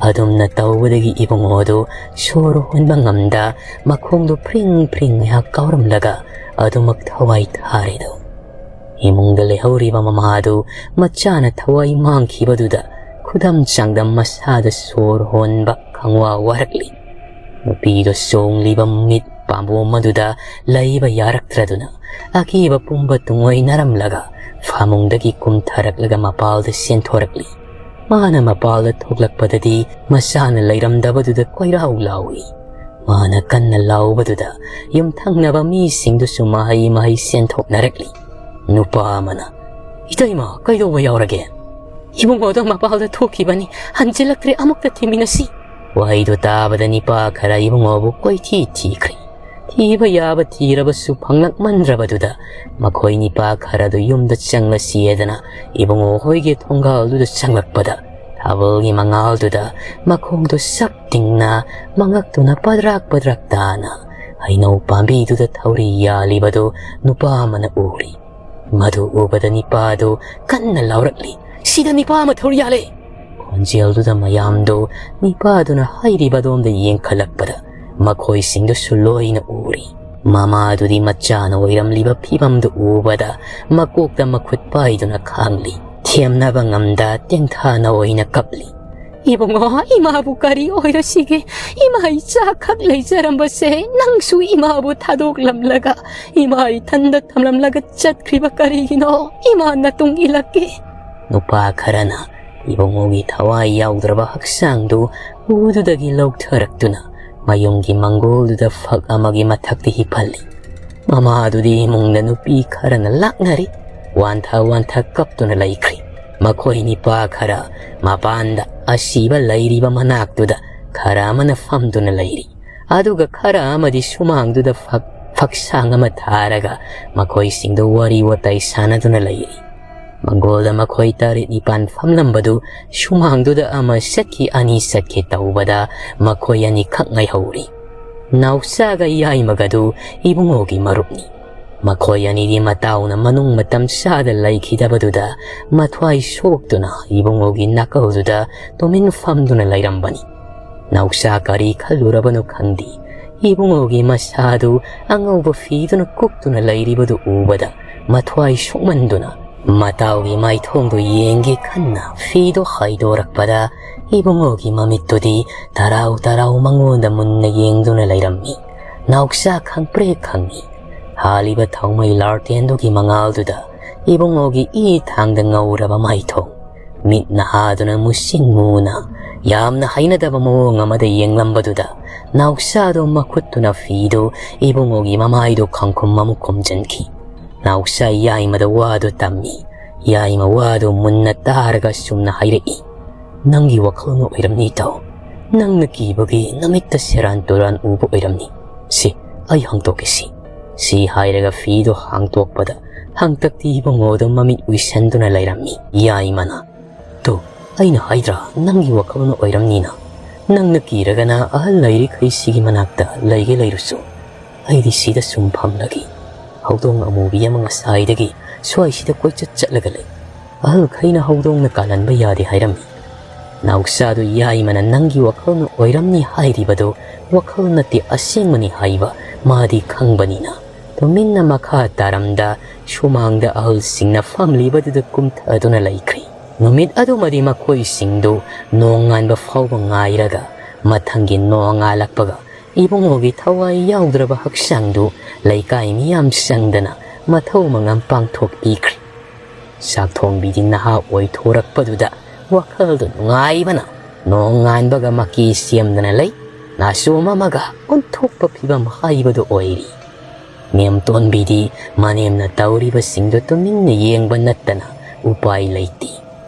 ꯑꯗꯨꯝꯅ ꯇꯧꯕꯗꯒꯤ ꯏꯕꯨꯡꯉꯣꯗꯨ ꯁꯣꯔ ꯍꯣꯟꯕ ꯉꯝꯗ ꯃꯈꯣꯡꯗꯨ ꯐ꯭ꯔꯤꯡ ꯐ꯭ꯔꯤꯡ ꯉꯥꯏꯍꯥꯛ ꯀꯥꯎꯔꯝꯂꯒ ꯑꯗꯨꯃꯛ ꯊꯋꯥꯏ ꯊꯥꯔꯦꯗꯣ꯫ ꯏꯃꯨꯡꯗ ꯂꯩꯍꯧꯔꯤꯕ ꯃꯃꯥꯗꯨ ꯃꯆꯥꯅ ꯊꯋꯥꯏ ꯃꯥꯡꯈꯤꯕꯗꯨꯗ ꯈꯨꯗꯝ ꯆꯥꯡꯗꯝ ꯃꯁꯥꯗ ꯁꯣꯔ ꯍꯣꯟꯕ ꯈꯪꯋꯥ ꯋꯥꯔꯛꯂꯤ꯫ ꯅꯨꯄꯤꯗꯨ ꯆꯣꯡꯂꯤꯕ ꯃꯤꯠ ꯄꯥꯝꯕꯣꯝ ꯑꯗꯨꯗ ꯂꯩꯕ ꯌꯥꯔꯛꯇ꯭ꯔꯗꯨꯅ ꯑꯀꯤꯕ ꯄꯨꯝꯕ ꯇꯨꯡꯑꯣꯏꯅꯔꯝꯂꯒ ꯐꯃꯨꯡꯗꯒꯤ ꯀꯨꯝꯊꯔꯛꯂꯒ ꯃꯄꯥꯜꯗ ꯆꯦꯟꯊꯣꯔꯛꯂꯤ꯫ ꯃꯥꯅ ꯃꯄꯥꯜꯗ ꯊꯣꯛꯂꯛꯄꯗꯗꯤ ꯃꯆꯥꯅ ꯂꯩꯔꯝꯗꯕꯗꯨꯗ ꯀꯣꯏꯔꯥꯎ ꯂꯥꯎꯏ꯫ ꯃꯥꯅ ꯀꯟꯅ ꯂꯥꯎꯕꯗꯨꯗ ꯌꯨꯝꯊꯪꯅꯕ ꯃꯤꯁꯤꯡꯗꯨꯁꯨ ꯃꯍꯩ ꯃꯍꯩ ꯆꯦꯟꯊꯣꯛꯅꯔꯛꯂꯤ꯫ ꯅꯨꯄꯥ ꯑꯃꯅ, "ꯏꯇꯩꯃ, ꯀꯩꯗꯧꯕ ꯌꯥꯎꯔꯒꯦ?" "ꯏꯕꯨꯡꯉꯣꯗꯣ ꯃꯄꯥꯜꯗ ꯊꯣꯛꯈꯤꯕꯅꯤ, ꯍꯟꯖꯤꯜꯂꯛꯇ꯭ꯔꯦ, ꯑꯃꯨꯛꯇ ꯊꯤꯃꯤꯟꯅꯁꯤ꯫" ꯋꯥꯍꯩꯗꯨ ꯇꯥꯕꯗ ꯅꯤꯄꯥ ꯈꯔ ꯏꯕꯨꯡꯉꯣꯕꯨ ꯀꯣꯏꯊꯤ ꯊꯤꯈ꯭ꯔꯦ꯫ ꯊꯤꯕ ꯌꯥꯕ ꯊꯤꯔꯕꯁꯨ ꯐꯪꯂꯛꯃꯟꯗ꯭ꯔꯕꯗꯨꯗ ꯃꯈꯣꯏ ꯅꯤꯄꯥ ꯈꯔꯗꯨ ꯌꯨꯝꯗ ꯆꯪꯂꯁꯤꯗꯅ ꯏꯕꯨꯡꯉꯣ ꯍꯣꯏꯒꯤ ꯊꯣꯡꯒꯥꯜꯗꯨꯗ ꯆꯪꯂꯛꯄꯗ ꯊꯥꯕꯜꯒꯤ ꯃꯉꯥꯜꯗꯨꯗ ꯃꯈꯣꯡꯗꯨ ꯁꯛ ꯇꯤꯡꯅ ꯃꯉꯛꯇꯨꯅ ꯄꯗ꯭ꯔꯥꯛ ꯄꯗ꯭ꯔꯥꯛ ꯇꯥꯅ ꯍꯩꯅꯧ ꯄꯥꯝꯕꯤꯗꯨꯗ ꯊꯧꯔꯤ ꯌꯥꯜꯂꯤꯕꯗꯨ ꯅꯨꯄꯥ ꯑꯃꯅ ꯎꯔꯤ꯫ ꯃꯗꯨ ꯎꯕꯗ ꯅꯤꯄꯥꯗꯨ ꯀꯟꯅ ꯂꯥꯎꯔꯛꯂꯤ, "ꯁꯤꯗ ꯅꯤꯄꯥ ꯑꯃ ꯊꯧꯔꯤ ꯌꯥꯜꯂꯦ!" ꯈꯣꯟꯖꯦꯜꯗꯨꯗ ꯃꯌꯥꯝꯗꯨ ꯅꯤꯄꯥꯗꯨꯅ ꯍꯥꯏꯔꯤꯕ ꯑꯗꯣꯝꯗ ꯌꯦꯡꯈꯠꯂꯛꯄꯗ ꯃꯈꯣꯏꯁꯤꯡꯗꯨꯁꯨ ꯂꯣꯏꯅ ꯎꯔꯤ꯫ ꯃꯃꯥꯗꯨꯗꯤ ꯃꯆꯥꯅ ꯑꯣꯏꯔꯝꯂꯤꯕ ꯐꯤꯕꯝꯗꯨ ꯎꯕꯗ ꯃꯀꯣꯛꯇ ꯃꯈꯨꯠ ꯄꯥꯏꯗꯨꯅ ꯈꯥꯡꯂꯤ꯫ ꯊꯦꯝꯅꯕ ꯉꯝꯗ ꯇꯦꯡꯊꯥꯅ ꯑꯣꯏꯅ ꯀꯞꯂꯤ꯫ "ꯏꯕꯨꯡꯉꯣ, ꯏꯃꯥꯕꯨ ꯀꯔꯤ ꯑꯣꯏꯔꯁꯤꯒꯦ? ꯏꯃꯥ ꯏꯆꯥꯈꯛ ꯂꯩꯖꯔꯝꯕꯁꯦ ꯅꯪꯁꯨ ꯏꯃꯥꯕꯨ ꯊꯥꯗꯣꯛꯂꯝꯂꯒ, ꯏꯃꯥ ꯏꯊꯟꯗ ꯊꯝꯂꯝꯂꯒ ꯆꯠꯈ꯭ꯔꯤꯕ ꯀꯔꯤꯒꯤꯅꯣ? ꯏꯃꯥ ꯅꯇꯨꯡ ꯏꯜꯂꯛꯀꯦ꯫" ꯅꯨꯄꯥ ꯈꯔꯅ ꯏꯕꯨꯡꯉꯣꯒꯤ ꯊꯋꯥꯏ ꯌꯥꯎꯗ꯭ꯔꯕ ꯍꯛꯆꯥꯡꯗꯨ ꯎꯗꯨꯗꯒꯤ ꯂꯧꯊꯔꯛꯇꯨꯅ ꯃꯌꯨꯝꯒꯤ ꯃꯪꯒꯣꯜꯗꯨꯗ ꯐꯛ ꯑꯃꯒꯤ ꯃꯊꯛꯇ ꯍꯤꯞꯍꯜꯂꯤ꯫ ꯃꯃꯥꯗꯨꯗꯤ ꯏꯃꯨꯡꯗ ꯅꯨꯄꯤ ꯈꯔꯅ ꯂꯥꯛꯅꯔꯤ꯫ ꯋꯥꯟꯊ ꯋꯥꯟꯊ ꯀꯞꯇꯨꯅ ꯂꯩꯈ꯭ꯔꯤ꯫ ꯃꯈꯣꯏ ꯅꯤꯄꯥ ꯈꯔ ꯃꯄꯥꯟꯗ ꯑꯁꯤꯕ ꯂꯩꯔꯤꯕ ꯃꯅꯥꯛꯇꯨꯗ ꯈꯔ ꯑꯃꯅ ꯐꯝꯗꯨꯅ ꯂꯩꯔꯤ꯫ ꯑꯗꯨꯒ ꯈꯔ ꯑꯃꯗꯤ ꯁꯨꯃꯥꯡꯗꯨꯗ ꯐꯛ-, ꯐꯛꯁꯥꯡ ꯑꯃ ꯊꯥꯔꯒ ꯃꯈꯣꯏꯁꯤꯡꯗꯨ ꯋꯥꯔꯤ ꯋꯥꯇꯥꯏ ꯁꯥꯟꯅꯗꯨꯅ ꯂꯩꯔꯤ꯫ ꯃꯪꯒꯣꯜꯗ ꯃꯈꯣꯏ ꯇꯔꯦꯠ ꯅꯤꯄꯥꯟ ꯐꯝꯂꯝꯕꯗꯨ ꯁꯨꯃꯥꯡꯗꯨꯗ ꯑꯃ ꯆꯠꯈꯤ, ꯑꯅꯤ ꯆꯠꯈꯤ ꯇꯧꯕꯗ ꯃꯈꯣꯏ ꯑꯅꯤꯈꯛ ꯉꯥꯏꯍꯧꯔꯤ꯫ ꯅꯥꯎꯆꯥꯒ ꯌꯥꯏꯃꯒꯗꯨ ꯏꯕꯨꯡꯉꯣꯒꯤ ꯃꯔꯨꯞꯅꯤ꯫ ꯃꯈꯣꯏ ꯑꯅꯤꯗꯤ ꯃꯇꯥꯎꯅ ꯃꯅꯨꯡ ꯃꯇꯝ ꯆꯥꯗ ꯂꯩꯈꯤꯗꯕꯗꯨꯗ ꯃꯊ꯭ꯋꯥꯏ ꯁꯣꯛꯇꯨꯅ ꯏꯕꯨꯡꯉꯣꯒꯤ ꯅꯥꯀꯜꯗꯨꯗ ꯇꯨꯃꯤꯟ ꯐꯝꯗꯨꯅ ꯂꯩꯔꯝꯕꯅꯤ꯫ ꯅꯥꯎꯆꯥ ꯀꯔꯤ ꯈꯜꯂꯨꯔꯕꯅꯣ ꯈꯪꯗꯦ, ꯏꯕꯨꯡꯉꯣꯒꯤ ꯃꯁꯥꯗꯨ ꯑꯉꯧꯕ ꯐꯤꯗꯨꯅ ꯀꯨꯞꯇꯨꯅ ꯂꯩꯔꯤꯕꯗꯨ ꯎꯕꯗ ꯃꯊ꯭ꯋꯥꯏ ꯁꯣꯛꯃꯟꯗꯨꯅ ꯃꯇꯥꯎꯒꯤ ꯃꯥꯏꯊꯣꯡꯗꯨ ꯌꯦꯡꯒꯦ ꯈꯟꯅ ꯐꯤꯗꯨ ꯍꯥꯏꯗꯣꯔꯛꯄꯗ ꯏꯕꯨꯡꯉꯣꯒꯤ ꯃꯃꯤꯠꯇꯨꯗꯤ ꯇꯔꯥꯎ ꯇꯔꯥꯎ ꯃꯉꯣꯟꯗ ꯃꯨꯟꯅ ꯌꯦꯡꯗꯨꯅ ꯂꯩꯔꯝꯃꯤ꯫ ꯅꯥꯎꯆꯥ ꯈꯪꯄ꯭ꯔꯦꯛ ꯈꯪꯉꯤ꯫ ꯍꯥꯜꯂꯤꯕ ꯊꯥꯎꯃꯩ ꯂꯥꯔꯇꯦꯟꯗꯨꯒꯤ ꯃꯉꯥꯜꯗꯨꯗ ꯏꯕꯨꯡꯉꯣꯒꯤ ꯏ ꯊꯥꯡꯗ ꯉꯧꯔꯕ ꯃꯥꯏꯊꯣꯡ, ꯃꯤꯠ ꯅꯍꯥꯗꯨꯅ ꯃꯨꯁꯤꯡ ꯃꯨꯅ ꯌꯥꯝꯅ ꯍꯩꯅꯗꯕ ꯃꯑꯣꯡ ꯑꯃꯗ ꯌꯦꯡꯂꯝꯕꯗꯨꯗ ꯅꯥꯎꯆꯥꯗꯣ ꯃꯈꯨꯠꯇꯨꯅ ꯐꯤꯗꯨ ꯏꯕꯨꯡꯉꯣꯒꯤ ꯃꯃꯥꯏꯗꯣ ꯈꯪꯈꯨꯝ ꯑꯃꯨꯛ ꯈꯨꯝꯖꯤꯟꯈꯤ꯫ ꯅꯥꯎꯆꯥ ꯌꯥꯏꯃꯗ ꯋꯥꯗꯨ ꯇꯝꯃꯤ꯫ ꯌꯥꯏꯃ ꯋꯥꯗꯨ ꯃꯨꯟꯅ ꯇꯥꯔꯒ ꯁꯨꯝꯅ ꯍꯥꯏꯔꯛꯏ, "ꯅꯪꯒꯤ ꯋꯥꯈꯜꯅ ꯑꯣꯏꯔꯝꯅꯤ ꯏꯇꯥꯎ꯫ ꯅꯪꯅ ꯀꯤꯕꯒꯤ ꯅꯃꯤꯠꯇ ꯁꯦꯔꯥꯟ ꯇꯨꯔꯥꯟ ꯎꯕ ꯑꯣꯏꯔꯝꯅꯤ꯫ ꯁꯤ, ꯑꯩ ꯍꯥꯡꯇꯣꯛꯀꯦ ꯁꯤ꯫" ꯁꯤ ꯍꯥꯏꯔꯒ ꯐꯤꯗꯨ ꯍꯥꯡꯇꯣꯛꯄꯗ ꯍꯪꯇꯛꯇꯤ ꯏꯕꯨꯡꯉꯣꯗꯨ ꯃꯃꯤꯠ ꯎꯏꯁꯟꯗꯨꯅ ꯂꯩꯔꯝꯃꯤ꯫ ꯌꯥꯏꯃꯅ, "ꯇꯨ, ꯑꯩꯅ ꯍꯥꯏꯗ꯭ꯔꯥ ꯅꯪꯒꯤ ꯋꯥꯈꯜꯅ ꯑꯣꯏꯔꯝꯅꯤꯅ? ꯅꯪꯅ ꯀꯤꯔꯒꯅ ꯑꯍꯜ ꯂꯩꯔꯤꯈꯩ ꯁꯤꯒꯤ ꯃꯅꯥꯛꯇ ꯂꯩꯒꯦ ꯂꯩꯔꯨꯁꯨ꯫ ꯑꯩꯗꯤ ꯁꯤꯗ ꯁꯨꯝ ꯐꯝꯂꯒꯦ꯫ ꯍꯧꯗꯣꯡ ꯑꯃꯨꯕꯤ ꯑꯃ ꯉꯁꯥꯏꯗꯒꯤ ꯁ꯭ꯋꯥꯏꯁꯤꯗ ꯀꯣꯏꯆꯠ ꯆꯠꯂꯒ ꯂꯩ꯫ ꯑꯍꯜꯈꯩꯅ ꯍꯧꯗꯣꯡꯅ ꯀꯥꯜꯍꯟꯕ ꯌꯥꯗꯦ ꯍꯥꯏꯔꯝꯃꯤ꯫" ꯅꯥꯎꯆꯥꯗꯨ ꯌꯥꯏꯃꯅ ꯅꯪꯒꯤ ꯋꯥꯈꯜꯅ ꯑꯣꯏꯔꯝꯅꯤ ꯍꯥꯏꯔꯤꯕꯗꯨ ꯋꯥꯈꯜ ꯅꯠꯇꯦ, ꯑꯁꯦꯡꯕꯅꯤ ꯍꯥꯏꯕ ꯃꯥꯗꯤ ꯈꯪꯕꯅꯤꯅ ꯇꯨꯃꯤꯟꯅ ꯃꯈꯥ ꯇꯥꯔꯝꯗ ꯁꯨꯃꯥꯡꯗ ꯑꯍꯜꯁꯤꯡꯅ ꯐꯝꯂꯤꯕꯗꯨꯗ ꯀꯨꯝꯊꯗꯨꯅ ꯂꯩꯈ꯭ꯔꯤ꯫ ꯅꯨꯃꯤꯠ ꯑꯗꯨꯃꯗꯤ ꯃꯈꯣꯏꯁꯤꯡꯗꯨ ꯅꯣꯡꯉꯥꯟꯕ ꯐꯥꯎꯕ ꯉꯥꯏꯔꯒ ꯃꯊꯪꯒꯤ ꯅꯣꯡꯉꯥꯜꯂꯛꯄꯒ ꯏꯕꯨꯡꯉꯣꯒꯤ ꯊꯋꯥꯏ ꯌꯥꯎꯗ꯭ꯔꯕ ꯍꯛꯆꯥꯡꯗꯨ ꯂꯩꯀꯥꯏ ꯃꯤꯌꯥꯝ ꯆꯪꯗꯅ ꯃꯊꯧ ꯃꯉꯝ ꯄꯥꯡꯊꯣꯛꯄꯤꯈ꯭ꯔꯤ꯫ ꯆꯥꯛꯊꯣꯡꯕꯤꯗꯤ ꯅꯍꯥ ꯑꯣꯏꯊꯣꯔꯛꯄꯗꯨꯗ ꯋꯥꯈꯜꯗꯨ ꯅꯨꯡꯉꯥꯏꯕꯅ ꯅꯣꯡꯉꯥꯟꯕꯒ ꯃꯀꯤ ꯁꯦꯝꯗꯅ ꯂꯩ꯫ ꯅꯥꯆꯣꯝ ꯑꯃꯒ ꯑꯣꯟꯊꯣꯛꯄ ꯐꯤꯕꯝ ꯍꯥꯏꯕꯗꯨ ꯑꯣꯏꯔꯤ꯫ ꯃꯦꯝꯇꯣꯟꯕꯤꯗꯤ ꯃꯅꯦꯝꯅ ꯇꯧꯔꯤꯕꯁꯤꯡꯗꯨ ꯇꯨꯃꯤꯟꯅ ꯌꯦꯡꯕ ꯅꯠꯇꯅ ꯎꯄꯥꯏ ꯂꯩꯇꯦ꯫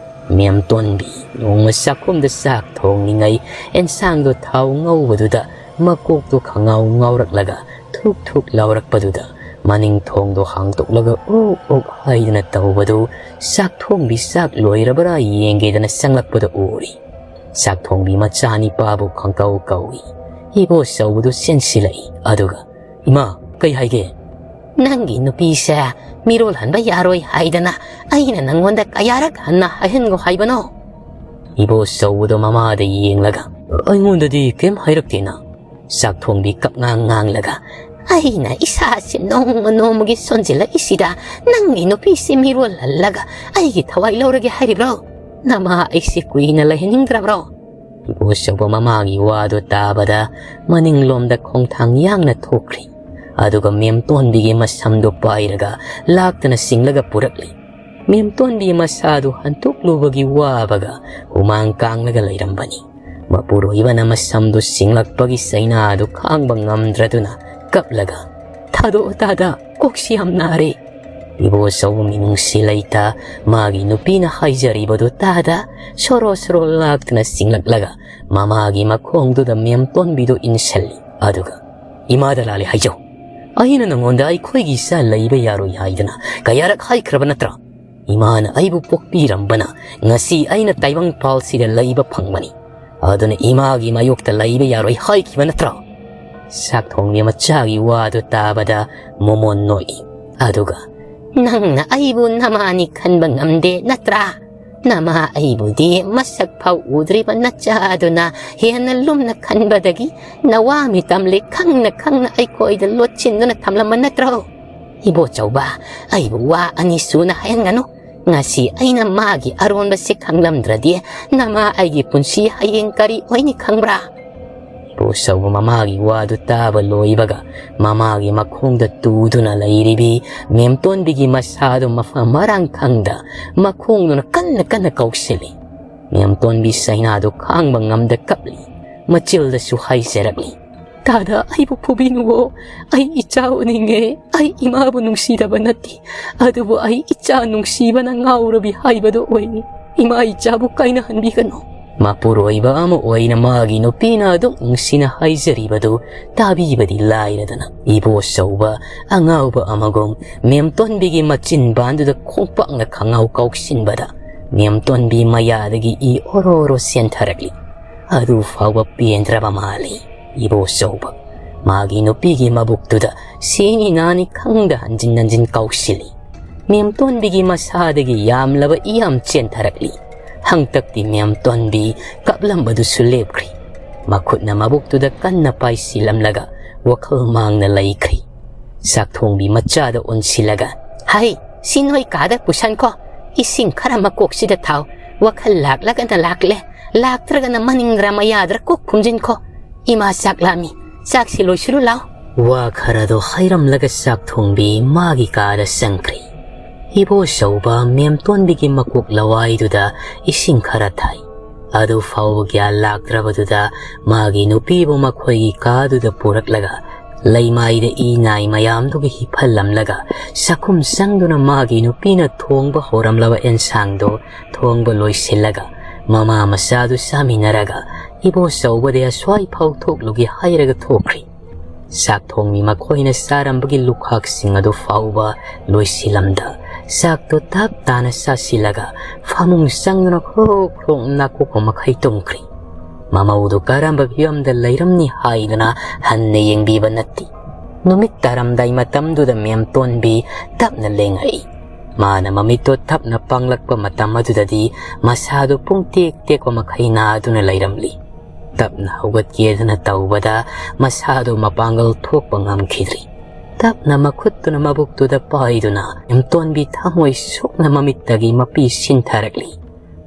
ꯃꯦꯝꯇꯣꯟꯕꯤ ꯅꯣꯡꯃ ꯆꯥꯛꯈꯨꯝꯗ ꯆꯥꯛ ꯊꯣꯡꯂꯤꯉꯩ ꯑꯦꯟꯁꯥꯡꯗꯣ ꯊꯥꯎ ꯉꯧꯕꯗꯨꯗ ꯃꯀꯣꯛꯇꯣ ꯈꯪꯉꯥꯎ ꯉꯥꯎꯔꯛꯂꯒ ꯊꯨꯛ ꯊꯨꯛ ꯂꯥꯎꯔꯛꯄꯗꯨꯗ ꯃꯅꯤꯡ ꯊꯣꯡꯗꯣ ꯍꯥꯡꯗꯣꯛꯂꯒ ꯎꯛ ꯎꯛ ꯍꯥꯏꯗꯅ ꯇꯧꯕꯗꯨ ꯆꯥꯛꯊꯣꯡꯕꯤ ꯆꯥꯛ ꯂꯣꯏꯔꯕ꯭ꯔꯥ ꯌꯦꯡꯒꯦꯗꯅ ꯆꯪꯂꯛꯄꯗ ꯎꯔꯤ꯫ ꯆꯥꯛꯊꯣꯡꯕꯤ ꯃꯆꯥꯅꯤꯄꯥꯕꯨ ꯈꯪꯀꯧ ꯀꯧꯏ꯫ ꯏꯕꯣꯆꯧꯕꯗꯨ ꯆꯦꯟꯁꯤꯜꯂꯛꯏ꯫ ꯑꯗꯨꯒ, "ꯏꯃꯥ, ꯀꯩ ꯍꯥꯏꯒꯦ?" "ꯅꯪꯒꯤ ꯅꯨꯄꯤꯁꯦ ꯃꯤꯔꯣꯜ ꯍꯟꯕ ꯌꯥꯔꯣꯏ ꯍꯥꯏꯗꯅ ꯑꯩꯅ ꯅꯪꯉꯣꯟꯗ ꯀꯌꯥꯔꯛ ꯍꯟꯅ ꯍꯥꯏꯍꯟꯒꯣ ꯍꯥꯏꯕꯅꯣ?" ꯏꯕꯣꯆꯧꯕꯗꯣ ꯃꯃꯥꯗ ꯌꯦꯡꯂꯒ, "ꯑꯩꯉꯣꯟꯗꯗꯤ ꯀꯩꯝ ꯍꯥꯏꯔꯛꯇꯦꯅ?" ꯆꯥꯛꯊꯣꯡꯕꯤ ꯀꯞꯉꯥꯡ ꯉꯥꯡꯂꯒ, "ꯑꯩꯅ ꯏꯁꯥꯁꯦ ꯅꯣꯡꯃ ꯅꯣꯡꯃꯒꯤ ꯁꯣꯟꯖꯤꯜꯂꯛꯏꯁꯤꯗ ꯅꯪꯒꯤ ꯅꯨꯄꯤꯁꯦ ꯃꯤꯔꯣꯜ ꯍꯜꯂꯒ ꯑꯩꯒꯤ ꯊꯋꯥꯏ ꯂꯧꯔꯒꯦ ꯍꯥꯏꯔꯤꯕ꯭ꯔꯣ? ꯅꯃꯥ ꯑꯩꯁꯦ ꯀꯨꯏꯅ ꯂꯩꯍꯟꯅꯤꯡꯗ꯭ꯔꯕ꯭ꯔꯣ?" ꯏꯕꯣꯆꯧꯕ ꯃꯃꯥꯒꯤ ꯋꯥꯗꯨ ꯇꯥꯕꯗ ꯃꯅꯤꯡꯂꯣꯝꯗ ꯈꯣꯡꯊꯥꯡ ꯌꯥꯡꯅ ꯊꯣꯛꯈ꯭ꯔꯤ꯫ ꯑꯗꯨꯒ ꯃꯦꯝꯇꯣꯟꯕꯤꯒꯤ ꯃꯁꯝꯗꯨ ꯄꯥꯏꯔꯒ ꯂꯥꯛꯇꯅ ꯆꯤꯡꯂꯒ ꯄꯨꯔꯛꯂꯤ꯫ ꯃꯦꯝꯇꯣꯟꯕꯤ ꯃꯁꯥꯗꯨ ꯍꯟꯇꯣꯛꯂꯨꯕꯒꯤ ꯋꯥꯕꯒ ꯍꯨꯃꯥꯡ ꯀꯥꯡꯂꯒ ꯂꯩꯔꯝꯕꯅꯤ꯫ ꯃꯄꯨꯔꯣꯏꯕꯅ ꯃꯁꯝꯗꯨ ꯆꯤꯡꯂꯛꯄꯒꯤ ꯆꯩꯅꯥꯗꯨ ꯈꯥꯡꯕ ꯉꯝꯗ꯭ꯔꯗꯨꯅ ꯀꯞꯂꯒ, "ꯊꯥꯗꯣꯛꯑꯣ ꯇꯥꯗ, ꯀꯣꯛꯁꯤ ꯌꯥꯝ ꯅꯥꯔꯦ꯫" ꯏꯕꯣꯆꯧꯕ ꯃꯤꯅꯨꯡꯁꯤ ꯂꯩꯇ ꯃꯥꯒꯤ ꯅꯨꯄꯤꯅ ꯍꯥꯏꯖꯔꯤꯕꯗꯨ ꯇꯥꯗ ꯁꯣꯔꯣ ꯁꯣꯔꯣ ꯂꯥꯛꯇꯨꯅ ꯆꯤꯡꯂꯛꯂꯒ ꯃꯃꯥꯒꯤ ꯃꯈꯣꯡꯗꯨꯗ ꯃꯦꯝꯇꯣꯟꯕꯤꯗꯨ ꯏꯟꯁꯤꯜꯂꯤ꯫ ꯑꯗꯨꯒ, "ꯏꯃꯥꯗ ꯂꯥꯜꯂꯦ ꯍꯥꯏꯖꯧ꯫ ꯑꯩꯅ ꯅꯉꯣꯟꯗ ꯑꯩꯈꯣꯏꯒꯤ ꯏꯆꯥ ꯂꯩꯕ ꯌꯥꯔꯣꯏ ꯍꯥꯏꯗꯅ ꯀꯌꯥꯔꯛ ꯍꯥꯏꯈ꯭ꯔꯕ ꯅꯠꯇ꯭ꯔꯥ? ꯏꯃꯥꯅ ꯑꯩꯕꯨ ꯄꯣꯛꯄꯤꯔꯝꯕꯅ ꯉꯁꯤ ꯑꯩꯅ ꯇꯥꯏꯕꯪꯄꯥꯜꯁꯤꯗ ꯂꯩꯕ ꯐꯪꯕꯅꯤ꯫ ꯑꯗꯨꯅ ꯏꯃꯥꯒꯤ ꯃꯥꯌꯣꯛꯇ ꯂꯩꯕ ꯌꯥꯔꯣꯏ ꯍꯥꯏꯈꯤꯕ ꯅꯠꯇ꯭ꯔꯣ?" ꯆꯥꯛꯊꯣꯡꯕꯤ ꯃꯆꯥꯒꯤ ꯋꯥꯗꯨ ꯇꯥꯕꯗ ꯃꯣꯃꯣꯟ ꯅꯣꯛꯏ꯫ ꯑꯗꯨꯒ, "ꯅꯪꯅ ꯑꯩꯕꯨ ꯅꯃꯥꯅꯤ ꯈꯟꯕ ꯉꯝꯗꯦ ꯅꯠꯇ꯭ꯔꯥ? ꯅꯃꯥ ꯑꯩꯕꯨꯗꯤ ꯃꯁꯛ ꯐꯥꯎ ꯎꯗ꯭ꯔꯤꯕ ꯅꯆꯥꯗꯨꯅ ꯍꯦꯟꯅ ꯂꯨꯝꯅ ꯈꯟꯕꯗꯒꯤ ꯅꯋꯥ ꯃꯤꯇꯝꯂꯦ ꯈꯪꯅ ꯈꯪꯅ ꯑꯩꯈꯣꯏꯗ ꯂꯣꯠꯁꯤꯟꯗꯨꯅ ꯊꯝꯂꯝꯕ ꯅꯠꯇ꯭ꯔꯣ? ꯏꯕꯣꯆꯧꯕ, ꯑꯩꯕꯨ ꯋꯥ ꯑꯅꯤ ꯁꯨꯅ ꯍꯥꯏꯍꯟꯒꯅꯨ꯫ ꯉꯁꯤ ꯑꯩꯅ ꯃꯥꯒꯤ ꯑꯔꯣꯟꯕꯁꯦ ꯈꯪꯂꯝꯗ꯭ꯔꯗꯤ ꯅꯃꯥ ꯑꯩꯒꯤ ꯄꯨꯟꯁꯤ ꯍꯌꯦꯡ ꯀꯔꯤ ꯑꯣꯏꯅꯤ ꯈꯪꯕ꯭ꯔꯥ? ꯏꯕꯣꯆꯧꯕ ꯃꯃꯥꯒꯤ ꯋꯥꯗꯨ ꯇꯥꯕ ꯂꯣꯏꯕꯒ ꯃꯃꯥꯒꯤ ꯃꯈꯣꯡꯗ ꯇꯨꯗꯨꯅ ꯂꯩꯔꯤꯕꯤ ꯃꯦꯝꯇꯣꯟꯕꯤꯒꯤ ꯃꯁꯥꯗꯨ ꯃꯐꯝ ꯃꯔꯥꯡ ꯈꯪꯗ ꯃꯈꯣꯡꯗꯨꯅ ꯀꯟꯅ ꯀꯟꯅ ꯀꯧꯁꯤꯜꯂꯤ꯫ ꯃꯦꯝꯇꯣꯟꯕꯤ ꯆꯩꯅꯥꯗꯨ ꯈꯥꯡꯕ ꯉꯝꯗ ꯀꯞꯂꯤ꯫ ꯃꯆꯤꯜꯗꯁꯨ ꯍꯥꯏꯖꯔꯛꯂꯤ, "ꯇꯥꯗ, ꯑꯩꯕꯨ ꯐꯨꯕꯤꯅꯨꯋꯣ꯫ ꯑꯩ ꯏꯆꯥ ꯎꯅꯤꯡꯉꯦ꯫ ꯑꯩ ꯏꯃꯥꯕꯨ ꯅꯨꯡꯁꯤꯗꯕ ꯅꯠꯇꯦ꯫ ꯑꯗꯨꯕꯨ ꯑꯩ ꯏꯆꯥ ꯅꯨꯡꯁꯤꯕꯅ ꯉꯥꯎꯔꯕꯤ ꯍꯥꯏꯕꯗꯨ ꯑꯣꯏꯔꯦ꯫ ꯏꯃꯥ ꯏꯆꯥꯕꯨ ꯀꯥꯏꯅꯍꯟꯕꯤꯒꯅꯨ꯫" ꯃꯄꯨꯔꯣꯏꯕ ꯑꯃ ꯑꯣꯏꯅ ꯃꯥꯒꯤ ꯅꯨꯄꯤꯅ ꯑꯗꯨꯛ ꯅꯨꯡꯁꯤꯅ ꯍꯥꯏꯖꯔꯤꯕꯗꯨ ꯇꯥꯕꯤꯕꯗꯤ ꯂꯥꯏꯔꯗꯅ, ꯏꯕꯣꯆꯧꯕ ꯑꯉꯥꯎꯕ ꯑꯃꯒꯨꯝ ꯃꯦꯝꯇꯣꯟꯕꯤꯒꯤ ꯃꯆꯤꯟꯕꯥꯟꯗꯨꯗ ꯈꯣꯡꯄꯥꯛꯅ ꯈꯪꯉꯥꯎ ꯀꯥꯎꯁꯤꯟꯕꯗ, ꯃꯦꯝꯇꯣꯟꯕꯤ ꯃꯌꯥꯗꯒꯤ ꯏ ꯑꯣꯔꯣ ꯑꯣꯔꯣ ꯆꯦꯟꯊꯔꯛꯂꯤ꯫ ꯑꯗꯨ ꯐꯥꯎꯕ ꯄꯦꯟꯗ꯭ꯔꯕ ꯃꯥꯜꯂꯤ ꯏꯕꯣꯆꯧꯕ꯫ ꯃꯥꯒꯤ ꯅꯨꯄꯤꯒꯤ ꯃꯕꯨꯛꯇꯨꯗ ꯁꯤꯅꯤ ꯅꯥꯅꯤ ꯈꯪꯗ ꯍꯟꯖꯤꯟ ꯍꯟꯖꯤꯟ ꯀꯥꯎꯁꯤꯜꯂꯤ꯫ ꯃꯦꯝꯇꯣꯟꯕꯤꯒꯤ ꯃꯁꯥꯗꯒꯤ ꯌꯥꯝꯂꯕ ꯏꯌꯥꯝ ꯆꯦꯟꯊꯔꯛꯂꯤ꯫ ꯍꯪꯇꯛꯇꯤ ꯃꯦꯝꯇꯣꯟꯕꯤ ꯀꯞꯂꯝꯕꯗꯨꯁꯨ ꯂꯦꯞꯈ꯭ꯔꯤ꯫ ꯃꯈꯨꯠꯅ ꯃꯕꯨꯛꯇꯨꯗ ꯀꯟꯅ ꯄꯥꯏꯁꯤꯜꯂꯝꯂꯒ ꯋꯥꯈꯜ ꯃꯥꯡꯅ ꯂꯩꯈ꯭ꯔꯤ꯫ ꯆꯥꯛꯊꯣꯡꯕꯤ ꯃꯆꯥꯗ ꯑꯣꯟꯁꯤꯜꯂꯒ, "ꯍꯩ, ꯁꯤ ꯅꯣꯏ ꯀꯥꯗ ꯄꯨꯁꯟꯈꯣ꯫ ꯏꯁꯤꯡ ꯈꯔ ꯃꯀꯣꯛꯁꯤꯗ ꯊꯥꯎ꯫ ꯋꯥꯈꯜ ꯂꯥꯛꯂꯒꯅ ꯂꯥꯛꯂꯦ, ꯂꯥꯛꯇ꯭ꯔꯒꯅ ꯃꯅꯤꯡꯗ꯭ꯔꯥ ꯃꯌꯥꯗ꯭ꯔꯥ ꯀꯣꯛ ꯈꯨꯝꯖꯤꯟꯈꯣ꯫ ꯏꯃꯥ ꯆꯥꯛ ꯂꯥꯝꯃꯤ, ꯆꯥꯛꯁꯤ ꯂꯣꯏꯁꯤꯜꯂꯨ ꯂꯥꯎ꯫" ꯋꯥ ꯈꯔꯗꯣ ꯍꯥꯏꯔꯝꯂꯒ ꯆꯥꯛꯊꯣꯡꯕꯤ ꯃꯥꯒꯤ ꯀꯥꯗ ꯆꯪꯈ꯭ꯔꯤ꯫ ꯏꯕꯣꯆꯧꯕ ꯃꯦꯝꯇꯣꯟꯕꯤꯒꯤ ꯃꯀꯣꯛ ꯂꯋꯥꯏꯗꯨꯗ ꯏꯁꯤꯡ ꯈꯔ ꯊꯥꯏ꯫ ꯑꯗꯨ ꯐꯥꯎꯕ ꯒ꯭ꯌꯥꯟ ꯂꯥꯛꯇ꯭ꯔꯕꯗꯨꯗ ꯃꯥꯒꯤ ꯅꯨꯄꯤꯕꯨ ꯃꯈꯣꯏꯒꯤ ꯀꯥꯗꯨꯗ ꯄꯨꯔꯛꯂꯒ ꯂꯩꯃꯥꯏꯗ ꯏ ꯅꯥꯏ ꯃꯌꯥꯝꯗꯨꯒꯤ ꯍꯤꯞꯍꯜꯂꯝꯂꯒ ꯆꯥꯛꯈꯨꯝ ꯆꯪꯗꯨꯅ ꯃꯥꯒꯤ ꯅꯨꯄꯤꯅ ꯊꯣꯡꯕ ꯍꯧꯔꯝꯂꯕ ꯑꯦꯟꯁꯥꯡꯗꯣ ꯊꯣꯡꯕ ꯂꯣꯏꯁꯤꯜꯂꯒ ꯃꯃꯥ ꯃꯆꯥꯗꯨ ꯆꯥꯃꯤꯟꯅꯔꯒ ꯏꯕꯣꯆꯧꯕꯗꯤ ꯑꯁ꯭ꯋꯥꯏ ꯐꯥꯎ ꯊꯣꯛꯂꯨꯒꯦ ꯍꯥꯏꯔꯒ ꯊꯣꯛꯈ꯭ꯔꯤ꯫ ꯆꯥꯛ ꯊꯣꯡꯕꯤ ꯃꯈꯣꯏꯅ ꯆꯥꯔꯝꯕꯒꯤ ꯂꯨꯈꯥꯛꯁꯤꯡ ꯑꯗꯨ ꯐꯥꯎꯕ ꯂꯣꯏꯁꯤꯜꯂꯝꯗ ꯆꯥꯛꯇꯣ ꯇꯞ ꯇꯥꯅ ꯆꯥꯁꯤꯜꯂꯒ ꯐꯃꯨꯡ ꯆꯪꯗꯨꯅ ꯈ꯭ꯔꯣꯛ ꯈ꯭ꯔꯣꯛ ꯅꯥꯀꯣꯛꯄ ꯃꯈꯩ ꯇꯨꯝꯈ꯭ꯔꯤ꯫ ꯃꯃꯧꯗꯨ ꯀꯔꯝꯕ ꯐꯤꯕꯝꯗ ꯂꯩꯔꯝꯅꯤ ꯍꯥꯏꯗꯨꯅ ꯍꯟꯅ ꯌꯦꯡꯕꯤꯕ ꯅꯠꯇꯦ꯫ ꯅꯨꯃꯤꯠ ꯇꯥꯔꯝꯗꯥꯏ ꯃꯇꯝꯗꯨꯗ ꯃꯦꯝꯇꯣꯟꯕꯤ ꯇꯞꯅ ꯂꯦꯡꯉꯛꯏ꯫ ꯃꯥꯅ ꯃꯃꯤꯠꯇꯣ ꯇꯞꯅ ꯄꯥꯡꯂꯛꯄ ꯃꯇꯝ ꯑꯗꯨꯗꯗꯤ ꯃꯁꯥꯗꯣ ꯄꯨꯡ ꯇꯦꯛ ꯇꯦꯛꯄ ꯃꯈꯩ ꯅꯥꯗꯨꯅ ꯂꯩꯔꯝꯂꯤ꯫ ꯇꯞꯅ ꯍꯧꯒꯠꯀꯦꯗꯅ ꯇꯧꯕꯗ ꯃꯁꯥꯗꯣ ꯃꯄꯥꯡꯒꯜ ꯊꯣꯛꯄ ꯉꯝꯈꯤꯗ꯭ꯔꯤ꯫ ꯇꯞꯅ ꯃꯈꯨꯠꯇꯨꯅ ꯃꯕꯨꯛꯇꯨꯗ ꯄꯥꯏꯗꯨꯅ ꯃꯦꯝꯇꯣꯟꯕꯤ ꯊꯃꯣꯏ ꯁꯣꯛꯅ ꯃꯃꯤꯠꯇꯒꯤ ꯃꯄꯤ ꯁꯤꯟꯊꯔꯛꯂꯤ꯫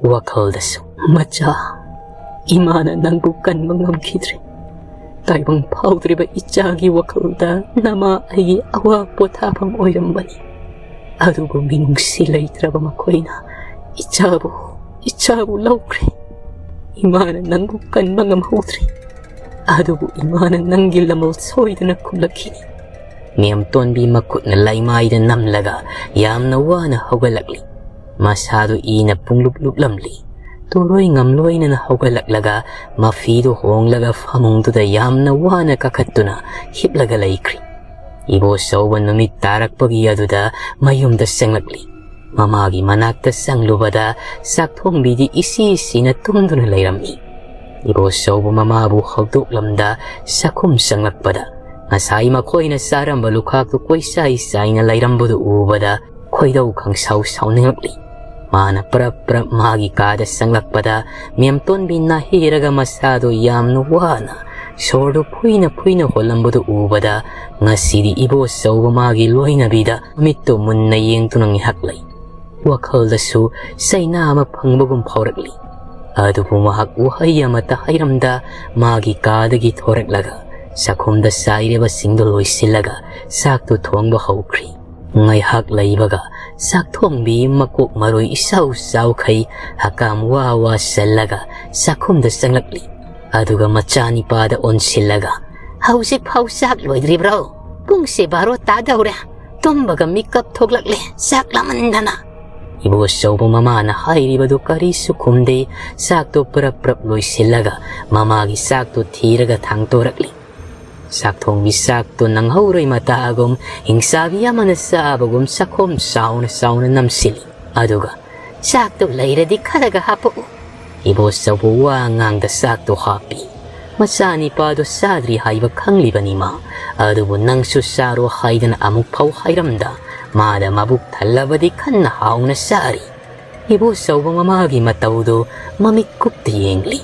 ꯋꯥꯈꯜꯗꯁꯨ, "ꯃꯆꯥ, ꯏꯃꯥꯅ ꯅꯪꯕꯨ ꯀꯟꯕ ꯉꯝꯈꯤꯗ꯭ꯔꯦ꯫ ꯇꯥꯏꯕꯪ ꯐꯥꯎꯗ꯭ꯔꯤꯕ ꯏꯆꯥꯒꯤ ꯋꯥꯈꯜꯗ ꯅꯃꯥ ꯑꯩꯒꯤ ꯑꯋꯥ ꯄꯣꯊꯥꯐꯝ ꯑꯣꯏꯔꯝꯕꯅꯤ꯫ ꯑꯗꯨꯕꯨ ꯃꯤꯅꯨꯡꯁꯤ ꯂꯩꯇ꯭ꯔꯕ ꯃꯈꯣꯏꯅ ꯏꯆꯥꯕꯨ, ꯏꯆꯥꯕꯨ ꯂꯧꯈ꯭ꯔꯦ꯫ ꯏꯃꯥꯅ ꯅꯪꯕꯨ ꯀꯟꯕ ꯉꯝꯍꯧꯗ꯭ꯔꯦ꯫ ꯑꯗꯨꯕꯨ ꯏꯃꯥꯅ ꯅꯪꯒꯤ ꯂꯃꯜ ꯁꯣꯏꯗꯅ ꯈꯨꯝꯂꯛꯈꯤꯅꯤ꯫" ꯃꯦꯝꯇꯣꯟꯕꯤ ꯃꯈꯨꯠꯅ ꯂꯩꯃꯥꯏꯗ ꯅꯝꯂꯒ ꯌꯥꯝꯅ ꯋꯥꯅ ꯍꯧꯒꯠꯂꯛꯂꯤ꯫ ꯃꯁꯥꯗꯨ ꯏꯅ ꯄꯨꯡꯂꯨꯞ ꯂꯨꯞꯂꯝꯂꯤ꯫ ꯇꯣꯔꯣꯏ ꯉꯝꯂꯣꯏꯅꯅ ꯍꯧꯒꯠꯂꯛꯂꯒ ꯃꯐꯤꯗꯨ ꯍꯣꯡꯂꯒ ꯐꯃꯨꯡꯗꯨꯗ ꯌꯥꯝꯅ ꯋꯥꯅ ꯀꯥꯈꯠꯇꯨꯅ ꯍꯤꯞꯂꯒ ꯂꯩꯈ꯭ꯔꯤ꯫ ꯏꯕꯣꯆꯧꯕ ꯅꯨꯃꯤꯠ ꯇꯥꯔꯛꯄꯒꯤ ꯑꯗꯨꯗ ꯃꯌꯨꯝꯗ ꯆꯪꯂꯛꯂꯤ꯫ ꯃꯃꯥꯒꯤ ꯃꯅꯥꯛꯇ ꯆꯪꯂꯨꯕꯗ ꯆꯥꯛꯊꯣꯡꯕꯤꯗꯤ ꯏꯁꯤ ꯁꯤꯅ ꯇꯨꯝꯗꯨꯅ ꯂꯩꯔꯝꯃꯤ꯫ ꯏꯕꯣꯆꯧꯕ ꯃꯃꯥꯕꯨ ꯍꯧꯗꯣꯛꯂꯝꯗ ꯆꯥꯛꯈꯨꯝ ꯆꯪꯂꯛꯄꯗ ꯉꯁꯥꯏ ꯃꯈꯣꯏꯅ ꯆꯥꯔꯝꯕ ꯂꯨꯈꯥꯛꯇꯨ ꯀꯣꯏꯆꯥꯏ ꯆꯥꯏꯅ ꯂꯩꯔꯝꯕꯗꯨ ꯎꯕꯗ ꯈꯣꯏꯗꯧ ꯈꯪꯁꯥꯎ ꯁꯥꯎꯅꯤꯡꯂꯛꯂꯤ꯫ ꯃꯥꯅ ꯄ꯭ꯔꯞ ꯄ꯭ꯔꯞ ꯃꯥꯒꯤ ꯀꯥꯗ ꯆꯪꯂꯛꯄꯗ ꯃꯦꯝꯇꯣꯟꯕꯤ ꯅꯥꯍꯦꯔꯒ ꯃꯁꯥꯗꯨ ꯌꯥꯝꯅ ꯋꯥꯅ ꯁꯣꯔꯗꯨ ꯐꯨꯏꯅ ꯐꯨꯏꯅ ꯍꯣꯜꯂꯝꯕꯗꯨ ꯎꯕꯗ ꯉꯁꯤꯗꯤ ꯏꯕꯣꯆꯧꯕ ꯃꯥꯒꯤ ꯂꯣꯏꯅꯕꯤꯗ ꯃꯤꯠꯇꯨ ꯃꯨꯟꯅ ꯌꯦꯡꯗꯨꯅ ꯉꯥꯏꯍꯥꯛ ꯂꯩ꯫ ꯋꯥꯈꯜꯗꯁꯨ ꯆꯩꯅꯥ ꯑꯃ ꯐꯪꯕꯒꯨꯝ ꯐꯥꯎꯔꯛꯂꯤ꯫ ꯑꯗꯨꯕꯨ ꯃꯍꯥꯛ ꯋꯥꯍꯩ ꯑꯃꯠꯇ ꯍꯥꯏꯔꯝꯗ ꯃꯥꯒꯤ ꯀꯥꯗꯒꯤ ꯊꯣꯔꯛꯂꯒ ꯆꯥꯛꯈꯨꯝꯗ ꯆꯥꯏꯔꯤꯕꯁꯤꯡꯗꯨ ꯂꯣꯏꯁꯤꯜꯂꯒ ꯆꯥꯛꯇꯨ ꯊꯣꯡꯕ ꯍꯧꯈ꯭ꯔꯤ꯫ ꯉꯥꯏꯍꯥꯛ ꯂꯩꯕꯒ ꯆꯥꯛ ꯊꯣꯡꯕꯤ ꯃꯀꯣꯛ ꯃꯔꯣꯏ ꯏꯆꯥꯎ ꯆꯥꯎꯈꯩ ꯍꯀꯥꯝ ꯋꯥ ꯋꯥ ꯆꯜꯂꯒ ꯆꯥꯛꯈꯨꯝꯗ ꯆꯪꯂꯛꯂꯤ꯫ ꯑꯗꯨꯒ ꯃꯆꯥꯅꯤꯄꯥꯗ ꯑꯣꯟꯁꯤꯜꯂꯒ, "ꯍꯧꯖꯤꯛ ꯐꯥꯎ ꯆꯥꯛ ꯂꯣꯏꯗ꯭ꯔꯤꯕ꯭ꯔꯣ? ꯄꯨꯡꯁꯦ ꯕꯥꯔꯣ ꯇꯥꯗꯧꯔꯦ꯫ ꯇꯨꯝꯕꯒ ꯃꯤꯀꯞ ꯊꯣꯛꯂꯛꯂꯦ, ꯆꯥꯛ ꯂꯥꯃꯟꯗꯅ꯫" ꯏꯕꯣꯆꯧꯕ ꯃꯃꯥꯅ ꯍꯥꯏꯔꯤꯕꯗꯨ ꯀꯔꯤꯁꯨ ꯈꯨꯝꯗꯦ꯫ ꯆꯥꯛꯇꯣ ꯄ꯭ꯔꯞ ꯄ꯭ꯔꯞ ꯂꯣꯏꯁꯤꯜꯂꯒ ꯃꯃꯥꯒꯤ ꯆꯥꯛꯇꯣ ꯊꯤꯔꯒ ꯊꯥꯡꯇꯣꯔꯛꯂꯤ꯫ ꯆꯥꯛꯊꯣꯡꯕꯤ ꯆꯥꯛꯇꯣ ꯅꯪꯍꯧꯔꯣꯏ ꯃꯇꯥꯒꯨꯝ ꯍꯤꯡꯆꯥꯕꯤ ꯑꯃꯅ ꯆꯥꯕꯒꯨꯝ ꯆꯥꯛꯈꯣꯝ ꯆꯥꯎꯅ ꯆꯥꯎꯅ ꯅꯝꯁꯤꯜꯂꯤ꯫ ꯑꯗꯨꯒ, "ꯆꯥꯛꯇꯨ ꯂꯩꯔꯗꯤ ꯈꯔꯒ ꯍꯥꯞꯄꯛꯎ꯫" ꯏꯕꯣꯆꯧꯕ ꯋꯥ ꯉꯥꯡꯗ ꯆꯥꯛꯇꯨ ꯍꯥꯞꯄꯤ꯫ ꯃꯆꯥꯅꯤꯄꯥꯗꯨ ꯆꯥꯗ꯭ꯔꯤ ꯍꯥꯏꯕ ꯈꯪꯂꯤꯕꯅꯤ ꯃꯥ꯫ ꯑꯗꯨꯕꯨ ꯅꯪꯁꯨ ꯆꯥꯔꯣ ꯍꯥꯏꯗꯅ ꯑꯃꯨꯛ ꯐꯥꯎ ꯍꯥꯏꯔꯝꯗ ꯃꯥꯗ ꯃꯕꯨꯛ ꯊꯜꯂꯕꯗꯤ ꯈꯟꯅ ꯍꯥꯎꯅ ꯆꯥꯔꯤ꯫ ꯏꯕꯣꯆꯧꯕ ꯃꯃꯥꯒꯤ ꯃꯇꯧꯗꯨ ꯃꯃꯤꯠ ꯀꯨꯞꯇ ꯌꯦꯡꯂꯤ꯫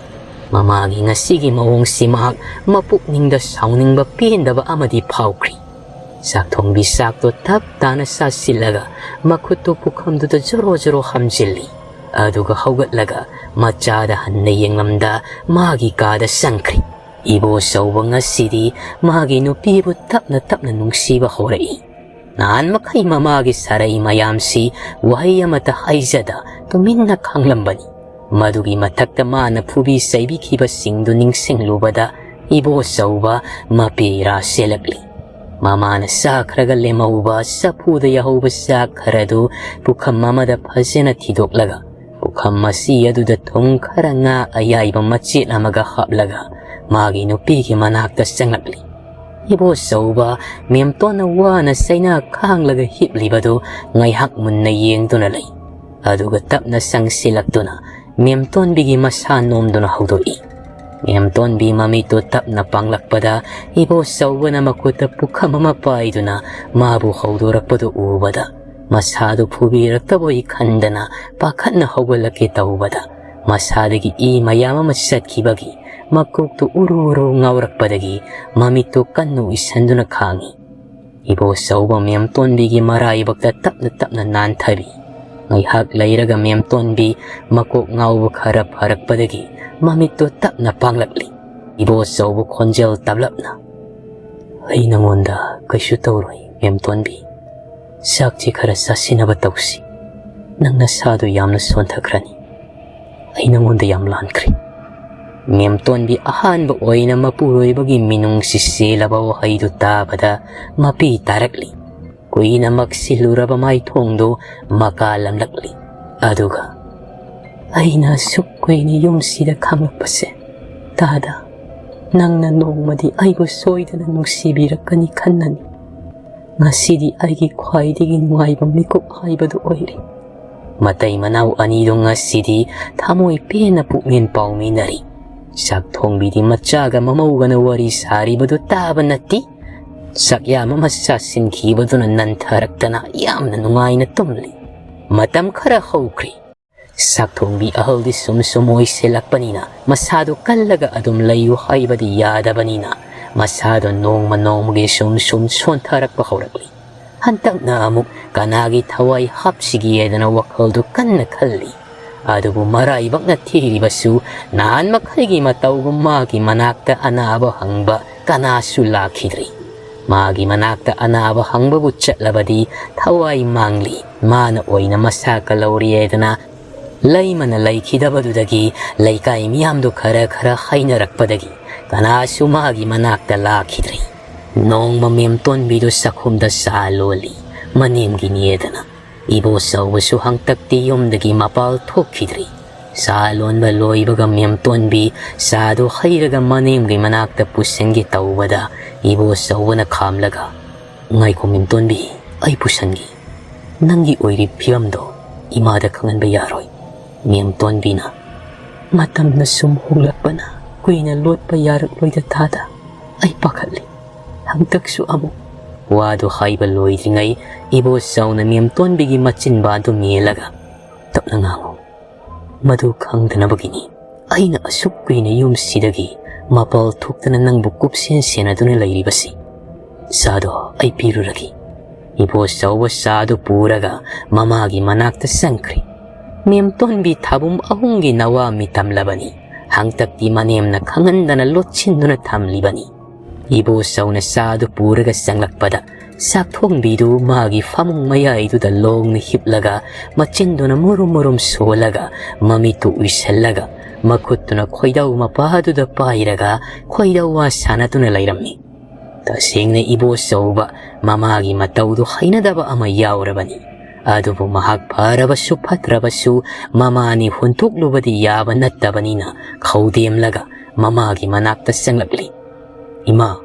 ꯃꯃꯥꯒꯤ ꯉꯁꯤꯒꯤ ꯃꯑꯣꯡꯁꯤ ꯃꯍꯥꯛ ꯃꯄꯨꯛꯅꯤꯡꯗ ꯁꯥꯎꯅꯤꯡꯕ ꯄꯦꯟꯗꯕ ꯑꯃꯗꯤ ꯐꯥꯎꯈ꯭ꯔꯤ꯫ ꯆꯥꯛꯊꯣꯡꯕꯤ ꯆꯥꯛꯇꯣ ꯇꯞ ꯇꯥꯅ ꯆꯥꯁꯤꯜꯂꯒ ꯃꯈꯨꯠꯇꯨ ꯄꯨꯈꯝꯗꯨꯗ ꯖꯣꯔꯣ ꯖꯣꯔꯣ ꯍꯥꯝꯖꯤꯜꯂꯤ꯫ ꯑꯗꯨꯒ ꯍꯧꯒꯠꯂꯒ ꯃꯆꯥꯗ ꯍꯟꯅ ꯌꯦꯡꯂꯝꯗ ꯃꯥꯒꯤ ꯀꯥꯗ ꯆꯪꯈ꯭ꯔꯤ꯫ ꯏꯕꯣꯆꯧꯕ ꯉꯁꯤꯗꯤ ꯃꯥꯒꯤ ꯅꯨꯄꯤꯕꯨ ꯇꯞꯅ ꯇꯞꯅ ꯅꯨꯡꯁꯤꯕ ꯍꯧꯔꯛꯏ꯫ ꯅꯍꯥꯟ ꯃꯈꯩ ꯃꯃꯥꯒꯤ ꯁꯔꯩ ꯃꯌꯥꯝꯁꯤ ꯋꯥꯍꯩ ꯑꯃꯠꯇ ꯍꯥꯏꯖꯗ ꯇꯨꯃꯤꯟꯅ ꯈꯥꯡꯂꯝꯕꯅꯤ꯫ ꯃꯗꯨꯒꯤ ꯃꯊꯛꯇ ꯃꯥꯅ ꯐꯨꯕꯤ ꯆꯩꯕꯤꯈꯤꯕꯁꯤꯡꯗꯨ ꯅꯤꯡꯁꯤꯡꯂꯨꯕꯗ ꯏꯕꯣꯆꯧꯕ ꯃꯄꯤ ꯏꯔꯥ ꯆꯦꯜꯂꯛꯂꯤ꯫ ꯃꯃꯥꯅ ꯆꯥꯈ꯭ꯔꯒ ꯂꯦꯝꯍꯧꯕ ꯆꯐꯨꯗ ꯌꯥꯍꯧꯕ ꯆꯥꯛ ꯈꯔꯗꯨ ꯄꯨꯈꯝ ꯑꯃꯗ ꯐꯖꯅ ꯊꯤꯗꯣꯛꯂꯒ ꯄꯨꯈꯝ ꯃꯆꯤ ꯑꯗꯨꯗ ꯊꯨꯝ ꯈꯔ ꯉꯥ ꯑꯌꯥꯏꯕ ꯃꯆꯦꯠ ꯑꯃꯒ ꯍꯥꯞꯂꯒ ꯃꯥꯒꯤ ꯅꯨꯄꯤꯒꯤ ꯃꯅꯥꯛꯇ ꯆꯪꯂꯛꯂꯤ꯫ ꯏꯕꯣꯆꯧꯕ ꯃꯦꯝꯇꯣꯟꯅ ꯋꯥꯅ ꯆꯩꯅꯥ ꯈꯥꯡꯂꯒ ꯍꯤꯞꯂꯤꯕꯗꯨ ꯉꯥꯏꯍꯥꯛ ꯃꯨꯟꯅ ꯌꯦꯡꯗꯨꯅ ꯂꯩ꯫ ꯑꯗꯨꯒ ꯇꯞꯅ ꯆꯪꯁꯤꯜꯂꯛꯇꯨꯅ ꯃꯦꯝꯇꯣꯟꯕꯤꯒꯤ ꯃꯁꯥ ꯅꯣꯝꯗꯨꯅ ꯍꯧꯗꯣꯛꯏ꯫ ꯃꯦꯝꯇꯣꯟꯕꯤ ꯃꯃꯤꯠꯇꯨ ꯇꯞꯅ ꯄꯥꯡꯂꯛꯄꯗ ꯏꯕꯣꯆꯧꯕꯅ ꯃꯈꯨꯠꯇ ꯄꯨꯈꯝ ꯑꯃ ꯄꯥꯏꯗꯨꯅ ꯃꯥꯕꯨ ꯍꯧꯗꯣꯔꯛꯄꯗꯨ ꯎꯕꯗ ꯃꯁꯥꯗꯨ ꯐꯨꯕꯤꯔꯛꯇꯕꯣꯏ ꯈꯟꯗꯅ ꯄꯥꯈꯠꯅ ꯍꯧꯒꯠꯂꯛꯀꯦ ꯇꯧꯕꯗ ꯃꯁꯥꯗꯒꯤ ꯏ ꯃꯌꯥꯝ ꯑꯃ ꯆꯠꯈꯤꯕꯒꯤ ꯃꯀꯣꯛꯇꯨ ꯎꯔꯨ ꯎꯔꯨ ꯉꯥꯎꯔꯛꯄꯗꯒꯤ ꯃꯃꯤꯠꯇꯨ ꯀꯟꯅ ꯎꯏꯁꯟꯗꯨꯅ ꯈꯥꯡꯏ꯫ ꯏꯕꯣꯆꯧꯕ ꯃꯦꯝꯇꯣꯟꯕꯤꯒꯤ ꯃꯔꯥꯏꯕꯛꯇ ꯇꯞꯅ ꯇꯞꯅ ꯅꯥꯟꯊꯕꯤ꯫ ꯉꯥꯏꯍꯥꯛ ꯂꯩꯔꯒ ꯃꯦꯝꯇꯣꯟꯕꯤ ꯃꯀꯣꯛ ꯉꯥꯎꯕ ꯈꯔ ꯐꯔꯛꯄꯗꯒꯤ ꯃꯃꯤꯠꯇꯨ ꯇꯞꯅ ꯄꯥꯡꯂꯛꯂꯤ꯫ ꯏꯕꯣꯆꯧꯕ ꯈꯣꯟꯖꯦꯜ ꯇꯞꯂꯞꯅ, "ꯑꯩ ꯅꯉꯣꯟꯗ ꯀꯩꯁꯨ ꯇꯧꯔꯣꯏ, ꯃꯦꯝꯇꯣꯟꯕꯤ꯫ ꯆꯥꯛꯁꯤ ꯈꯔ ꯆꯥꯁꯤꯟꯅꯕ ꯇꯧꯁꯤ꯫ ꯅꯪ ꯅꯁꯥꯗꯨ ꯌꯥꯝꯅ ꯁꯣꯟꯊꯈ꯭ꯔꯅꯤ꯫ ꯑꯩ ꯅꯉꯣꯟꯗ ꯌꯥꯝ ꯂꯥꯟꯈ꯭ꯔꯦ꯫" ꯃꯦꯝꯇꯣꯟꯕꯤ ꯑꯍꯥꯟꯕ ꯑꯣꯏꯅ ꯃꯄꯨꯔꯣꯏꯕꯒꯤ ꯃꯤꯅꯨꯡꯁꯤ ꯆꯦꯜꯂꯕ ꯋꯥꯍꯩꯗꯨ ꯇꯥꯕꯗ ꯃꯄꯤ ꯇꯥꯔꯛꯂꯤ꯫ ꯀꯨꯏꯅꯃꯛ ꯁꯤꯜꯂꯨꯔꯕ ꯃꯥꯏꯊꯣꯡꯗꯨ ꯃꯀꯥ ꯂꯝꯂꯛꯂꯤ꯫ ꯑꯗꯨꯒ, "ꯑꯩꯅ ꯑꯁꯨꯛ ꯀꯨꯏꯅ ꯌꯨꯝꯁꯤꯗ ꯈꯥꯡꯂꯛꯄꯁꯦ, ꯇꯥꯗ, ꯅꯪꯅ ꯅꯣꯡꯃꯗꯤ ꯑꯩꯕꯨ ꯁꯣꯏꯗꯅ ꯅꯨꯡꯁꯤꯕꯤꯔꯛꯀꯅꯤ ꯈꯟꯅꯅꯤ꯫ ꯉꯁꯤꯗꯤ ꯑꯩꯒꯤ ꯈ꯭ꯋꯥꯏꯗꯒꯤ ꯅꯨꯡꯉꯥꯏꯕ ꯃꯤꯀꯨꯞ ꯍꯥꯏꯕꯗꯨ ꯑꯣꯏꯔꯦ꯫" ꯃꯇꯩ ꯃꯅꯥꯎ ꯑꯅꯤꯗꯨ ꯉꯁꯤꯗꯤ ꯊꯃꯣꯏ ꯄꯦꯟꯅ ꯄꯨꯛꯅꯤꯡ ꯄꯥꯎꯃꯤꯟꯅꯔꯤ꯫ ꯆꯥꯛ ꯊꯣꯡꯕꯤꯗꯤ ꯃꯆꯥꯒ ꯃꯃꯧꯒꯅ ꯋꯥꯔꯤ ꯁꯥꯔꯤꯕꯗꯨ ꯇꯥꯕ ꯅꯠꯇꯦ꯫ ꯆꯥꯛꯌꯥꯝ ꯑꯃ ꯆꯥꯁꯤꯟꯈꯤꯕꯗꯨꯅ ꯅꯟꯊꯔꯛꯇꯅ ꯌꯥꯝꯅ ꯅꯨꯡꯉꯥꯏꯅ ꯇꯨꯝꯂꯤ꯫ ꯃꯇꯝ ꯈꯔ ꯍꯧꯈ꯭ꯔꯤ꯫ ꯆꯥꯛꯊꯣꯡꯕꯤ ꯑꯍꯜꯗꯤ ꯁꯨꯝ ꯁꯨꯝ ꯑꯣꯏꯁꯤꯜꯂꯛꯄꯅꯤꯅ ꯃꯁꯥꯗꯨ ꯀꯜꯂꯒ ꯑꯗꯨꯝ ꯂꯩꯌꯨ ꯍꯥꯏꯕꯗꯤ ꯌꯥꯗꯕꯅꯤꯅ ꯃꯁꯥꯗꯣ ꯅꯣꯡꯃ ꯅꯣꯡꯃꯒꯤ ꯁꯨꯝ ꯁꯨꯝ ꯁꯣꯟꯊꯔꯛꯄ ꯍꯧꯔꯛꯂꯤ꯫ ꯍꯟꯗꯛꯅ ꯑꯃꯨꯛ ꯀꯅꯥꯒꯤ ꯊꯋꯥꯏ ꯍꯥꯞꯁꯤꯒꯦꯗꯅ ꯋꯥꯈꯜꯗꯨ ꯀꯟꯅ ꯈꯜꯂꯤ꯫ ꯑꯗꯨꯕꯨ ꯃꯔꯥꯏꯕꯛꯅ ꯊꯤꯔꯤꯕꯁꯨ ꯅꯍꯥꯟ ꯃꯈꯩꯒꯤ ꯃꯇꯧꯒꯨꯝ ꯃꯥꯒꯤ ꯃꯅꯥꯛꯇ ꯑꯅꯥꯕ ꯍꯪꯕ ꯀꯅꯥꯁꯨ ꯂꯥꯛꯈꯤꯗ꯭ꯔꯤ꯫ ꯃꯥꯒꯤ ꯃꯅꯥꯛꯇ ꯑꯅꯥꯕ ꯍꯪꯕꯕꯨ ꯆꯠꯂꯕꯗꯤ ꯊꯋꯥꯏ ꯃꯥꯡꯂꯤ꯫ ꯃꯥꯅ ꯑꯣꯏꯅ ꯃꯁꯥ ꯀꯜꯍꯧꯔꯤꯑꯦꯗꯅ ꯂꯩꯃꯅ ꯂꯩꯈꯤꯗꯕꯗꯨꯗꯒꯤ ꯂꯩꯀꯥꯏ ꯃꯤꯌꯥꯝꯗꯨ ꯈꯔ ꯈꯔ ꯍꯥꯏꯅꯔꯛꯄꯗꯒꯤ ꯀꯅꯥꯁꯨ ꯃꯥꯒꯤ ꯃꯅꯥꯛꯇ ꯂꯥꯛꯈꯤꯗ꯭ꯔꯦ꯫ ꯅꯣꯡꯃ ꯃꯦꯝꯇꯣꯟꯕꯤꯗꯨ ꯆꯥꯛꯈꯨꯝꯗ ꯆꯥ ꯂꯣꯜꯂꯤ꯫ ꯃꯅꯦꯝꯒꯤꯅꯦꯗꯅ ꯏꯕꯣꯆꯧꯕꯁꯨ ꯍꯪꯇꯛꯇꯤ ꯌꯨꯝꯗꯒꯤ ꯃꯄꯥꯜ ꯊꯣꯛꯈꯤꯗ꯭ꯔꯤ꯫ ꯆꯥ ꯂꯣꯟꯕ ꯂꯣꯏꯕꯒ ꯃꯦꯝꯇꯣꯟꯕꯤ ꯆꯥꯗꯨ ꯍꯩꯔꯒ ꯃꯅꯦꯝꯒꯤ ꯃꯅꯥꯛꯇ ꯄꯨꯁꯤꯟꯒꯦ ꯇꯧꯕꯗ ꯏꯕꯣꯆꯧꯕꯅ ꯈꯥꯝꯂꯒ, "ꯉꯥꯏꯈꯣ ꯃꯦꯝꯇꯣꯟꯕꯤ, ꯑꯩ ꯄꯨꯁꯟꯒꯦ꯫ ꯅꯪꯒꯤ ꯑꯣꯏꯔꯤꯕ ꯐꯤꯕꯝꯗꯣ ꯏꯃꯥꯗ ꯈꯪꯍꯟꯕ ꯌꯥꯔꯣꯏ꯫" ꯃꯦꯝꯇꯣꯟꯕꯤꯅ, "ꯃꯇꯝꯅ ꯁꯨꯝ ꯍꯣꯡꯂꯛꯄꯅ ꯀꯨꯏꯅ ꯂꯣꯠꯄ ꯌꯥꯔꯛꯂꯣꯏꯗ ꯊꯥꯗ꯫ ꯑꯩ ꯄꯥꯈꯠꯂꯤ꯫ ꯍꯟꯗꯛꯁꯨ ꯑꯃꯨꯛ꯫" ꯋꯥꯗꯨ ꯍꯥꯏꯕ ꯂꯣꯏꯗ꯭ꯔꯤꯉꯩ ꯏꯕꯣꯆꯧꯅ ꯃꯦꯝꯇꯣꯟꯕꯤꯒꯤ ꯃꯆꯤꯟꯕꯥꯟꯗꯨ ꯃꯦꯜꯂꯒ, "ꯇꯞꯅ ꯉꯥꯡꯉꯨ꯫ ꯃꯗꯨ ꯈꯪꯗꯅꯕꯒꯤꯅꯤ ꯑꯩꯅ ꯑꯁꯨꯛ ꯀꯨꯏꯅ ꯌꯨꯝꯁꯤꯗꯒꯤ ꯃꯄꯥꯜ ꯊꯣꯛꯇꯅ ꯅꯪꯕꯨ ꯀꯨꯞꯁꯦꯟ ꯁꯦꯟꯅꯗꯨꯅ ꯂꯩꯔꯤꯕꯁꯤ꯫" "ꯆꯥꯗꯣ ꯑꯩ ꯄꯤꯔꯨꯔꯒꯦ꯫" ꯏꯕꯣꯆꯧꯕ ꯆꯥꯗꯨ ꯄꯨꯔꯒ ꯃꯃꯥꯒꯤ ꯃꯅꯥꯛꯇ ꯆꯪꯈ꯭ꯔꯦ꯫ ꯃꯦꯝꯇꯣꯟꯕꯤ ꯊꯥꯕꯨꯝ ꯑꯍꯨꯝꯒꯤ ꯅꯋꯥ ꯃꯤꯇꯝꯂꯕꯅꯤ꯫ ꯍꯪꯇꯛꯇꯤ ꯃꯅꯦꯝꯅ ꯈꯪꯍꯟꯗꯅ ꯂꯣꯠꯁꯤꯟꯗꯨꯅ ꯊꯝꯂꯤꯕꯅꯤ꯫ ꯏꯕꯣꯆꯧꯅ ꯆꯥꯗꯨ ꯄꯨꯔꯒ ꯆꯪꯂꯛꯄꯗ ꯆꯥꯛꯊꯣꯡꯕꯤꯗꯨ ꯃꯥꯒꯤ ꯐꯃꯨꯡ ꯃꯌꯥꯏꯗꯨꯗ ꯂꯣꯡꯅ ꯍꯤꯞꯂꯒ ꯃꯆꯤꯟꯗꯨꯅ ꯃꯨꯔꯨꯝ ꯃꯨꯔꯨꯝ ꯁꯣꯜꯂꯒ ꯃꯃꯤꯠꯇꯨ ꯎꯏꯁꯜꯂꯒ ꯃꯈꯨꯠꯇꯨꯅ ꯈꯣꯏꯗꯧ ꯃꯄꯥꯗꯨꯗ ꯄꯥꯏꯔꯒ ꯈꯣꯏꯗꯧ ꯋꯥ ꯁꯥꯟꯅꯗꯨꯅ ꯂꯩꯔꯝꯃꯤ꯫ ꯇꯁꯦꯡꯅ ꯏꯕꯣꯆꯧꯕ ꯃꯃꯥꯒꯤ ꯃꯇꯧꯗꯨ ꯍꯩꯅꯗꯕ ꯑꯃ ꯌꯥꯎꯔꯕꯅꯤ꯫ ꯑꯗꯨꯕꯨ ꯃꯍꯥꯛ ꯐꯔꯕꯁꯨ ꯐꯠꯇ꯭ꯔꯕꯁꯨ ꯃꯃꯥꯅꯤ ꯍꯨꯟꯊꯣꯛꯂꯨꯕꯗꯤ ꯌꯥꯕ ꯅꯠꯇꯕꯅꯤꯅ ꯈꯧꯗꯦꯝꯂꯒ ꯃꯃꯥꯒꯤ ꯃꯅꯥꯛꯇ ꯆꯪꯂꯛꯂꯤ꯫ "ꯏꯃꯥ,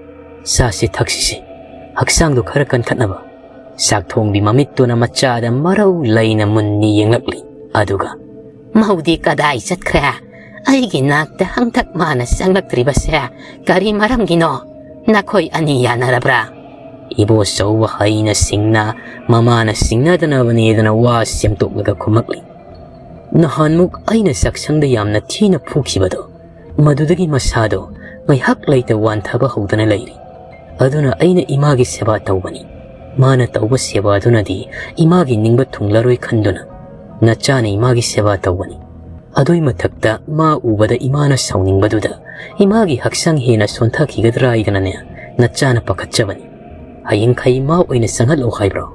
ꯆꯥꯁꯤ ꯊꯛꯁꯤꯁꯦ, ꯍꯛꯆꯥꯡꯗꯣ ꯈꯔ ꯀꯟꯈꯠꯅꯕ꯫" ꯆꯥꯛꯊꯣꯡꯕꯤ ꯃꯃꯤꯠꯇꯨꯅ ꯃꯆꯥꯗ ꯃꯔꯧ ꯂꯩꯅ ꯃꯨꯟꯅꯤ ꯌꯦꯡꯂꯛꯂꯤ꯫ ꯑꯗꯨꯒ, "ꯃꯧꯗꯤ ꯀꯗꯥꯏ ꯆꯠꯈ꯭ꯔꯦ? ꯑꯩꯒꯤ ꯅꯥꯛꯇ ꯍꯪꯇꯛ ꯃꯥꯅ ꯆꯪꯂꯛꯇ꯭ꯔꯤꯕꯁꯦ ꯀꯔꯤ ꯃꯔꯝꯒꯤꯅꯣ? ꯅꯈꯣꯏ ꯑꯅꯤ ꯌꯥꯅꯔꯕ꯭ꯔꯥ?" ꯏꯕꯣꯆꯧꯕ ꯍꯩꯅ ꯁꯤꯡꯅ ꯃꯃꯥꯅ ꯁꯤꯡꯅꯗꯅꯕꯅꯦꯗꯅ ꯋꯥ ꯁꯦꯝꯗꯣꯛꯂꯒ ꯈꯨꯝꯃꯛꯂꯤ꯫ "ꯅꯍꯥꯟꯃꯨꯛ ꯑꯩꯅ ꯆꯥꯛꯁꯪꯗ ꯌꯥꯝꯅ ꯊꯤꯅ ꯐꯨꯈꯤꯕꯗꯣ, ꯃꯗꯨꯗꯒꯤ ꯃꯁꯥꯗꯣ ꯉꯥꯏꯍꯥꯛ ꯂꯩꯇ ꯋꯥꯟꯊꯕ ꯍꯧꯗꯅ ꯂꯩꯔꯤ꯫ ꯑꯗꯨꯅ ꯑꯩꯅ ꯏꯃꯥꯒꯤ ꯁꯦꯕꯥ ꯇꯧꯕꯅꯤ꯫ ꯃꯥꯅ ꯇꯧꯕ ꯁꯦꯕꯥꯗꯨꯅꯗꯤ ꯏꯃꯥꯒꯤ ꯅꯤꯡꯕ ꯊꯨꯡꯂꯔꯣꯏ ꯈꯟꯗꯨꯅ ꯅꯆꯥꯅ ꯏꯃꯥꯒꯤ ꯁꯦꯕꯥ ꯇꯧꯕꯅꯤ꯫ ꯑꯗꯨꯏ ꯃꯊꯛꯇ ꯃꯥ ꯎꯕꯗ ꯏꯃꯥꯅ ꯁꯥꯎꯅꯤꯡꯕꯗꯨꯗ ꯏꯃꯥꯒꯤ ꯍꯛꯆꯥꯡ ꯍꯦꯟꯅ ꯁꯣꯟꯊꯈꯤꯒꯗ꯭ꯔꯥ ꯍꯥꯏꯗꯅꯅꯦ ꯅꯆꯥꯅ ꯄꯥꯈꯠꯆꯕꯅꯤ꯫ ꯍꯌꯦꯡꯈꯩ ꯃꯥ ꯑꯣꯏꯅ ꯆꯪꯍꯜꯂꯣ ꯍꯥꯏꯕ꯭ꯔꯣ?"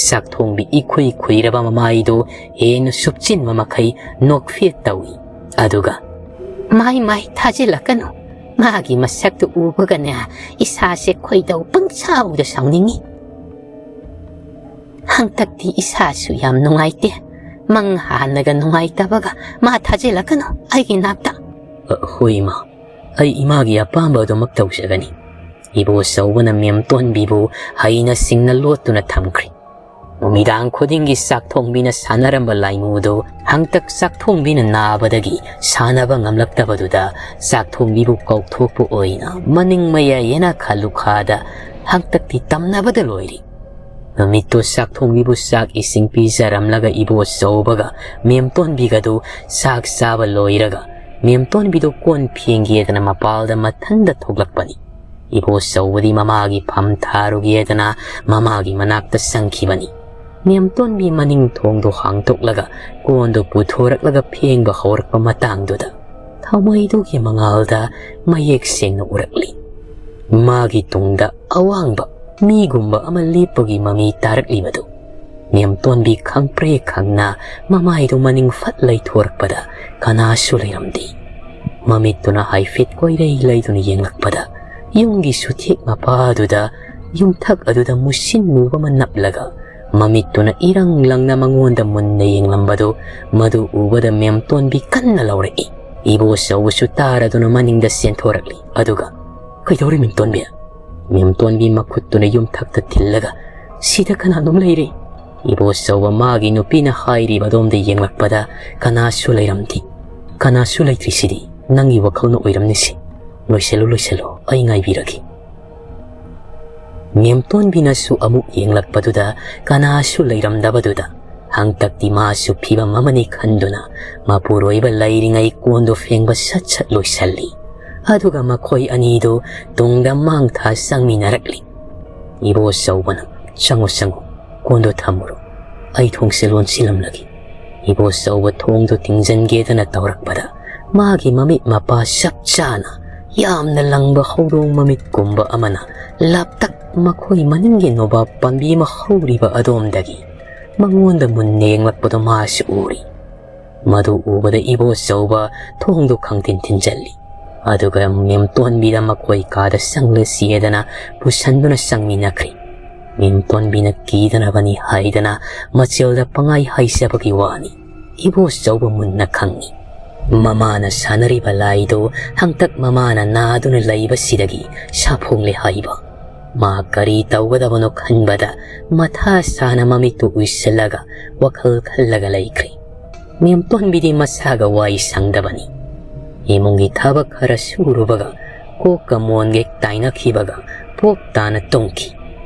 ꯆꯥꯛꯊꯣꯡꯕꯤ ꯏꯈꯨꯏ ꯈꯨꯏꯔꯕ ꯃꯃꯥꯏꯗꯨ ꯍꯦꯟꯅ ꯁꯨꯞꯆꯤꯟꯕ ꯃꯈꯩ ꯅꯣꯛꯐꯦꯠ ꯇꯧꯏ꯫ ꯑꯗꯨꯒ, "ꯃꯥꯏ ꯃꯥꯏ ꯊꯥꯖꯤꯜꯂꯛꯀꯅꯨ꯫ ꯃꯥꯒꯤ ꯃꯁꯛꯇꯨ ꯎꯕꯒꯅꯦ ꯏꯁꯥꯁꯦ ꯈꯣꯏꯗꯧ ꯄꯪꯁꯥꯎꯗ ꯁꯥꯎꯅꯤꯡꯉꯤ꯫ ꯍꯟꯇꯛꯇꯤ ꯏꯁꯥꯁꯨ ꯌꯥꯝ ꯅꯨꯡꯉꯥꯏꯇꯦ꯫ ꯃꯪ ꯍꯥꯟꯅꯒ ꯅꯨꯡꯉꯥꯏꯇꯕꯒ ꯃꯥ ꯊꯥꯖꯤꯜꯂꯛꯀꯅꯨ ꯑꯩꯒꯤ ꯅꯥꯛꯇ꯫" "ꯑ, ꯍꯣꯏ ꯏꯃꯥ, ꯑꯩ ꯏꯃꯥꯒꯤ ꯑꯄꯥꯝꯕ ꯑꯗꯨꯃꯛ ꯇꯧꯖꯒꯅꯤ꯫" ꯏꯕꯣꯆꯧꯕꯅ ꯃꯦꯝꯇꯣꯟꯕꯤꯕꯨ ꯍꯩꯅ ꯁꯤꯡꯅ ꯂꯣꯠꯇꯨꯅ ꯊꯝꯈ꯭ꯔꯤ꯫ ꯅꯨꯃꯤꯗꯥꯡ ꯈꯨꯗꯤꯡꯒꯤ ꯆꯥꯛꯊꯣꯡꯕꯤꯅ ꯁꯥꯟꯅꯔꯝꯕ ꯂꯥꯏꯃꯨꯗꯨ ꯍꯟꯇꯛ ꯆꯥꯛꯊꯣꯡꯕꯤꯅ ꯅꯥꯕꯗꯒꯤ ꯁꯥꯟꯅꯕ ꯉꯝꯂꯛꯇꯕꯗꯨꯗ ꯆꯥꯛꯊꯣꯡꯕꯤꯕꯨ ꯀꯥꯎꯊꯣꯛꯄ ꯑꯣꯏꯅ ꯃꯅꯤꯡ ꯃꯌꯥꯏ ꯌꯦꯅꯈꯥ ꯂꯨꯈꯥꯗ ꯍꯟꯇꯛꯇꯤ ꯇꯝꯅꯕꯗ ꯂꯣꯏꯔꯤ꯫ ꯅꯨꯃꯤꯠꯇꯨ ꯆꯥꯛꯊꯣꯡꯕꯤꯕꯨ ꯆꯥꯛ ꯏꯁꯤꯡ ꯄꯤꯖꯔꯝꯂꯒ ꯏꯕꯣꯆꯧꯕꯒ ꯃꯦꯝꯇꯣꯟꯕꯤꯒꯗꯨ ꯆꯥꯛ ꯆꯥꯕ ꯂꯣꯏꯔꯒ ꯃꯦꯝꯇꯣꯟꯕꯤꯗꯨ ꯀꯣꯟ ꯐꯦꯡꯒꯦꯗꯅ ꯃꯄꯥꯜꯗ ꯃꯊꯟꯗ ꯊꯣꯛꯂꯛꯄꯅꯤ꯫ ꯏꯕꯣꯆꯧꯕꯗꯤ ꯃꯃꯥꯒꯤ ꯐꯝ ꯊꯥꯔꯨꯒꯦꯗꯅ ꯃꯃꯥꯒꯤ ꯃꯅꯥꯛꯇ ꯆꯪꯈꯤꯕꯅꯤ꯫ ꯃꯦꯝꯇꯣꯟꯕꯤ ꯃꯅꯤꯡ ꯊꯣꯡꯗꯨ ꯍꯥꯡꯗꯣꯛꯂꯒ ꯀꯣꯟꯗꯨ ꯄꯨꯊꯣꯔꯛꯂꯒ ꯐꯦꯡꯕ ꯍꯧꯔꯛꯄ ꯃꯇꯥꯡꯗꯨꯗ ꯊꯥꯎꯃꯩꯗꯨꯒꯤ ꯃꯉꯥꯜꯗ ꯃꯌꯦꯛ ꯁꯦꯡꯅ ꯎꯔꯛꯂꯤ꯫ ꯃꯥꯒꯤ ꯇꯨꯡꯗ ꯑꯋꯥꯡꯕ ꯃꯤꯒꯨꯝꯕ ꯑꯃ ꯂꯦꯞꯄꯒꯤ ꯃꯃꯤ ꯇꯥꯔꯛꯂꯤꯕꯗꯨ ꯃꯦꯝꯇꯣꯟꯕꯤ ꯈꯪꯄ꯭ꯔꯦ ꯈꯪꯅ ꯃꯃꯥꯏꯗꯨ ꯃꯅꯤꯡ ꯐꯠ ꯂꯩꯊꯣꯔꯛꯄꯗ ꯀꯅꯥꯁꯨ ꯂꯩꯔꯝꯗꯦ꯫ ꯃꯃꯤꯠꯇꯨꯅ ꯍꯥꯏꯐꯦꯠ ꯀꯣꯏꯔꯩ ꯂꯩꯗꯨꯅ ꯌꯦꯡꯂꯛꯄꯗ ꯌꯨꯝꯒꯤ ꯆꯨꯊꯦꯛ ꯃꯄꯥꯗꯨꯗ ꯌꯨꯝꯊꯛ ꯑꯗꯨꯗ ꯃꯨꯁꯤꯟ ꯃꯨꯕ ꯑꯃ ꯅꯞꯂꯒ ꯃꯃꯤꯠꯇꯨꯅ ꯏꯔꯪ ꯂꯪꯅ ꯃꯉꯣꯟꯗ ꯃꯨꯟꯅ ꯌꯦꯡꯂꯝꯕꯗꯨ ꯃꯗꯨ ꯎꯕꯗ ꯃꯦꯝꯇꯣꯟꯕꯤ ꯀꯟꯅ ꯂꯥꯎꯔꯛꯏ꯫ ꯏꯕꯣꯆꯧꯕꯁꯨ ꯇꯥꯔꯗꯨꯅ ꯃꯅꯤꯡꯗ ꯆꯦꯟꯊꯣꯔꯛꯂꯤ꯫ ꯑꯗꯨꯒ, "ꯀꯩꯗꯧꯔꯦ ꯃꯦꯝꯇꯣꯟꯕꯤ?" ꯃꯦꯝꯇꯣꯟꯕꯤ ꯃꯈꯨꯠꯇꯨꯅ ꯌꯨꯝꯊꯛꯇ ꯊꯤꯜꯂꯒ, "ꯁꯤꯗ ꯀꯅꯥꯅꯣꯝ ꯂꯩꯔꯦ꯫" ꯏꯕꯣꯆꯧꯕ ꯃꯥꯒꯤ ꯅꯨꯄꯤꯅ ꯍꯥꯏꯔꯤꯕ ꯑꯗꯣꯝꯗ ꯌꯦꯡꯂꯛꯄꯗ ꯀꯅꯥꯁꯨ ꯂꯩꯔꯝꯗꯦ꯫ "ꯀꯅꯥꯁꯨ ꯂꯩꯇ꯭ꯔꯤꯁꯤꯗꯤ ꯅꯪꯒꯤ ꯋꯥꯈꯜꯅ ꯑꯣꯏꯔꯝꯅꯤꯁꯦ꯫ ꯂꯣꯏꯁꯤꯜꯂꯨ, ꯂꯣꯏꯁꯤꯜꯂꯨ, ꯑꯩ ꯉꯥꯏꯕꯤꯔꯒꯦ꯫" ꯃꯦꯝꯇꯣꯟꯕꯤꯅꯁꯨ ꯑꯃꯨꯛ ꯌꯦꯡꯂꯛꯄꯗꯨꯗ ꯀꯅꯥꯁꯨ ꯂꯩꯔꯝꯗꯕꯗꯨꯗ, ꯍꯪꯇꯛꯇꯤ ꯃꯥꯁꯨ ꯐꯤꯕꯝ ꯑꯃꯅꯤ ꯈꯟꯗꯨꯅ ꯃꯄꯨꯔꯣꯏꯕ ꯂꯩꯔꯤꯉꯩ ꯀꯣꯟꯗꯣ ꯐꯦꯡꯕ ꯁꯠ ꯁꯠ ꯂꯣꯏꯁꯜꯂꯤ꯫ ꯑꯗꯨꯒ ꯃꯈꯣꯏ ꯑꯅꯤꯗꯨ ꯇꯨꯡꯗ ꯃꯥꯡ ꯊꯥ ꯆꯪꯃꯤꯟꯅꯔꯛꯂꯤ꯫ ꯏꯕꯣꯆꯧꯕꯅ, "ꯆꯪꯉꯨ, ꯆꯪꯉꯨ, ꯀꯣꯟꯗꯣ ꯊꯝꯃꯨꯔꯣ, ꯑꯩ ꯊꯣꯡꯁꯦ ꯂꯣꯟꯁꯤꯜꯂꯝꯂꯒꯦ"꯫ ꯏꯕꯣꯆꯧꯕ ꯊꯣꯡꯗꯣ ꯊꯤꯡꯖꯤꯟꯒꯦꯗꯅ ꯇꯧꯔꯛꯄꯗ, ꯃꯥꯒꯤ ꯃꯃꯤꯠ ꯃꯄꯥ ꯆꯞ ꯆꯥꯅ ꯌꯥꯝꯅ ꯂꯪꯕ ꯍꯧꯗꯣꯡ ꯃꯃꯤꯠꯀꯨꯝꯕ ꯑꯃꯅ ꯂꯥꯞꯇꯛ ꯃꯈꯣꯏ ꯃꯅꯤꯡꯒꯤ ꯅꯣꯕꯥꯞ ꯄꯥꯝꯕꯤ ꯑꯃ ꯍꯧꯔꯤꯕ ꯑꯗꯣꯝꯗꯒꯤ ꯃꯉꯣꯟꯗ ꯃꯨꯟꯅ ꯌꯦꯡꯂꯛꯄꯗꯣ ꯃꯥꯁꯨ ꯎꯔꯤ꯫ ꯃꯗꯨ ꯎꯕꯗ ꯏꯕꯣꯆꯧꯕ ꯊꯣꯡꯗꯣ ꯈꯪꯊꯤꯟ ꯊꯤꯟꯖꯜꯂꯤ꯫ ꯑꯗꯨꯒ ꯃꯦꯝꯇꯣꯟꯕꯤꯗ ꯃꯈꯣꯏ ꯀꯥꯗ ꯆꯪꯂꯁꯤ ꯍꯥꯏꯗꯅ ꯄꯨꯁꯟꯗꯨꯅ ꯆꯪꯃꯤꯟꯅꯈ꯭ꯔꯤ꯫ ꯃꯦꯝꯇꯣꯟꯕꯤꯅ ꯀꯤꯗꯅꯕꯅꯤ ꯍꯥꯏꯗꯅ ꯃꯆꯦꯜꯗ ꯄꯪꯍꯥꯏ ꯍꯥꯏꯖꯕꯒꯤ ꯋꯥꯅꯤ꯫ ꯏꯕꯣꯆꯧꯕ ꯃꯨꯟꯅ ꯈꯪꯏ꯫ ꯃꯃꯥꯅ ꯁꯥꯟꯅꯔꯤꯕ ꯂꯥꯏꯗꯨ ꯍꯪꯇꯛ ꯃꯃꯥꯅ ꯅꯥꯗꯨꯅ ꯂꯩꯕꯁꯤꯗꯒꯤ ꯁꯥꯐꯣꯡꯂꯦ ꯍꯥꯏꯕ꯫ ꯃꯥ ꯀꯔꯤ ꯇꯧꯒꯗꯕꯅꯣ ꯈꯟꯕꯗ ꯃꯊꯥ ꯁꯥꯅ ꯃꯃꯤꯠꯇꯨ ꯎꯏꯁꯤꯜꯂꯒ ꯋꯥꯈꯜ ꯈꯜꯂꯒ ꯂꯩꯈ꯭ꯔꯦ꯫ ꯃꯦꯝꯇꯣꯟꯕꯤꯗꯤ ꯃꯁꯥꯒ ꯋꯥꯏ ꯁꯪꯗꯕꯅꯤ꯫ ꯏꯃꯨꯡꯒꯤ ꯊꯕꯛ ꯈꯔ ꯁꯨꯔꯨꯕꯒ ꯀꯣꯛꯀ ꯃꯣꯟꯒ ꯇꯥꯏꯅꯈꯤꯕꯒ ꯄꯣꯞ ꯇꯥꯅ ꯇꯨꯝꯈꯤ꯫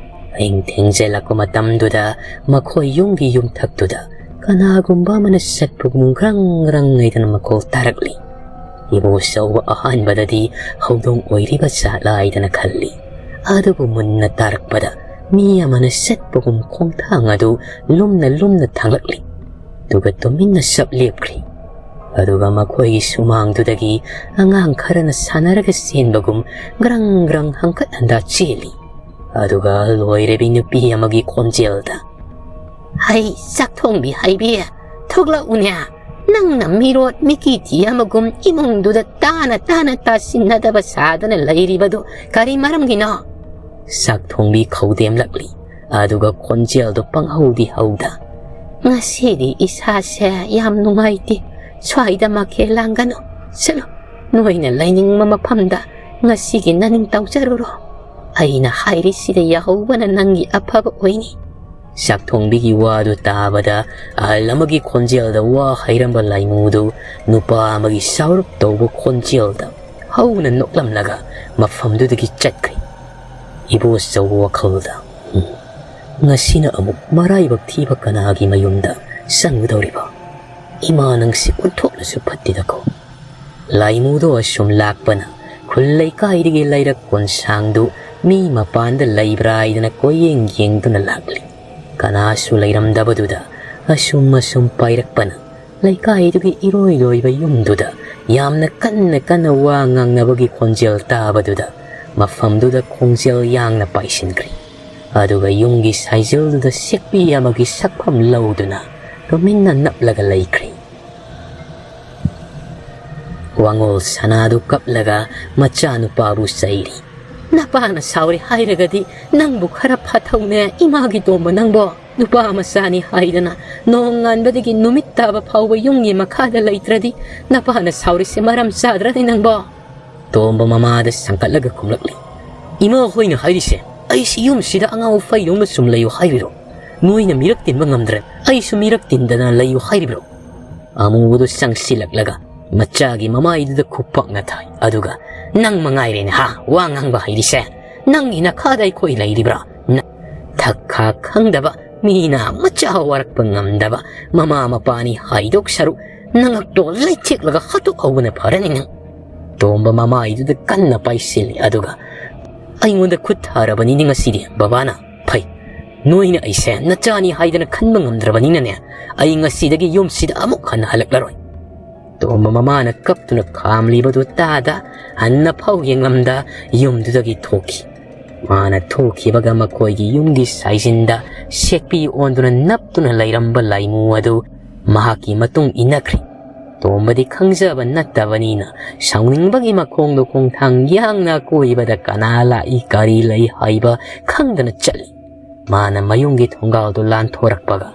ꯑꯍꯤꯡ ꯊꯦꯡꯖꯤꯜꯂꯛꯄ ꯃꯇꯝꯗꯨꯗ ꯃꯈꯣꯏ ꯌꯨꯝꯒꯤ ꯌꯨꯝꯊꯛꯇꯨꯗ ꯀꯅꯥꯒꯨꯝꯕ ꯑꯃꯅ ꯆꯠꯄꯒꯨꯝ ꯒ꯭ꯔꯪ ꯒ꯭ꯔꯪ ꯍꯥꯏꯗꯅ ꯃꯈꯣꯜ ꯇꯥꯔꯛꯂꯤ꯫ ꯏꯕꯣꯆꯧꯕ ꯑꯍꯥꯟꯕꯗꯗꯤ ꯍꯧꯗꯣꯡ ꯑꯣꯏꯔꯤꯕ ꯖꯥꯠꯂꯥ ꯍꯥꯏꯗꯅ ꯈꯜꯂꯤ꯫ ꯑꯗꯨꯕꯨ ꯃꯨꯟꯅ ꯇꯥꯔꯛꯄꯗ ꯃꯤ ꯑꯃꯅ ꯆꯠꯄꯒꯨꯝ ꯈꯣꯡꯊꯥꯡ ꯑꯗꯨ ꯂꯨꯝꯅ ꯂꯨꯝꯅ ꯊꯥꯡꯂꯛꯂꯤ꯫ ꯑꯗꯨꯒ ꯇꯨꯃꯤꯟꯅ ꯆꯞ ꯂꯦꯞꯈ꯭ꯔꯤ꯫ ꯑꯗꯨꯒ ꯃꯈꯣꯏꯒꯤ ꯁꯨꯃꯥꯡꯗꯨꯗꯒꯤ ꯑꯉꯥꯡ ꯈꯔꯅ ꯁꯥꯟꯅꯔꯒ ꯆꯦꯟꯕꯒꯨꯝ ꯒ꯭ꯔꯪ ꯒ꯭ꯔꯪ ꯍꯪꯀꯠ ꯍꯟꯗꯥ ꯆꯦꯜꯂꯤ꯫ ꯑꯗꯨꯒ ꯂꯣꯏꯔꯕꯤ ꯅꯨꯄꯤ ꯑꯃꯒꯤ ꯈꯣꯟꯖꯦꯜꯗ, "ꯍꯩ, ꯆꯥꯛꯊꯣꯡꯕꯤ ꯍꯩꯕꯤ, ꯊꯣꯛꯂꯛꯎꯅꯦ꯫ ꯅꯪꯅ ꯃꯤꯔꯣꯠ ꯃꯤꯀꯤꯇꯤ ꯑꯃꯒꯨꯝ ꯏꯃꯨꯡꯗꯨꯗ ꯇꯥꯅ ꯇꯥꯅ ꯇꯥꯁꯤꯟꯅꯗꯕ ꯁꯥꯗꯨꯅ ꯂꯩꯔꯤꯕꯗꯨ ꯀꯔꯤ ꯃꯔꯝꯒꯤꯅꯣ?" ꯆꯥꯛꯊꯣꯡꯕꯤ ꯈꯧꯗꯦꯝꯂꯛꯂꯤ꯫ ꯑꯗꯨꯒ ꯈꯣꯟꯖꯦꯜꯗꯣ ꯄꯪꯍꯧꯗꯤ ꯍꯧꯗ, "ꯉꯁꯤꯗꯤ ꯏꯁꯥꯁꯦ ꯌꯥꯝ ꯅꯨꯡꯉꯥꯏꯇꯦ꯫ ꯁ꯭ꯋꯥꯏꯗ ꯃꯈꯦꯜ ꯂꯥꯡꯒꯅꯨ꯫ ꯆꯠꯂꯣ, ꯅꯣꯏꯅ ꯂꯩꯅꯤꯡꯕ ꯃꯐꯝꯗ ꯉꯁꯤꯒꯤ ꯅꯅꯤꯡ ꯇꯧꯖꯔꯨꯔꯣ꯫ ꯑꯩꯅ ꯍꯥꯏꯔꯤꯁꯤꯗ ꯌꯥꯍꯧꯕꯅ ꯅꯪꯒꯤ ꯑꯐꯕ ꯑꯣꯏꯅꯤ"꯫ ꯆꯥꯛꯊꯣꯡꯕꯤꯒꯤ ꯋꯥꯗꯨ ꯇꯥꯕꯗ ꯑꯍꯜ ꯑꯃꯒꯤ ꯈꯣꯟꯖꯦꯜꯗ ꯋꯥ ꯍꯩꯔꯝꯕ ꯂꯥꯏꯃꯨꯗꯨ ꯅꯨꯄꯥ ꯑꯃꯒꯤ ꯁꯥꯎꯔꯞ ꯇꯧꯕ ꯈꯣꯟꯖꯦꯜꯗ ꯍꯧꯅ ꯅꯣꯛꯂꯝꯂꯒ ꯃꯐꯝꯗꯨꯗꯒꯤ ꯆꯠꯈ꯭ꯔꯦ꯫ ꯏꯕꯣꯆꯧ ꯋꯥꯈꯜꯗ, "ꯎꯝ, ꯉꯁꯤꯅ ꯑꯃꯨꯛ ꯃꯔꯥꯏꯕꯛ ꯊꯤꯕ ꯀꯅꯥꯒꯤ ꯃꯌꯨꯝꯗ ꯆꯪꯒꯗꯧꯔꯤꯕ? ꯏꯃꯥ ꯅꯪꯁꯤ ꯑꯣꯟꯊꯣꯛꯅꯁꯨ ꯐꯠꯇꯦꯗꯀꯣ꯫ ꯂꯥꯏꯃꯨꯗꯣ ꯑꯁꯨꯝ ꯂꯥꯛꯄꯅ ꯈꯨꯜ ꯂꯩꯀꯥꯏꯗꯒꯤ ꯂꯩꯔꯛ ꯀꯣꯟꯁꯥꯡꯗꯨ ꯃꯤ ꯃꯄꯥꯟꯗ ꯂꯩꯕ꯭ꯔꯥ ꯍꯥꯏꯗꯅ ꯀꯣꯏꯌꯦꯡ ꯌꯦꯡꯗꯨꯅ ꯂꯥꯛꯂꯤ꯫ ꯀꯅꯥꯁꯨ ꯂꯩꯔꯝꯗꯕꯗꯨꯗ ꯑꯁꯨꯝ ꯑꯁꯨꯝ ꯄꯥꯏꯔꯛꯄꯅ ꯂꯩꯀꯥꯏꯗꯨꯒꯤ ꯏꯔꯣꯏ ꯂꯣꯏꯕ ꯌꯨꯝꯗꯨꯗ ꯌꯥꯝꯅ ꯀꯟꯅ ꯀꯟꯅ ꯋꯥ ꯉꯥꯡꯅꯕꯒꯤ ꯈꯣꯟꯖꯦꯜ ꯇꯥꯕꯗꯨꯗ ꯃꯐꯝꯗꯨꯗ ꯈꯣꯡꯖꯦꯜ ꯌꯥꯡꯅ ꯄꯥꯏꯁꯤꯟꯈ꯭ꯔꯦ꯫ ꯑꯗꯨꯒ ꯌꯨꯝꯒꯤ ꯁꯥꯏꯖꯤꯜꯗꯨꯗ ꯁꯦꯛꯄꯤ ꯑꯃꯒꯤ ꯁꯛꯐꯝ ꯂꯧꯗꯨꯅ ꯇꯨꯃꯤꯟꯅ ꯅꯞꯂꯒ ꯂꯩꯈ꯭ꯔꯦ꯫ ꯋꯥꯉꯣꯜ ꯁꯅꯥꯗꯨ ꯀꯞꯂꯒ ꯃꯆꯥꯅꯨꯄꯥꯕꯨ ꯆꯩꯔꯤ꯫ "ꯅꯄꯥꯅ ꯁꯥꯎꯔꯦ ꯍꯥꯏꯔꯒꯗꯤ ꯅꯪꯕꯨ ꯈꯔ ꯐꯥꯊꯧꯅꯦ, ꯏꯃꯥꯒꯤ ꯇꯣꯝꯕ ꯅꯪꯕꯣ꯫ ꯅꯨꯄꯥ ꯃꯆꯥꯅꯤ ꯍꯥꯏꯗꯅ ꯅꯣꯡꯉꯥꯟꯕꯗꯒꯤ ꯅꯨꯃꯤꯠ ꯇꯥꯕ ꯐꯥꯎꯕ ꯌꯨꯝꯒꯤ ꯃꯈꯥꯗ ꯂꯩꯇ꯭ꯔꯗꯤ ꯅꯄꯥꯅ ꯁꯥꯎꯔꯤꯁꯦ ꯃꯔꯝ ꯆꯥꯗ꯭ꯔꯅꯤ ꯅꯪꯕꯣ?" ꯇꯣꯝꯕ ꯃꯃꯥꯗ ꯁꯪꯀꯠꯂꯒ ꯈꯨꯝꯂꯛꯂꯤ꯫ "ꯏꯃꯥ ꯍꯣꯏꯅ ꯍꯥꯏꯔꯤꯁꯦ ꯑꯩꯁꯤ ꯌꯨꯝꯁꯤꯗ ꯑꯉꯥꯎ ꯐꯩꯗꯧꯅ ꯁꯨꯝ ꯂꯩꯌꯨ ꯍꯥꯏꯔꯤꯔꯣ? ꯅꯣꯏꯅ ꯃꯤꯔꯛ ꯇꯤꯟꯕ ꯉꯝꯗ꯭ꯔꯦ, ꯑꯩꯁꯨ ꯃꯤꯔꯛ ꯇꯤꯟꯗꯅ ꯂꯩꯌꯨ ꯍꯥꯏꯔꯤꯕ꯭ꯔꯣ?" ꯑꯃꯨꯕꯗꯨ ꯆꯪꯁꯤꯜꯂꯛꯂꯒ ꯃꯆꯥꯒꯤ ꯃꯃꯥꯏꯗꯨꯗ ꯈꯨꯄꯥꯛꯅ ꯊꯥꯏ꯫ ꯑꯗꯨꯒ, "ꯅꯪ ꯃꯉꯥꯏꯔꯦꯅꯦ ꯍꯥ, ꯋꯥ ꯉꯥꯡꯕ ꯍꯩꯔꯤꯁꯦ? ꯅꯪꯒꯤ ꯅꯈꯥꯗ ꯑꯩꯈꯣꯏ ꯂꯩꯔꯤꯕ꯭ꯔꯥ? ꯅ-, ꯊꯛ ꯈꯥ ꯈꯪꯗꯕ, ꯃꯤꯅ ꯃꯆꯥ ꯋꯥꯔꯛꯄ ꯉꯝꯗꯕ ꯃꯃꯥ ꯃꯄꯥꯅꯤ ꯍꯥꯏꯗꯣꯛ ꯁꯔꯨꯛ ꯅꯉꯛꯇꯣ ꯂꯩꯊꯦꯛꯂꯒ ꯍꯥꯠꯇꯣꯛꯍꯧꯕꯅ ꯐꯔꯅꯤ ꯅꯪ꯫" ꯇꯣꯝꯕ ꯃꯃꯥꯏꯗꯨꯗ ꯀꯟꯅ ꯄꯥꯏꯁꯤꯜꯂꯤ꯫ ꯑꯗꯨꯒ, "ꯑꯩꯉꯣꯟꯗ ꯈꯨꯠ ꯊꯥꯔꯕꯅꯤꯅꯦ ꯉꯁꯤꯗꯤ ꯕꯕꯥꯅ꯫ ꯐꯩ, ꯅꯣꯏꯅ ꯑꯩꯁꯦ ꯅꯆꯥꯅꯤ ꯍꯥꯏꯗꯅ ꯈꯟꯕ ꯉꯝꯗ꯭ꯔꯕꯅꯤꯅꯅꯦ, ꯑꯩ ꯉꯁꯤꯗꯒꯤ ꯌꯨꯝꯁꯤꯗ ꯑꯃꯨꯛ ꯍꯟꯅ ꯍꯜꯂꯛꯂꯔꯣꯏ꯫" ꯇꯣꯝꯕ ꯃꯃꯥꯅ ꯀꯞꯇꯨꯅ ꯈꯥꯝꯂꯤꯕꯗꯨ ꯇꯥꯗ, ꯍꯟꯅ ꯐꯥꯎ ꯌꯦꯡꯂꯝꯗ ꯌꯨꯝꯗꯨꯗꯒꯤ ꯊꯣꯛꯈꯤ꯫ ꯃꯥꯅ ꯊꯣꯛꯈꯤꯕꯒ ꯃꯈꯣꯏꯒꯤ ꯌꯨꯝꯒꯤ ꯁꯥꯏꯖꯤꯟꯗ ꯁꯦꯛꯄꯤ ꯑꯣꯟꯗꯨꯅ ꯅꯞꯇꯨꯅ ꯂꯩꯔꯝꯕ ꯂꯥꯏꯃꯨ ꯑꯗꯨ ꯃꯍꯥꯛꯀꯤ ꯃꯇꯨꯡ ꯏꯟꯅꯈ꯭ꯔꯦ꯫ ꯇꯣꯝꯕꯗꯤ ꯈꯪꯖꯕ ꯅꯠꯇꯕꯅꯤꯅ ꯁꯥꯎꯅꯤꯡꯕꯒꯤ ꯃꯈꯣꯡꯗꯣ ꯈꯣꯡꯊꯥꯡ ꯌꯥꯡꯅ ꯑꯀꯣꯏꯕꯗ ꯀꯅꯥ ꯂꯥꯛꯏ ꯀꯔꯤ ꯂꯩ ꯍꯥꯏꯕ ꯈꯪꯗꯅ ꯆꯠꯂꯤ꯫ ꯃꯥꯅ ꯃꯌꯨꯝꯒꯤ ꯊꯣꯡꯒꯥꯜꯗꯨ ꯂꯥꯟꯊꯣꯔꯛꯄꯒ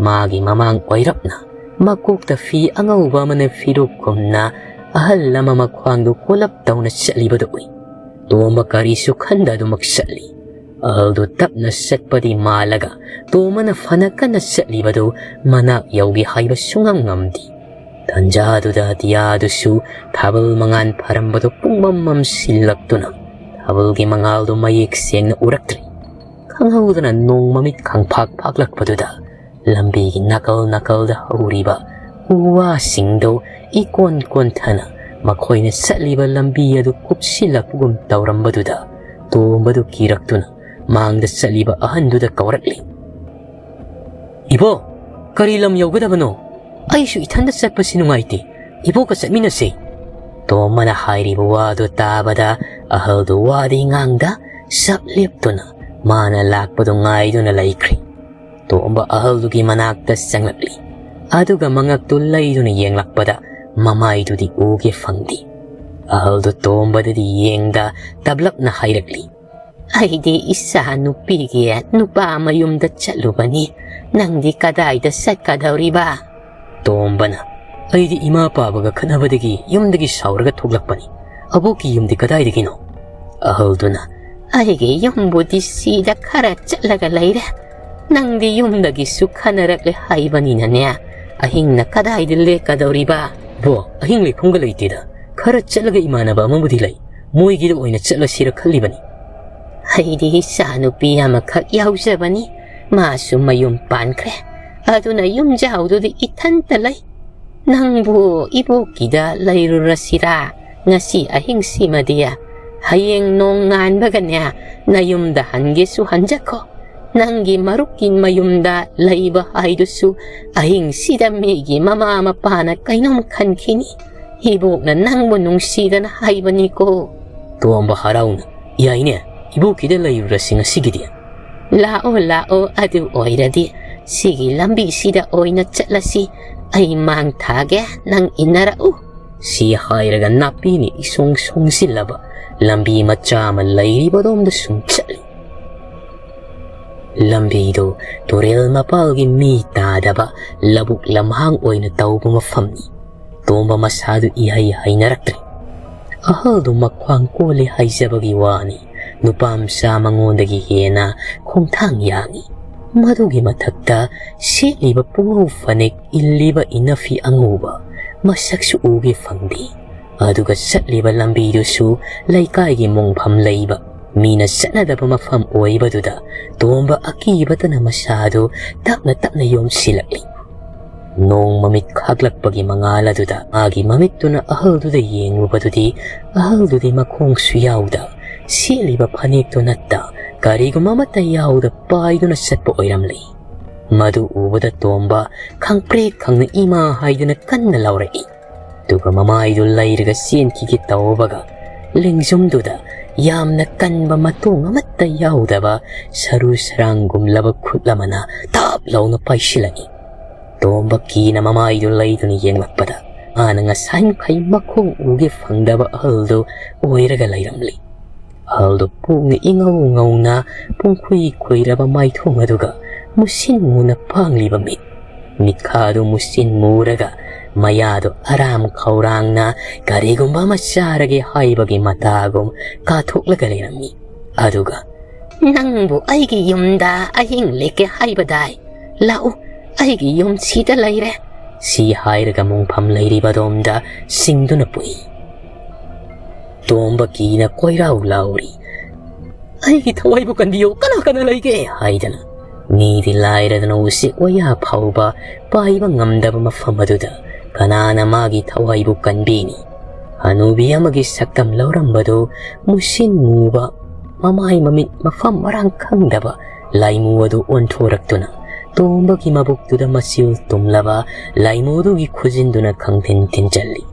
ꯃꯥꯒꯤ ꯃꯃꯥꯡ ꯑꯣꯏꯔꯞꯅ ꯃꯀꯣꯛꯇ ꯐꯤ ꯑꯉꯧꯕ ꯑꯃꯅ ꯐꯤꯔꯨꯛ ꯀꯨꯝꯅ ꯑꯍꯜ ꯑꯃ ꯃꯈ꯭ꯋꯥꯡꯗꯨ ꯀꯣꯜꯂꯞ ꯇꯧꯅ ꯆꯠꯂꯤꯕꯗꯨ ꯎꯏ꯫ ꯇꯣꯝꯕ ꯀꯔꯤꯁꯨ ꯈꯟꯗ ꯑꯗꯨꯃꯛ ꯆꯠꯂꯤ꯫ ꯑꯍꯜꯗꯨ ꯇꯞꯅ ꯆꯠꯄꯗꯤ ꯃꯥꯜꯂꯒ ꯇꯣꯝꯕꯅ ꯐꯅ ꯀꯟꯅ ꯆꯠꯂꯤꯕꯗꯨ ꯃꯅꯥꯛ ꯌꯧꯒꯦ ꯍꯥꯏꯕ ꯁꯨꯡꯉꯝ ꯉꯝꯗꯦ꯫ ꯇꯟꯖꯥꯗꯨꯗ ꯑꯇꯤꯌꯥꯗꯨꯁꯨ ꯊꯥꯕꯜ ꯃꯉꯥꯜ ꯐꯥꯔꯝꯕꯗꯨ ꯄꯨꯡꯃꯝ ꯃꯝꯁꯤꯜꯂꯛꯇꯨꯅ ꯊꯥꯕꯜꯒꯤ ꯃꯉꯥꯜꯗꯨ ꯃꯌꯦꯛ ꯁꯦꯡꯅ ꯎꯔꯛꯇ꯭ꯔꯦ꯫ ꯈꯪꯍꯧꯗꯅ ꯅꯣꯡ ꯃꯃꯤꯠ ꯈꯪꯐꯥꯛ ꯐꯥꯛꯂꯛꯄꯗꯨꯗ ꯂꯝꯕꯤꯒꯤ ꯅꯥꯀꯜ ꯅꯥꯀꯜꯗ ꯍꯧꯔꯤꯕ ꯎ ꯋꯥꯁꯤꯡꯗꯨ ꯏꯀꯣꯟ ꯀꯣꯟꯊꯅ ꯃꯈꯣꯏꯅ ꯆꯠꯂꯤꯕ ꯂꯝꯕꯤ ꯑꯗꯨ ꯀꯨꯞꯁꯤꯜꯂꯛꯄꯒꯨꯝ ꯇꯧꯔꯝꯕꯗꯨꯗ ꯇꯣꯝꯕꯗꯨ ꯀꯤꯔꯛꯇꯨꯅ ꯃꯥꯡꯗ ꯆꯠꯂꯤꯕ ꯑꯍꯟꯗꯨꯗ ꯀꯧꯔꯛꯂꯤ꯫ "ꯏꯕꯣ, ꯀꯔꯤ ꯂꯝ ꯌꯧꯒꯗꯕꯅꯣ? ꯑꯩꯁꯨ ꯏꯊꯟꯗ ꯆꯠꯄꯁꯤ ꯅꯨꯡꯉꯥꯏꯇꯦ꯫ ꯏꯕꯣꯛꯀ ꯆꯠꯃꯤꯟꯅꯁꯤ꯫" ꯇꯣꯝꯕꯅ ꯍꯥꯏꯔꯤꯕ ꯋꯥꯗꯨ ꯇꯥꯕꯗ ꯑꯍꯜꯗꯨ ꯋꯥꯗꯤ ꯉꯥꯡꯗ ꯆꯞ ꯂꯦꯞꯇꯨꯅ ꯃꯥꯅ ꯂꯥꯛꯄꯗꯨ ꯉꯥꯏꯗꯨꯅ ꯂꯩꯈ꯭ꯔꯦ꯫ ꯇꯣꯝꯕ ꯑꯍꯜꯗꯨꯒꯤ ꯃꯅꯥꯛꯇ ꯆꯪꯂꯛꯂꯤ꯫ ꯑꯗꯨꯒ ꯃꯉꯛꯇꯨ ꯂꯩꯗꯨꯅ ꯌꯦꯡꯂꯛꯄꯗ ꯃꯃꯥꯏꯗꯨꯗꯤ ꯎꯒꯦ ꯐꯪꯗꯦ꯫ ꯑꯍꯜꯗꯨ ꯇꯣꯝꯕꯗꯗꯤ ꯌꯦꯡꯗ ꯇꯞꯂꯞꯅ ꯍꯥꯏꯔꯛꯂꯤ, "ꯑꯩꯗꯤ ꯏꯆꯥ ꯅꯨꯄꯤꯒꯤ ꯅꯨꯄꯥ ꯃꯌꯨꯝꯗ ꯆꯠꯂꯨꯕꯅꯤ꯫ ꯅꯪꯗꯤ ꯀꯗꯥꯏꯗ ꯆꯠꯀꯗꯧꯔꯤꯕ?" ꯇꯣꯝꯕꯅ, "ꯑꯩꯗꯤ ꯏꯃꯥ ꯄꯥꯕꯒ ꯈꯠꯅꯕꯗꯒꯤ ꯌꯨꯝꯗꯒꯤ ꯁꯥꯎꯔꯒ ꯊꯣꯛꯂꯛꯄꯅꯤ꯫ ꯑꯕꯣꯛꯀꯤ ꯌꯨꯝꯗꯤ ꯀꯗꯥꯏꯗꯒꯤꯅꯣ?" ꯑꯍꯜꯗꯨꯅ, "ꯑꯩꯒꯤ ꯌꯨꯝꯕꯨꯗꯤ ꯁꯤꯗ ꯈꯔ ꯆꯠꯂꯒ ꯂꯩꯔꯦ꯫ ꯅꯪꯗꯤ ꯌꯨꯝꯗꯒꯤꯁꯨ ꯈꯟꯅꯔꯛꯂꯦ ꯍꯥꯏꯕꯅꯤꯅꯅꯦ, ꯑꯍꯤꯡꯅ ꯀꯗꯥꯏꯗ ꯂꯦꯛꯀꯗꯧꯔꯤꯕ?" "ꯕꯣ, ꯑꯍꯤꯡ ꯂꯦꯛꯐꯝꯒ ꯂꯩꯇꯦꯗ꯫ ꯈꯔ ꯆꯠꯂꯒ ꯏꯃꯥꯟꯅꯕ ꯑꯃꯕꯨꯗꯤ ꯂꯩ꯫ ꯃꯣꯏꯒꯤꯗ ꯑꯣꯏꯅ ꯆꯠꯂꯁꯤꯔ ꯈꯜꯂꯤꯕꯅꯤ꯫" "ꯑꯩꯗꯤ ꯏꯆꯥ ꯅꯨꯄꯤ ꯑꯃꯈꯛ ꯌꯥꯎꯖꯕꯅꯤ꯫ ꯃꯥꯁꯨ ꯃꯌꯨꯝ ꯄꯥꯟꯈ꯭ꯔꯦ꯫ ꯑꯗꯨꯅ ꯌꯨꯝꯖꯥꯎꯗꯨꯗꯤ ꯏꯊꯟꯇ ꯂꯩ꯫ ꯅꯪꯕꯨ ꯏꯕꯣꯛꯀꯤꯗ ꯂꯩꯔꯨꯔꯁꯤꯔꯥ ꯉꯁꯤ ꯑꯍꯤꯡꯁꯤꯃꯗꯤ? ꯍꯌꯦꯡ ꯅꯣꯡ ꯉꯥꯟꯕꯒꯅꯦ ꯅꯌꯨꯝꯗ ꯍꯟꯒꯦꯁꯨ ꯍꯟꯖꯈꯣ꯫ ꯅꯪꯒꯤ ꯃꯔꯨꯞꯀꯤ ꯃꯌꯨꯝꯗ ꯂꯩꯕ ꯍꯥꯏꯗꯨꯁꯨ ꯑꯍꯤꯡꯁꯤꯗ ꯃꯤꯒꯤ ꯃꯃꯥ ꯃꯄꯥꯅ ꯀꯩꯅꯣꯝ ꯈꯟꯈꯤꯅꯤ꯫ ꯏꯕꯣꯛꯅ ꯅꯪꯕꯨ ꯅꯨꯡꯁꯤꯗꯅ ꯍꯥꯏꯕꯅꯤꯀꯣ꯫" ꯇꯣꯝꯕ ꯍꯔꯥꯎꯅ, "ꯌꯥꯏꯅꯦ, ꯏꯕꯣꯛꯀꯤꯗ ꯂꯩꯔꯨꯔꯁꯤ ꯉꯁꯤꯒꯤꯗꯤ꯫" "ꯂꯥꯛꯑꯣ, ꯂꯥꯛꯑꯣ, ꯑꯗꯨ ꯑꯣꯏꯔꯗꯤ ꯁꯤꯒꯤ ꯂꯝꯕꯤꯁꯤꯗ ꯑꯣꯏꯅ ꯆꯠꯂꯁꯤ꯫ ꯑꯩ ꯃꯥꯡ ꯊꯥꯒꯦ, ꯅꯪ ꯏꯟꯅꯔꯛꯎ꯫" ꯁꯤ ꯍꯥꯏꯔꯒ ꯅꯥꯄꯤꯅ ꯏꯁꯣꯡ ꯁꯣꯡꯁꯤꯜꯂꯕ ꯂꯝꯕꯤ ꯃꯆꯥ ꯑꯃ ꯂꯩꯔꯤꯕꯗꯣꯝꯗ ꯁꯨꯝ ꯆꯠꯂꯤ꯫ ꯂꯝꯕꯤꯗꯨ ꯇꯨꯔꯦꯜ ꯃꯄꯥꯜꯒꯤ ꯃꯤ ꯇꯥꯗꯕ ꯂꯧꯕꯨꯛ ꯂꯝꯍꯥꯡ ꯑꯣꯏꯅ ꯇꯧꯕ ꯃꯐꯝꯅꯤ꯫ ꯇꯣꯝꯕ ꯃꯁꯥꯗꯨ ꯏꯍꯩ ꯍꯩꯅꯔꯛꯇ꯭ꯔꯦ꯫ ꯑꯍꯜꯗꯨ ꯃꯈ꯭ꯋꯥꯡ ꯀꯣꯜꯂꯤ ꯍꯥꯏꯖꯕꯒꯤ ꯋꯥꯅꯤ, ꯅꯨꯄꯥ ꯃꯆꯥ ꯃꯉꯣꯟꯗꯒꯤ ꯍꯦꯟꯅ ꯈꯣꯡꯊꯥꯡ ꯌꯥꯡꯏ꯫ ꯃꯗꯨꯒꯤ ꯃꯊꯛꯇ ꯁꯦꯠꯂꯤꯕ ꯄꯨꯉꯧ ꯐꯅꯦꯛ, ꯏꯜꯂꯤꯕ ꯏꯅꯐꯤ ꯑꯉꯧꯕ, ꯃꯁꯛꯁꯨ ꯎꯒꯦ ꯐꯪꯗꯦ꯫ ꯑꯗꯨꯒ ꯆꯠꯂꯤꯕ ꯂꯝꯕꯤꯗꯨꯁꯨ ꯂꯩꯀꯥꯏꯒꯤ ꯃꯣꯡꯐꯝ ꯂꯩꯕ, ꯃꯤꯅ ꯆꯠꯅꯗꯕ ꯃꯐꯝ ꯑꯣꯏꯕꯗꯨꯗ ꯇꯣꯝꯕ ꯑꯀꯤꯕꯇꯅ ꯃꯁꯥꯗꯨ ꯇꯞꯅ ꯇꯞꯅ ꯌꯣꯝꯁꯤꯜꯂꯛꯂꯤ꯫ ꯅꯣꯡ ꯃꯃꯤꯠ ꯈꯥꯛꯂꯛꯄꯒꯤ ꯃꯉꯥꯜ ꯑꯗꯨꯗ ꯃꯥꯒꯤ ꯃꯃꯤꯠꯇꯨꯅ ꯑꯍꯜꯗꯨꯗ ꯌꯦꯡꯂꯨꯕꯗꯨꯗꯤ, ꯑꯍꯜꯗꯨꯗꯤ ꯃꯈꯣꯡꯁꯨ ꯌꯥꯎꯗ, ꯁꯦꯠꯂꯤꯕ ꯐꯅꯦꯛꯇꯨ ꯅꯠꯇ ꯀꯔꯤꯒꯨꯝꯕ ꯑꯃꯠꯇ ꯌꯥꯎꯗ ꯄꯥꯏꯗꯨꯅ ꯆꯠꯄ ꯑꯣꯏꯔꯝꯂꯤ꯫ ꯃꯗꯨ ꯎꯕꯗ ꯇꯣꯝꯕ ꯈꯪꯄ꯭ꯔꯦꯛ ꯈꯪꯅ ꯏꯃꯥ ꯍꯥꯏꯗꯨꯅ ꯀꯟꯅ ꯂꯥꯎꯔꯛꯏ꯫ ꯑꯗꯨꯒ ꯃꯃꯥꯏꯗꯨ ꯂꯩꯔꯒ ꯆꯦꯟꯈꯤꯒꯦ ꯇꯧꯕꯒ, ꯂꯦꯡꯖꯨꯝꯗꯨꯗ ꯌꯥꯝꯅ ꯀꯟꯕ ꯃꯇꯣꯡ ꯑꯃꯠꯇ ꯌꯥꯎꯗꯕ ꯁꯔꯨ ꯁꯔꯥꯡꯒꯨꯝꯂꯕ ꯈꯨꯠ ꯑꯃꯅ ꯇꯥꯞ ꯂꯥꯎꯅ ꯄꯥꯏꯁꯤꯜꯂꯛꯏ꯫ ꯇꯣꯝꯕ ꯀꯤꯅ ꯃꯃꯥꯏꯗꯨ ꯂꯩꯗꯨꯅ ꯌꯦꯡꯂꯛꯄꯗ, ꯃꯥꯅ ꯉꯁꯥꯏ ꯃꯈꯩ ꯃꯈꯣꯡ ꯎꯒꯦ ꯐꯪꯗꯕ ꯑꯍꯜꯗꯨ ꯑꯣꯏꯔꯒ ꯂꯩꯔꯝꯂꯤ꯫ ꯑꯍꯜꯗꯨ ꯄꯨꯛꯅ ꯏꯉꯧ ꯉꯧꯅ ꯄꯨꯡꯈꯨꯏ ꯈꯨꯏꯔꯕ ꯃꯥꯏꯊꯣꯡ ꯑꯗꯨꯒ ꯃꯨꯁꯤꯟ ꯃꯨꯅ ꯄꯥꯡꯂꯤꯕ ꯃꯤꯠ, ꯃꯤꯠꯈꯥꯗꯨ ꯃꯨꯁꯤꯟ ꯃꯨꯔꯒ ꯃꯌꯥꯗꯨ ꯑꯔꯥꯝ ꯈꯧꯔꯥꯡꯅ ꯀꯔꯤꯒꯨꯝꯕ ꯑꯃ ꯆꯥꯔꯒꯦ ꯍꯥꯏꯕꯒꯤ ꯃꯇꯥꯒꯨꯝ ꯀꯥꯊꯣꯛꯂꯒ ꯂꯩꯔꯝꯃꯤ꯫ ꯑꯗꯨꯒ, "ꯅꯪꯕꯨ ꯑꯩꯒꯤ ꯌꯨꯝꯗ ꯑꯍꯤꯡ ꯂꯦꯛꯀꯦ ꯍꯥꯏꯕꯗꯥꯏ? ꯂꯥꯛꯎ, ꯑꯩꯒꯤ ꯌꯨꯝ ꯁꯤꯗ ꯂꯩꯔꯦ," ꯁꯤ ꯍꯥꯏꯔꯒ ꯃꯣꯡꯐꯝ ꯂꯩꯔꯤꯕ ꯑꯗꯣꯝꯗ ꯁꯤꯡꯗꯨꯅ ꯄꯨꯏ꯫ ꯇꯣꯝꯕ ꯀꯤꯅ ꯀꯣꯏꯔꯥꯎ ꯂꯥꯎꯔꯤ꯫ "ꯑꯩꯒꯤ ꯊꯋꯥꯏꯕꯨ ꯀꯟꯕꯤꯌꯨ, ꯀꯅꯥ ꯀꯅꯥ ꯂꯩꯒꯦ?" ꯍꯥꯏꯗꯅ꯫ ꯃꯤꯗꯤ ꯂꯥꯏꯔꯗꯅ ꯎꯆꯦꯛ ꯋꯥꯌꯥ ꯐꯥꯎꯕ ꯄꯥꯏꯕ ꯉꯝꯗꯕ ꯃꯐꯝ ꯑꯗꯨꯗ ꯀꯅꯥꯅ ꯃꯥꯒꯤ ꯊꯋꯥꯏꯕꯨ ꯀꯟꯕꯤꯅꯤ? ꯍꯅꯨꯕꯤ ꯑꯃꯒꯤ ꯁꯛꯇꯝ ꯂꯧꯔꯝꯕꯗꯨ ꯃꯨꯁꯤꯟ ꯃꯨꯕ, ꯃꯃꯥꯏ ꯃꯃꯤꯠ ꯃꯐꯝ ꯃꯔꯥꯡ ꯈꯪꯗꯕ ꯂꯥꯏꯃꯨ ꯑꯗꯨ ꯑꯣꯟꯊꯣꯔꯛꯇꯨꯅ ꯇꯣꯝꯕꯒꯤ ꯃꯕꯨꯛꯇꯨꯗ ꯃꯆꯤꯜ ꯇꯨꯝꯂꯕ ꯂꯥꯏꯃꯨꯗꯨꯒꯤ ꯈꯨꯖꯤꯟꯗꯨꯅ ꯈꯪꯊꯤꯟ ꯊꯤꯟꯖꯜꯂꯤ꯫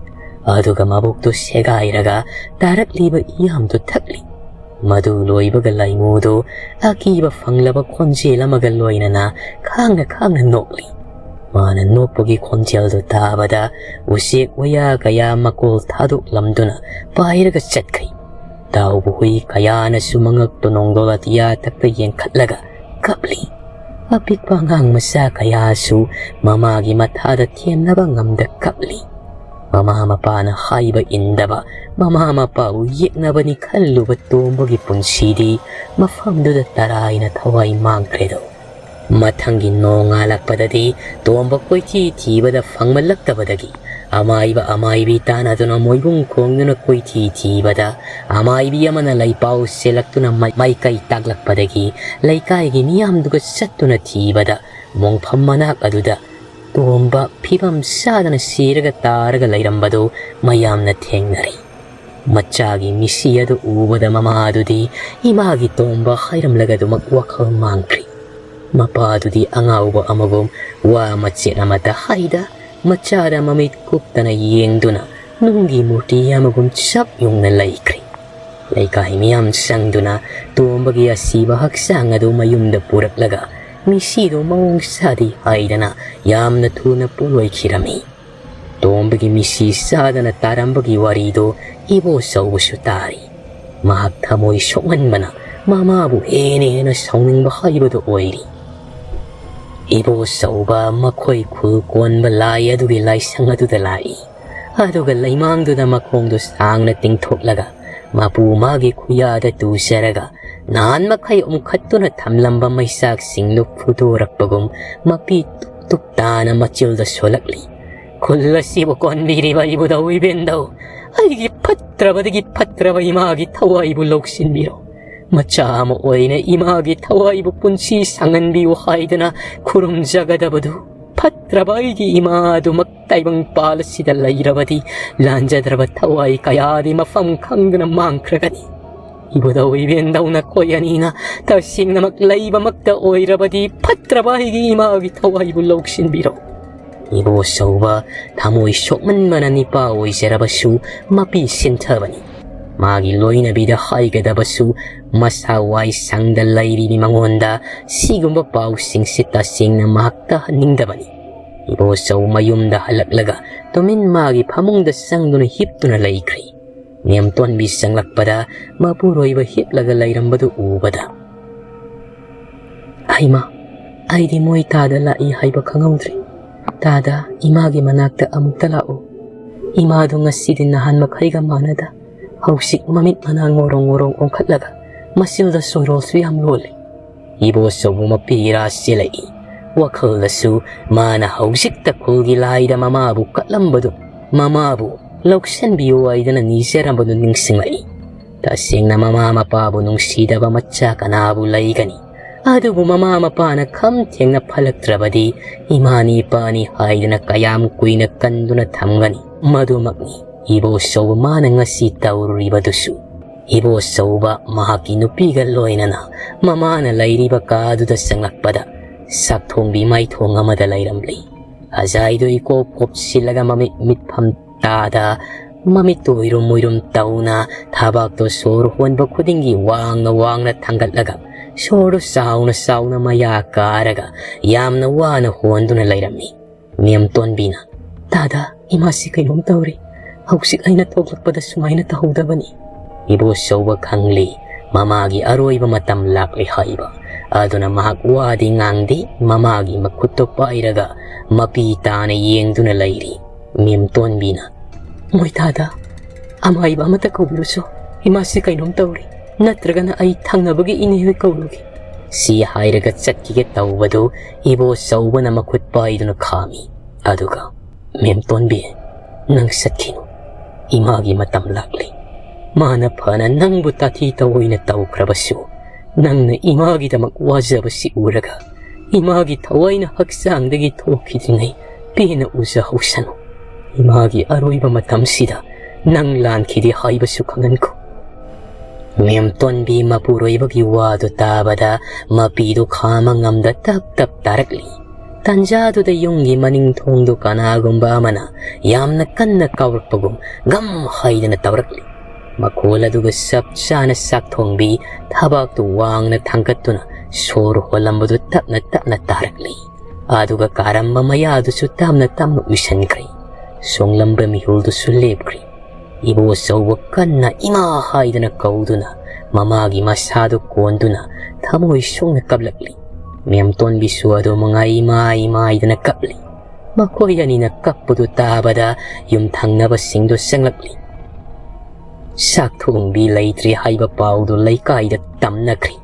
ꯑꯗꯨꯒ ꯃꯕꯨꯛꯇꯨ ꯁꯦꯒꯥꯏꯔꯒ ꯇꯥꯔꯛꯂꯤꯕ ꯏꯌꯥꯝꯗꯨ ꯊꯛꯂꯤ꯫ ꯃꯗꯨ ꯂꯣꯏꯕꯒ ꯂꯥꯏꯃꯨꯗꯨ ꯑꯀꯤꯕ ꯐꯪꯂꯕ ꯈꯣꯟꯖꯦꯜ ꯑꯃꯒ ꯂꯣꯏꯅꯅ ꯈꯥꯡꯅ ꯈꯥꯡꯅ ꯅꯣꯛꯂꯤ꯫ ꯃꯥꯅ ꯅꯣꯛꯄꯒꯤ ꯈꯣꯟꯖꯦꯜꯗꯨ ꯇꯥꯕꯗ ꯎꯆꯦꯛ ꯋꯥꯌꯥ ꯀꯌꯥ ꯃꯀꯣꯜ ꯊꯥꯗꯣꯛꯂꯝꯗꯨꯅ ꯄꯥꯏꯔꯒ ꯆꯠꯈ꯭ꯔꯤ꯫ ꯇꯥꯎꯕ ꯍꯨꯏ ꯀꯌꯥꯅꯁꯨ ꯃꯉꯛꯇꯨ ꯅꯣꯡꯗꯣꯜ ꯑꯇꯤꯌꯥ ꯊꯛꯇ ꯌꯦꯡꯈꯠꯂꯒ ꯀꯞꯂꯤ꯫ ꯑꯄꯤꯛꯄ ꯑꯉꯥꯡ ꯃꯆꯥ ꯀꯌꯥꯁꯨ ꯃꯃꯥꯒꯤ ꯃꯊꯥꯗ ꯊꯦꯝꯅꯕ ꯉꯝꯗ ꯀꯞꯂꯤ꯫ ꯃꯃꯥ ꯃꯄꯥꯅ ꯍꯥꯏꯕ ꯏꯟꯗꯕ, ꯃꯃꯥ ꯃꯄꯥꯕꯨ ꯌꯦꯛꯅꯕꯅꯤ ꯈꯜꯂꯨꯕ ꯇꯣꯝꯕꯒꯤ ꯄꯨꯟꯁꯤꯗꯤ ꯃꯐꯝꯗꯨꯗ ꯇꯔꯥꯏꯅ ꯊꯋꯥꯏ ꯃꯥꯡꯈ꯭ꯔꯦꯗꯣ꯫ ꯃꯊꯪꯒꯤ ꯅꯣꯡꯉꯥꯜꯂꯛꯄꯗꯗꯤ ꯇꯣꯝꯕ ꯀꯣꯏꯊꯤ ꯊꯤꯕꯗ ꯐꯪꯃꯜꯂꯛꯇꯕꯗꯒꯤ ꯑꯃꯥꯏꯕ ꯑꯃꯥꯏꯕꯤ ꯇꯥꯟꯅꯗꯨꯅ ꯃꯣꯏꯕꯨꯡ ꯈꯣꯡꯗꯨꯅ ꯀꯣꯏꯊꯤ ꯊꯤꯕꯗ, ꯑꯃꯥꯏꯕꯤ ꯑꯃꯅ ꯂꯩꯄꯥꯎ ꯆꯦꯜꯂꯛꯇꯨꯅ ꯃꯥꯏ-, ꯃꯥꯏꯀꯩ ꯇꯥꯛꯂꯛꯄꯗꯒꯤ ꯂꯩꯀꯥꯏꯒꯤ ꯃꯤꯌꯥꯝꯗꯨꯒ ꯆꯠꯇꯨꯅ ꯊꯤꯕꯗ, ꯃꯣꯡꯐꯝ ꯃꯅꯥꯛ ꯑꯗꯨꯗ ꯇꯣꯝꯕ ꯐꯤꯕꯝ ꯆꯥꯗꯅ ꯁꯤꯔꯒ ꯇꯥꯔꯒ ꯂꯩꯔꯝꯕꯗꯨ ꯃꯌꯥꯝꯅ ꯊꯦꯡꯅꯔꯦ꯫ ꯃꯆꯥꯒꯤ ꯃꯤꯁꯤ ꯑꯗꯨ ꯎꯕꯗ ꯃꯃꯥꯗꯨꯗꯤ ꯏꯃꯥꯒꯤ ꯇꯣꯝꯕ ꯍꯥꯏꯔꯝꯂꯒ ꯑꯗꯨꯃꯛ ꯋꯥꯈꯜ ꯃꯥꯡꯈ꯭ꯔꯦ꯫ ꯃꯄꯥꯗꯨꯗꯤ ꯑꯉꯥꯎꯕ ꯑꯃꯒꯨꯝ ꯋꯥ ꯃꯆꯦꯠ ꯑꯃꯠꯇ ꯍꯥꯏꯗ, ꯃꯆꯥꯗ ꯃꯃꯤꯠ ꯀꯨꯞꯇꯅ ꯌꯦꯡꯗꯨꯅ ꯅꯨꯡꯒꯤ ꯃꯨꯔꯇꯤ ꯑꯃꯒꯨꯝ ꯆꯞ ꯌꯨꯡꯅ ꯂꯩꯈ꯭ꯔꯦ꯫ ꯂꯩꯀꯥꯏ ꯃꯤꯌꯥꯝ ꯆꯪꯗꯨꯅ ꯇꯣꯝꯕꯒꯤ ꯑꯁꯤꯕ ꯍꯛꯆꯥꯡ ꯑꯗꯨ ꯃꯌꯨꯝꯗ ꯄꯨꯔꯛꯂꯒ ꯃꯤꯁꯤꯗꯨ ꯃꯑꯣꯡ ꯆꯥꯗꯦ ꯍꯥꯏꯗꯅ ꯌꯥꯝꯅ ꯊꯨꯅ ꯄꯣꯂꯣꯏꯈꯤꯔꯝꯃꯤ꯫ ꯇꯣꯝꯕꯒꯤ ꯃꯤꯁꯤ ꯆꯥꯗꯅ ꯇꯥꯔꯝꯕꯒꯤ ꯋꯥꯔꯤꯗꯨ ꯏꯕꯣꯆꯧꯕꯁꯨ ꯇꯥꯔꯤ꯫ ꯃꯍꯥꯛ ꯊꯃꯣꯏ ꯁꯣꯛꯍꯟꯕꯅ ꯃꯃꯥꯕꯨ ꯍꯦꯟꯅ ꯍꯦꯟꯅ ꯁꯥꯎꯅꯤꯡꯕ ꯍꯥꯏꯕꯗꯨ ꯑꯣꯏꯔꯤ꯫ ꯏꯕꯣꯆꯧꯕ ꯃꯈꯣꯏ ꯈꯨꯜ ꯀꯣꯟꯕ ꯂꯥꯏ ꯑꯗꯨꯒꯤ ꯂꯥꯏꯁꯪ ꯑꯗꯨꯗ ꯂꯥꯛꯏ꯫ ꯑꯗꯨꯒ ꯂꯩꯃꯥꯡꯗꯨꯗ ꯃꯈꯣꯡꯗꯨ ꯁꯥꯡꯅ ꯇꯤꯡꯊꯣꯛꯂꯒ ꯃꯄꯨ ꯃꯥꯒꯤ ꯈꯨꯌꯥꯗ ꯇꯨꯖꯔꯒ ꯅꯍꯥꯟ ꯃꯈꯩ ꯎꯝꯈꯠꯇꯨꯅ ꯊꯝꯂꯝꯕ ꯃꯩꯆꯥꯛꯁꯤꯡꯗꯨ ꯐꯨꯗꯣꯔꯛꯄꯒꯨꯝ ꯃꯄꯤ ꯇꯨꯛ ꯇꯨꯛ ꯇꯥꯅ ꯃꯆꯤꯜꯗ ꯁꯣꯜꯂꯛꯂꯤ꯫ ꯈꯨꯜ ꯑꯁꯤꯕꯨ ꯀꯣꯟꯕꯤꯔꯤꯕ ꯏꯕꯨꯙꯧ ꯏꯕꯦꯟꯗꯧ, ꯑꯩꯒꯤ ꯐꯠꯇ꯭ꯔꯕꯗꯒꯤ ꯐꯠꯇ꯭ꯔꯕ ꯏꯃꯥꯒꯤ ꯊꯋꯥꯏꯕꯨ ꯂꯧꯁꯤꯟꯕꯤꯔꯣ꯫ ꯃꯆꯥ ꯑꯃ ꯑꯣꯏꯅ ꯏꯃꯥꯒꯤ ꯊꯋꯥꯏꯕꯨ ꯄꯨꯟꯁꯤ ꯁꯥꯡꯍꯟꯕꯤꯌꯨ ꯍꯥꯏꯗꯅ ꯈꯨꯔꯨꯝꯖꯒꯗꯕꯗꯨ ꯐꯠꯇ꯭ꯔꯕ ꯑꯩꯒꯤ ꯏꯃꯥ ꯑꯗꯨꯃꯛ ꯇꯥꯏꯕꯪꯄꯥꯜ ꯑꯁꯤꯗ ꯂꯩꯔꯕꯗꯤ ꯂꯥꯟꯖꯗ꯭ꯔꯕ ꯊꯋꯥꯏ ꯀꯌꯥꯗꯤ ꯃꯐꯝ ꯈꯪꯗꯅ ꯃꯥꯡꯈ꯭ꯔꯒꯅꯤ꯫ ꯏꯕꯨꯙꯧ ꯏꯕꯦꯟꯗꯧ ꯅꯈꯣꯏ ꯑꯅꯤꯅ ꯇꯁꯦꯡꯅꯃꯛ ꯂꯩꯕꯃꯛꯇ ꯑꯣꯏꯔꯕꯗꯤ ꯐꯠꯇ꯭ꯔꯕ ꯑꯩꯒꯤ ꯏꯃꯥꯒꯤ ꯊꯋꯥꯏꯕꯨ ꯂꯧꯁꯤꯟꯕꯤꯔꯣ꯫ ꯏꯕꯣꯆꯧꯕ ꯊꯃꯣꯏ ꯁꯣꯛꯃꯟꯕꯅ ꯅꯤꯄꯥ ꯑꯣꯏꯖꯔꯕꯁꯨ ꯃꯄꯤ ꯁꯤꯟꯊꯕꯅꯤ꯫ ꯃꯥꯒꯤ ꯂꯣꯏꯅꯕꯤꯗ ꯍꯥꯏꯒꯗꯕꯁꯨ ꯃꯁꯥ ꯋꯥꯏ ꯁꯪꯗ ꯂꯩꯔꯤꯕꯤ ꯃꯉꯣꯟꯗ ꯁꯤꯒꯨꯝꯕ ꯄꯥꯎꯁꯤꯡꯁꯤ ꯇꯁꯦꯡꯅ ꯃꯍꯥꯛ ꯇꯥꯍꯟꯅꯤꯡꯗꯕꯅꯤ꯫ ꯏꯕꯣꯆꯧ ꯃꯌꯨꯝꯗ ꯍꯜꯂꯛꯂꯒ ꯇꯨꯃꯤꯟ ꯃꯥꯒꯤ ꯐꯃꯨꯡꯗ ꯆꯪꯗꯨꯅ ꯍꯤꯞꯇꯨꯅ ꯂꯩꯈ꯭ꯔꯦ꯫ ꯅꯦꯝꯇꯣꯟꯕꯤ ꯆꯪꯂꯛꯄꯗ ꯃꯄꯨꯔꯣꯏꯕ ꯍꯤꯞꯂꯒ ꯂꯩꯔꯝꯕꯗꯨ ꯎꯕꯗ, "ꯍꯩꯃꯥ, ꯑꯩꯗꯤ ꯃꯣꯏ ꯇꯥꯗ ꯂꯥꯛꯏ ꯍꯥꯏꯕ ꯈꯪꯍꯧꯗ꯭ꯔꯦ꯫ ꯇꯥꯗ, ꯏꯃꯥꯒꯤ ꯃꯅꯥꯛꯇ ꯑꯃꯨꯛꯇ ꯂꯥꯛꯎ꯫ ꯏꯃꯥꯗꯨ ꯉꯁꯤꯗꯤ ꯅꯍꯥꯟ ꯃꯈꯩꯒ ꯃꯥꯟꯅꯗ꯫ ꯍꯧꯖꯤꯛ ꯃꯃꯤꯠ ꯃꯅꯥ ꯉꯧꯔꯣꯡ ꯉꯧꯔꯣꯡ ꯑꯣꯟꯈꯠꯂꯒ ꯃꯆꯤꯜꯗ ꯁꯣꯏꯔꯣꯜꯁꯨ ꯌꯥꯝ ꯂꯣꯜꯂꯤ"꯫ ꯏꯕꯣꯆꯧꯕ ꯃꯄꯤ ꯏꯔꯥ ꯆꯦꯜꯂꯛꯏ꯫ ꯋꯥꯈꯜꯗꯁꯨ ꯃꯥꯅ ꯍꯧꯖꯤꯛꯇ ꯈꯨꯜꯒꯤ ꯂꯥꯏꯗ ꯃꯃꯥꯕꯨ ꯀꯠꯂꯝꯕꯗꯨ ꯃꯃꯥꯕꯨ ꯂꯧꯁꯤꯟꯕꯤꯌꯨ ꯍꯥꯏꯗꯅ ꯅꯤꯖꯔꯝꯕꯗꯨ ꯅꯤꯡꯁꯤꯡꯂꯛꯏ꯫ ꯇꯁꯦꯡꯅ ꯃꯃꯥ ꯃꯄꯥꯕꯨ ꯅꯨꯡꯁꯤꯗꯕ ꯃꯆꯥ ꯀꯅꯥꯕꯨ ꯂꯩꯒꯅꯤ? ꯑꯗꯨꯕꯨ ꯃꯃꯥ ꯃꯄꯥꯅ ꯈꯝ ꯊꯦꯡꯅ ꯐꯠꯂꯛꯇ꯭ꯔꯕꯗꯤ ꯏꯃꯥꯅꯤ ꯏꯄꯥꯅꯤ ꯍꯥꯏꯗꯅ ꯀꯌꯥꯝ ꯀꯨꯏꯅ ꯀꯟꯗꯨꯅ ꯊꯝꯒꯅꯤ? ꯃꯗꯨꯃꯛꯅꯤ ꯏꯕꯣꯆꯧꯕ ꯃꯥꯅ ꯉꯁꯤ ꯇꯧꯔꯨꯔꯤꯕꯗꯨꯁꯨ꯫ ꯏꯕꯣꯆꯧꯕ ꯃꯍꯥꯛꯀꯤ ꯅꯨꯄꯤꯒ ꯂꯣꯏꯅꯅ ꯃꯃꯥꯅ ꯂꯩꯔꯤꯕ ꯀꯥꯗꯨꯗ ꯆꯪꯂꯛꯄꯗ ꯆꯥꯛꯊꯣꯡꯕꯤ ꯃꯥꯏꯊꯣꯡ ꯑꯃꯗ ꯂꯩꯔꯝꯂꯤ꯫ ꯑꯖꯥꯏꯗꯨ ꯏꯀꯣꯞ ꯀꯣꯞꯁꯤꯜꯂꯒ ꯃꯃꯤꯠ ꯃꯤꯠꯐꯝ ꯇꯥꯗ ꯃꯃꯤꯠꯇꯨ ꯎꯏꯔꯨꯝ ꯎꯏꯔꯨꯝ ꯇꯧꯅ ꯊꯕꯥꯛꯇꯨ ꯁꯣꯔ ꯍꯣꯟꯕ ꯈꯨꯗꯤꯡꯒꯤ ꯋꯥꯡꯅ ꯋꯥꯡꯅ ꯊꯥꯡꯒꯠꯂꯒ ꯁꯣꯔꯗꯨ ꯆꯥꯎꯅ ꯆꯥꯎꯅ ꯃꯌꯥ ꯀꯥꯔꯒ ꯌꯥꯝꯅ ꯋꯥꯅ ꯍꯣꯟꯗꯨꯅ ꯂꯩꯔꯝꯃꯤ꯫ ꯃꯦꯝꯇꯣꯟꯕꯤꯅ, "ꯇꯥꯗ, ꯏꯃꯥꯁꯤ ꯀꯩꯅꯣꯝ ꯇꯧꯔꯦ꯫ ꯍꯧꯖꯤꯛ ꯑꯩꯅ ꯊꯣꯛꯂꯛꯄꯗ ꯁꯨꯃꯥꯏꯅ ꯇꯧꯍꯧꯗꯕꯅꯤ꯫" ꯏꯕꯣꯆꯧꯕ ꯈꯪꯂꯤ ꯃꯃꯥꯒꯤ ꯑꯔꯣꯏꯕ ꯃꯇꯝ ꯂꯥꯛꯂꯦ ꯍꯥꯏꯕ꯫ ꯑꯗꯨꯅ ꯃꯍꯥꯛ ꯋꯥꯗꯤ ꯉꯥꯡꯗꯦ, ꯃꯃꯥꯒꯤ ꯃꯈꯨꯠꯇꯨ ꯄꯥꯏꯔꯒ ꯃꯄꯤ ꯇꯥꯅ ꯌꯦꯡꯗꯨꯅ ꯂꯩꯔꯤ꯫ ꯃꯦꯝꯇꯣꯟꯕꯤꯅ, "ꯃꯣꯏ ꯇꯥꯗ, ꯑꯃꯥꯏꯕ ꯑꯃꯠꯇ ꯀꯧꯕꯤꯔꯨꯁꯣ꯫ ꯏꯃꯥꯁꯤ ꯀꯩꯅꯣꯝ ꯇꯧꯔꯦ꯫ ꯅꯠꯇ꯭ꯔꯒꯅ ꯑꯩ ꯊꯪꯅꯕꯒꯤ ꯏꯅꯦ ꯍꯣꯏ ꯀꯧꯔꯨꯒꯦ꯫" ꯁꯤ ꯍꯥꯏꯔꯒ ꯆꯠꯈꯤꯒꯦ ꯇꯧꯕꯗꯨ ꯏꯕꯣꯆꯧꯕꯅ ꯃꯈꯨꯠ ꯄꯥꯏꯗꯨꯅ ꯈꯥꯝꯃꯤ꯫ ꯑꯗꯨꯒ, "ꯃꯦꯝꯇꯣꯟꯕꯤ, ꯅꯪ ꯆꯠꯈꯤꯅꯨ꯫ ꯏꯃꯥꯒꯤ ꯃꯇꯝ ꯂꯥꯛꯂꯤ꯫ ꯃꯥꯅ ꯐꯅ ꯅꯪꯕꯨ ꯇꯥꯊꯤ ꯇꯧꯑꯣꯏꯅ ꯇꯧꯈ꯭ꯔꯕꯁꯨ, ꯅꯪꯅ ꯏꯃꯥꯒꯤꯗꯃꯛ ꯋꯥꯖꯕꯁꯤ ꯎꯔꯒ, ꯏꯃꯥꯒꯤ ꯊꯋꯥꯏꯅ ꯍꯛꯆꯥꯡꯗꯒꯤ ꯊꯣꯛꯈꯤꯗ꯭ꯔꯤꯉꯩ ꯄꯦꯟꯅ ꯎꯖꯍꯧꯁꯅꯨ꯫ ꯏꯃꯥꯒꯤ ꯑꯔꯣꯏꯕ ꯃꯇꯝꯁꯤꯗ ꯅꯪ ꯂꯥꯟꯈꯤꯗꯦ ꯍꯥꯏꯕꯁꯨ ꯈꯪꯍꯟꯈꯣ꯫" ꯃꯦꯝꯇꯣꯟꯕꯤ ꯃꯄꯨꯔꯣꯏꯕꯒꯤ ꯋꯥꯗꯨ ꯇꯥꯕꯗ ꯃꯄꯤꯗꯨ ꯈꯥꯝꯕ ꯉꯝꯗ ꯇꯞ ꯇꯞ ꯇꯥꯔꯛꯂꯤ꯫ ꯇꯥꯟꯖꯥꯗꯨꯗ ꯌꯨꯝꯒꯤ ꯃꯅꯤꯡ ꯊꯣꯡꯗꯨ ꯀꯅꯥꯒꯨꯝꯕ ꯑꯃꯅ ꯌꯥꯝꯅ ꯀꯟꯅ ꯀꯥꯎꯔꯛꯄꯒꯨꯝ ꯒꯝ ꯍꯥꯏꯗꯅ ꯇꯧꯔꯛꯂꯤ꯫ ꯃꯈꯣꯜ ꯑꯗꯨꯒ ꯆꯞ ꯆꯥꯅ ꯆꯥꯛꯊꯣꯡꯕꯤ ꯊꯕꯥꯛꯇꯨ ꯋꯥꯡꯅ ꯊꯥꯡꯒꯠꯇꯨꯅ ꯁꯣꯔ ꯍꯣꯜꯂꯝꯕꯗꯨ ꯇꯞꯅ ꯇꯞꯅ ꯇꯥꯔꯛꯂꯤ꯫ ꯑꯗꯨꯒ ꯀꯥꯔꯝꯕ ꯃꯌꯥꯗꯨꯁꯨ ꯇꯞꯅ ꯇꯞꯅ ꯎꯏꯁꯤꯟꯈ꯭ꯔꯦ꯫ ꯁꯣꯡꯂꯝꯕ ꯃꯤꯍꯨꯜꯗꯨꯁꯨ ꯂꯦꯞꯈ꯭ꯔꯦ꯫ ꯏꯕꯣꯆꯧꯕ ꯀꯟꯅ ꯏꯃꯥ ꯍꯥꯏꯗꯅ ꯀꯧꯗꯨꯅ ꯃꯃꯥꯒꯤ ꯃꯁꯥꯗꯨ ꯀꯣꯟꯗꯨꯅ ꯊꯃꯣꯏ ꯁꯣꯛꯅ ꯀꯞꯂꯛꯂꯤ꯫ ꯃꯦꯝꯇꯣꯟꯕꯤꯁꯨ ꯑꯗꯨ ꯃꯉꯥꯏ ꯏꯃꯥ ꯏꯃꯥ ꯍꯥꯏꯗꯅ ꯀꯞꯂꯤ꯫ ꯃꯈꯣꯏ ꯑꯅꯤꯅ ꯀꯞꯄꯗꯨ ꯇꯥꯕꯗ ꯌꯨꯝꯊꯪꯅꯕꯁꯤꯡꯗꯨ ꯆꯪꯂꯛꯂꯤ꯫ ꯆꯥꯛꯊꯣꯡꯕꯤ ꯂꯩꯇ꯭ꯔꯦ ꯍꯥꯏꯕ ꯄꯥꯎꯗꯨ ꯂꯩꯀꯥꯏꯗ ꯇꯝꯅꯈ꯭ꯔꯦ꯫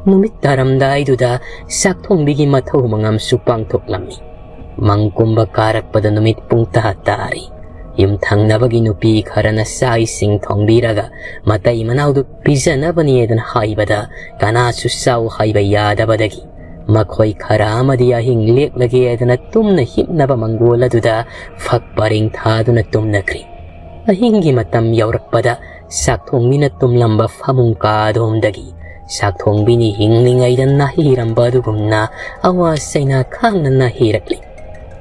ꯅꯨꯃꯤꯠ ꯇꯥꯔꯝꯗꯥꯏꯗꯨꯗ ꯆꯥꯛꯊꯣꯡꯕꯤꯒꯤ ꯃꯊꯧ ꯃꯉꯝꯁꯨ ꯄꯥꯡꯊꯣꯛꯂꯝꯃꯤ꯫ ꯃꯪ ꯀꯨꯝꯕ ꯀꯥꯔꯛꯄꯗ ꯅꯨꯃꯤꯠ ꯄꯨꯡ ꯇꯔꯥ ꯇꯥꯔꯤ꯫ ꯌꯨꯝꯊꯪꯅꯕꯒꯤ ꯅꯨꯄꯤ ꯈꯔꯅ ꯆꯥꯛ ꯏꯁꯤꯡ ꯊꯣꯡꯕꯤꯔꯒ ꯃꯇꯩ ꯃꯅꯥꯎꯗꯨ ꯄꯤꯖꯅꯕꯅꯦꯗꯅ ꯍꯥꯏꯕꯗ, ꯀꯅꯥꯁꯨ ꯆꯥꯎ ꯍꯥꯏꯕ ꯌꯥꯗꯕꯗꯒꯤ ꯃꯈꯣꯏ ꯈꯔ ꯑꯃꯗꯤ ꯑꯍꯤꯡ ꯂꯦꯛꯂꯒꯦꯗꯅ ꯇꯨꯝꯅ ꯍꯤꯞꯅꯕ ꯃꯪꯒꯣꯜ ꯑꯗꯨꯗ ꯐꯛ ꯄꯔꯦꯡ ꯊꯥꯗꯨꯅ ꯇꯨꯝꯅꯈ꯭ꯔꯤ꯫ ꯑꯍꯤꯡꯒꯤ ꯃꯇꯝ ꯌꯧꯔꯛꯄꯗ ꯆꯥꯛ ꯊꯣꯡꯕꯤꯅ ꯇꯨꯝꯂꯝꯕ ꯐꯃꯨꯡ ꯀꯥ ꯑꯗꯣꯝꯗꯒꯤ ꯆꯥꯛ ꯊꯣꯡꯕꯤꯅ ꯍꯤꯡꯂꯤꯉꯩꯗ ꯅꯥꯍꯩꯔꯝꯕ ꯑꯗꯨꯒꯨꯝꯅ ꯑꯋꯥ ꯆꯩꯅꯥ ꯈꯥꯡꯅ ꯅꯥꯍꯩꯔꯛꯂꯤ꯫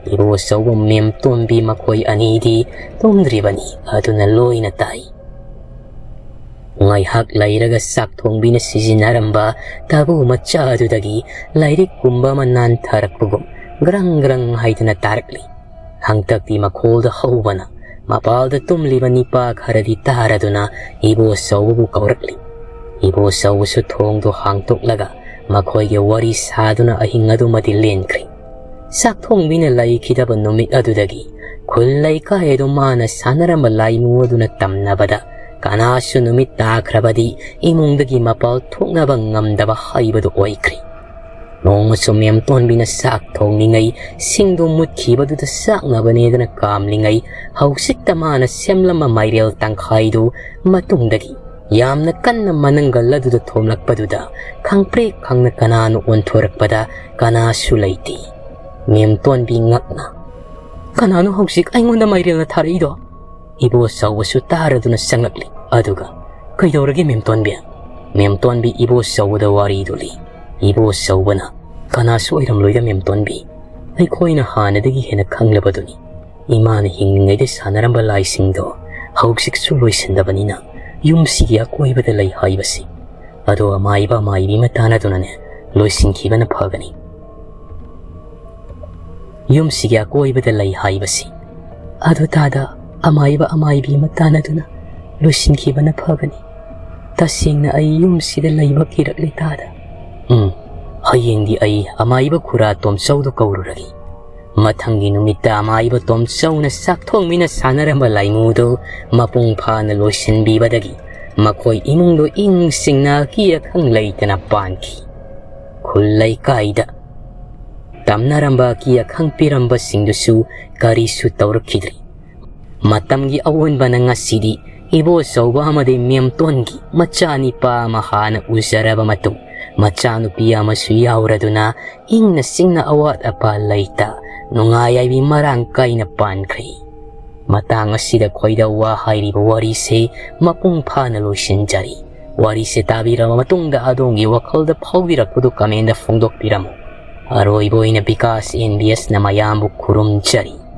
ꯏꯕꯣꯆꯧꯕ ꯃꯦꯝꯇꯣꯟꯕꯤ ꯃꯈꯣꯏ ꯑꯅꯤꯗꯤ ꯇꯨꯝꯗ꯭ꯔꯤꯕꯅꯤ, ꯑꯗꯨꯅ ꯂꯣꯏꯅ ꯇꯥꯏ꯫ ꯉꯥꯏꯍꯥꯛ ꯂꯩꯔꯒ ꯆꯥꯛ ꯊꯣꯡꯕꯤꯅ ꯁꯤꯖꯤꯟꯅꯔꯝꯕ ꯇꯥꯕꯨ ꯃꯆꯥ ꯑꯗꯨꯗꯒꯤ ꯂꯥꯏꯔꯤꯛꯀꯨꯝꯕ ꯑꯃ ꯅꯥꯟꯊꯔꯛꯄꯒꯨꯝ ꯒ꯭ꯔꯪ ꯒ꯭ꯔꯪ ꯍꯥꯏꯗꯨꯅ ꯇꯥꯔꯛꯂꯤ꯫ ꯍꯪꯇꯛꯇꯤ ꯃꯈꯣꯜꯗ ꯍꯧꯕꯅ ꯃꯄꯥꯜꯗ ꯇꯨꯝꯂꯤꯕ ꯅꯤꯄꯥ ꯈꯔꯗꯤ ꯇꯥꯔꯗꯨꯅ ꯏꯕꯣꯆꯧꯕꯕꯨ ꯀꯧꯔꯛꯂꯤ꯫ ꯏꯕꯣꯆꯧꯕꯁꯨ ꯊꯣꯡꯗꯨ ꯍꯥꯡꯇꯣꯛꯂꯒ ꯃꯈꯣꯏꯒꯤ ꯋꯥꯔꯤ ꯁꯥꯗꯨꯅ ꯑꯍꯤꯡ ꯑꯗꯨꯃꯗꯤ ꯂꯦꯟꯈ꯭ꯔꯤ꯫ ꯆꯥꯛ ꯊꯣꯡꯕꯤꯅ ꯂꯩꯈꯤꯗꯕ ꯅꯨꯃꯤꯠ ꯑꯗꯨꯗꯒꯤ ꯈꯨꯜ ꯂꯩꯀꯥꯏ ꯑꯗꯨ ꯃꯥꯅ ꯁꯥꯟꯅꯔꯝꯕ ꯂꯥꯏꯃꯨ ꯑꯗꯨꯅ ꯇꯝꯅꯕꯗ ꯀꯅꯥꯁꯨ ꯅꯨꯃꯤꯠ ꯇꯥꯈ꯭ꯔꯕꯗꯤ ꯏꯃꯨꯡꯗꯒꯤ ꯃꯄꯥꯜ ꯊꯣꯛꯅꯕ ꯉꯝꯗꯕ ꯍꯥꯏꯕꯗꯨ ꯑꯣꯏꯈ꯭ꯔꯤ꯫ ꯅꯣꯡꯃꯁꯨ ꯃꯦꯝꯇꯣꯟꯕꯤꯅ ꯆꯥꯛ ꯊꯣꯡꯂꯤꯉꯩ ꯁꯤꯡꯗꯨ ꯃꯨꯠꯈꯤꯕꯗꯨꯗ ꯆꯥꯛꯅꯕꯅꯦꯗꯅ ꯀꯥꯝꯂꯤꯉꯩ ꯍꯧꯖꯤꯛꯇ ꯃꯥꯅ ꯁꯦꯝꯂꯝꯕ ꯃꯥꯏꯔꯦꯜ ꯇꯪꯈꯥꯏꯗꯨ ꯃꯇꯨꯡꯗꯒꯤ ꯌꯥꯝꯅ ꯀꯟꯅ ꯃꯅꯪꯒꯜ ꯑꯗꯨꯗ ꯊꯣꯝꯂꯛꯄꯗꯨꯗ ꯈꯪꯄ꯭ꯔꯦꯛ ꯈꯪꯅ ꯀꯅꯥꯅꯣ ꯑꯣꯟꯊꯣꯔꯛꯄꯗ ꯀꯅꯥꯁꯨ ꯂꯩꯇꯦ꯫ ꯃꯦꯝꯇꯣꯟꯕꯤ ꯉꯛꯅ, "ꯀꯅꯥꯅꯣ ꯍꯧꯖꯤꯛ ꯑꯩꯉꯣꯟꯗ ꯃꯥꯏꯔꯦꯜꯅ ꯊꯥꯔꯛꯏꯗꯣ?" ꯏꯕꯣꯆꯧꯕꯁꯨ ꯇꯥꯔꯗꯨꯅ ꯆꯪꯂꯛꯂꯤ꯫ ꯑꯗꯨꯒ, "ꯀꯩꯗꯧꯔꯒꯦ ꯃꯦꯝꯇꯣꯟꯕꯤ?" ꯃꯦꯝꯇꯣꯟꯕꯤ ꯏꯕꯣꯆꯧꯕꯗ ꯋꯥꯔꯤꯗꯨ ꯂꯤ꯫ ꯏꯕꯣꯆꯧꯕꯅ, "ꯀꯅꯥꯁꯨ ꯑꯣꯏꯔꯝꯂꯣꯏꯗ ꯃꯦꯝꯇꯣꯟꯕꯤ, ꯑꯩꯈꯣꯏꯅ ꯍꯥꯟꯅꯗꯒꯤ ꯍꯦꯟꯅ ꯈꯪꯂꯕꯗꯨꯅꯤ꯫ ꯏꯃꯥꯅ ꯍꯤꯡꯂꯤꯉꯩꯗ ꯁꯥꯟꯅꯔꯝꯕ ꯂꯥꯏꯁꯤꯡꯗꯣ ꯍꯧꯖꯤꯛꯁꯨ ꯂꯣꯏꯁꯤꯟꯗꯕꯅꯤꯅ ꯌꯨꯝꯁꯤꯒꯤ ꯑꯀꯣꯏꯕꯗ ꯂꯩ ꯍꯥꯏꯕꯁꯤ꯫ ꯑꯗꯣ ꯑꯃꯥꯏꯕ ꯑꯃꯥꯏꯕꯤ ꯑꯃ ꯇꯥꯟꯅꯗꯨꯅꯅꯦ ꯂꯣꯏꯁꯤꯟꯈꯤꯕꯅ ꯐꯒꯅꯤ꯫ ꯌꯨꯝꯁꯤꯒꯤ ꯑꯀꯣꯏꯕꯗ ꯂꯩ ꯍꯥꯏꯕꯁꯤ꯫ ꯑꯗꯨ ꯇꯥꯗ, ꯑꯃꯥꯏꯕ ꯑꯃꯥꯏꯕꯤ ꯑꯃ ꯇꯥꯟꯅꯗꯨꯅ ꯂꯣꯏꯁꯤꯟꯈꯤꯕꯅ ꯐꯒꯅꯤ꯫ ꯇꯁꯦꯡꯅ ꯑꯩ ꯌꯨꯝꯁꯤꯗ ꯂꯩꯕ ꯀꯤꯔꯛꯂꯦ ꯇꯥꯗ꯫ ꯎꯝ, ꯍꯌꯦꯡꯗꯤ ꯑꯩ ꯑꯃꯥꯏꯕ ꯈꯨꯔꯥ ꯇꯣꯝꯆꯧꯗꯨ ꯀꯧꯔꯨꯔꯒꯦ꯫" ꯃꯊꯪꯒꯤ ꯅꯨꯃꯤꯠꯇ ꯑꯃꯥꯏꯕ ꯇꯣꯝꯆꯧꯅ ꯆꯥꯛ ꯊꯣꯡꯃꯤꯅ ꯁꯥꯟꯅꯔꯝꯕ ꯂꯥꯏꯃꯨꯗꯨ ꯃꯄꯨꯡ ꯐꯥꯅ ꯂꯣꯏꯁꯤꯟꯕꯤꯕꯗꯒꯤ ꯃꯈꯣꯏ ꯏꯃꯨꯡꯗꯨ ꯏꯪ ꯁꯤꯡꯅ ꯑꯀꯤ ꯑꯈꯪ ꯂꯩꯇꯅ ꯄꯥꯟꯈꯤ꯫ ꯈꯨꯜ ꯂꯩꯀꯥꯏꯗ ꯇꯝꯅꯔꯝꯕ ꯑꯀꯤ ꯑꯈꯪ ꯄꯤꯔꯝꯕꯁꯤꯡꯗꯨꯁꯨ ꯀꯔꯤꯁꯨ ꯇꯧꯔꯛꯈꯤꯗ꯭ꯔꯤ꯫ ꯃꯇꯝꯒꯤ ꯑꯑꯣꯟꯕꯅ ꯉꯁꯤꯗꯤ ꯏꯕꯣꯆꯧꯕ ꯑꯃꯗꯤ ꯃꯦꯝꯇꯣꯟꯒꯤ ꯃꯆꯥꯅꯤꯄꯥ ꯑꯃ ꯍꯥꯟꯅ ꯎꯖꯔꯕ ꯃꯇꯨꯡ, ꯃꯆꯥꯅꯨꯄꯤ ꯑꯃꯁꯨ ꯌꯥꯎꯔꯗꯨꯅ ꯏꯪꯅ ꯆꯤꯡꯅ ꯑꯋꯥꯠ ꯑꯄꯥ ꯂꯩꯇ ꯅꯨꯡꯉꯥꯏ ꯌꯥꯏꯕꯤ ꯃꯔꯥꯡ ꯀꯥꯏꯅ ꯄꯥꯟꯈ꯭ꯔꯦ꯫ ꯃꯇꯥꯡ ꯑꯁꯤꯗ ꯈꯣꯏꯗꯧ ꯋꯥ ꯍꯥꯏꯔꯤꯕ ꯋꯥꯔꯤꯁꯦ ꯃꯄꯨꯡ ꯐꯥꯅ ꯂꯣꯏꯁꯤꯟꯖꯔꯤ꯫ ꯋꯥꯔꯤꯁꯦ ꯇꯥꯕꯤꯔꯕ ꯃꯇꯨꯡꯗ ꯑꯗꯣꯝꯒꯤ ꯋꯥꯈꯜꯗ ꯐꯥꯎꯕꯤꯔꯛꯄꯗꯨ comment ꯐꯣꯡꯗꯣꯛꯄꯤꯔꯝꯃꯨ꯫ ꯑꯔꯣꯏꯕ ꯑꯣꯏꯅ ꯕꯤꯀꯥꯁ ꯑꯦꯟ ꯕꯤ ꯑꯦꯁꯅ ꯃꯌꯥꯝꯕꯨ ꯈꯨꯔꯨꯝꯖꯔꯤ꯫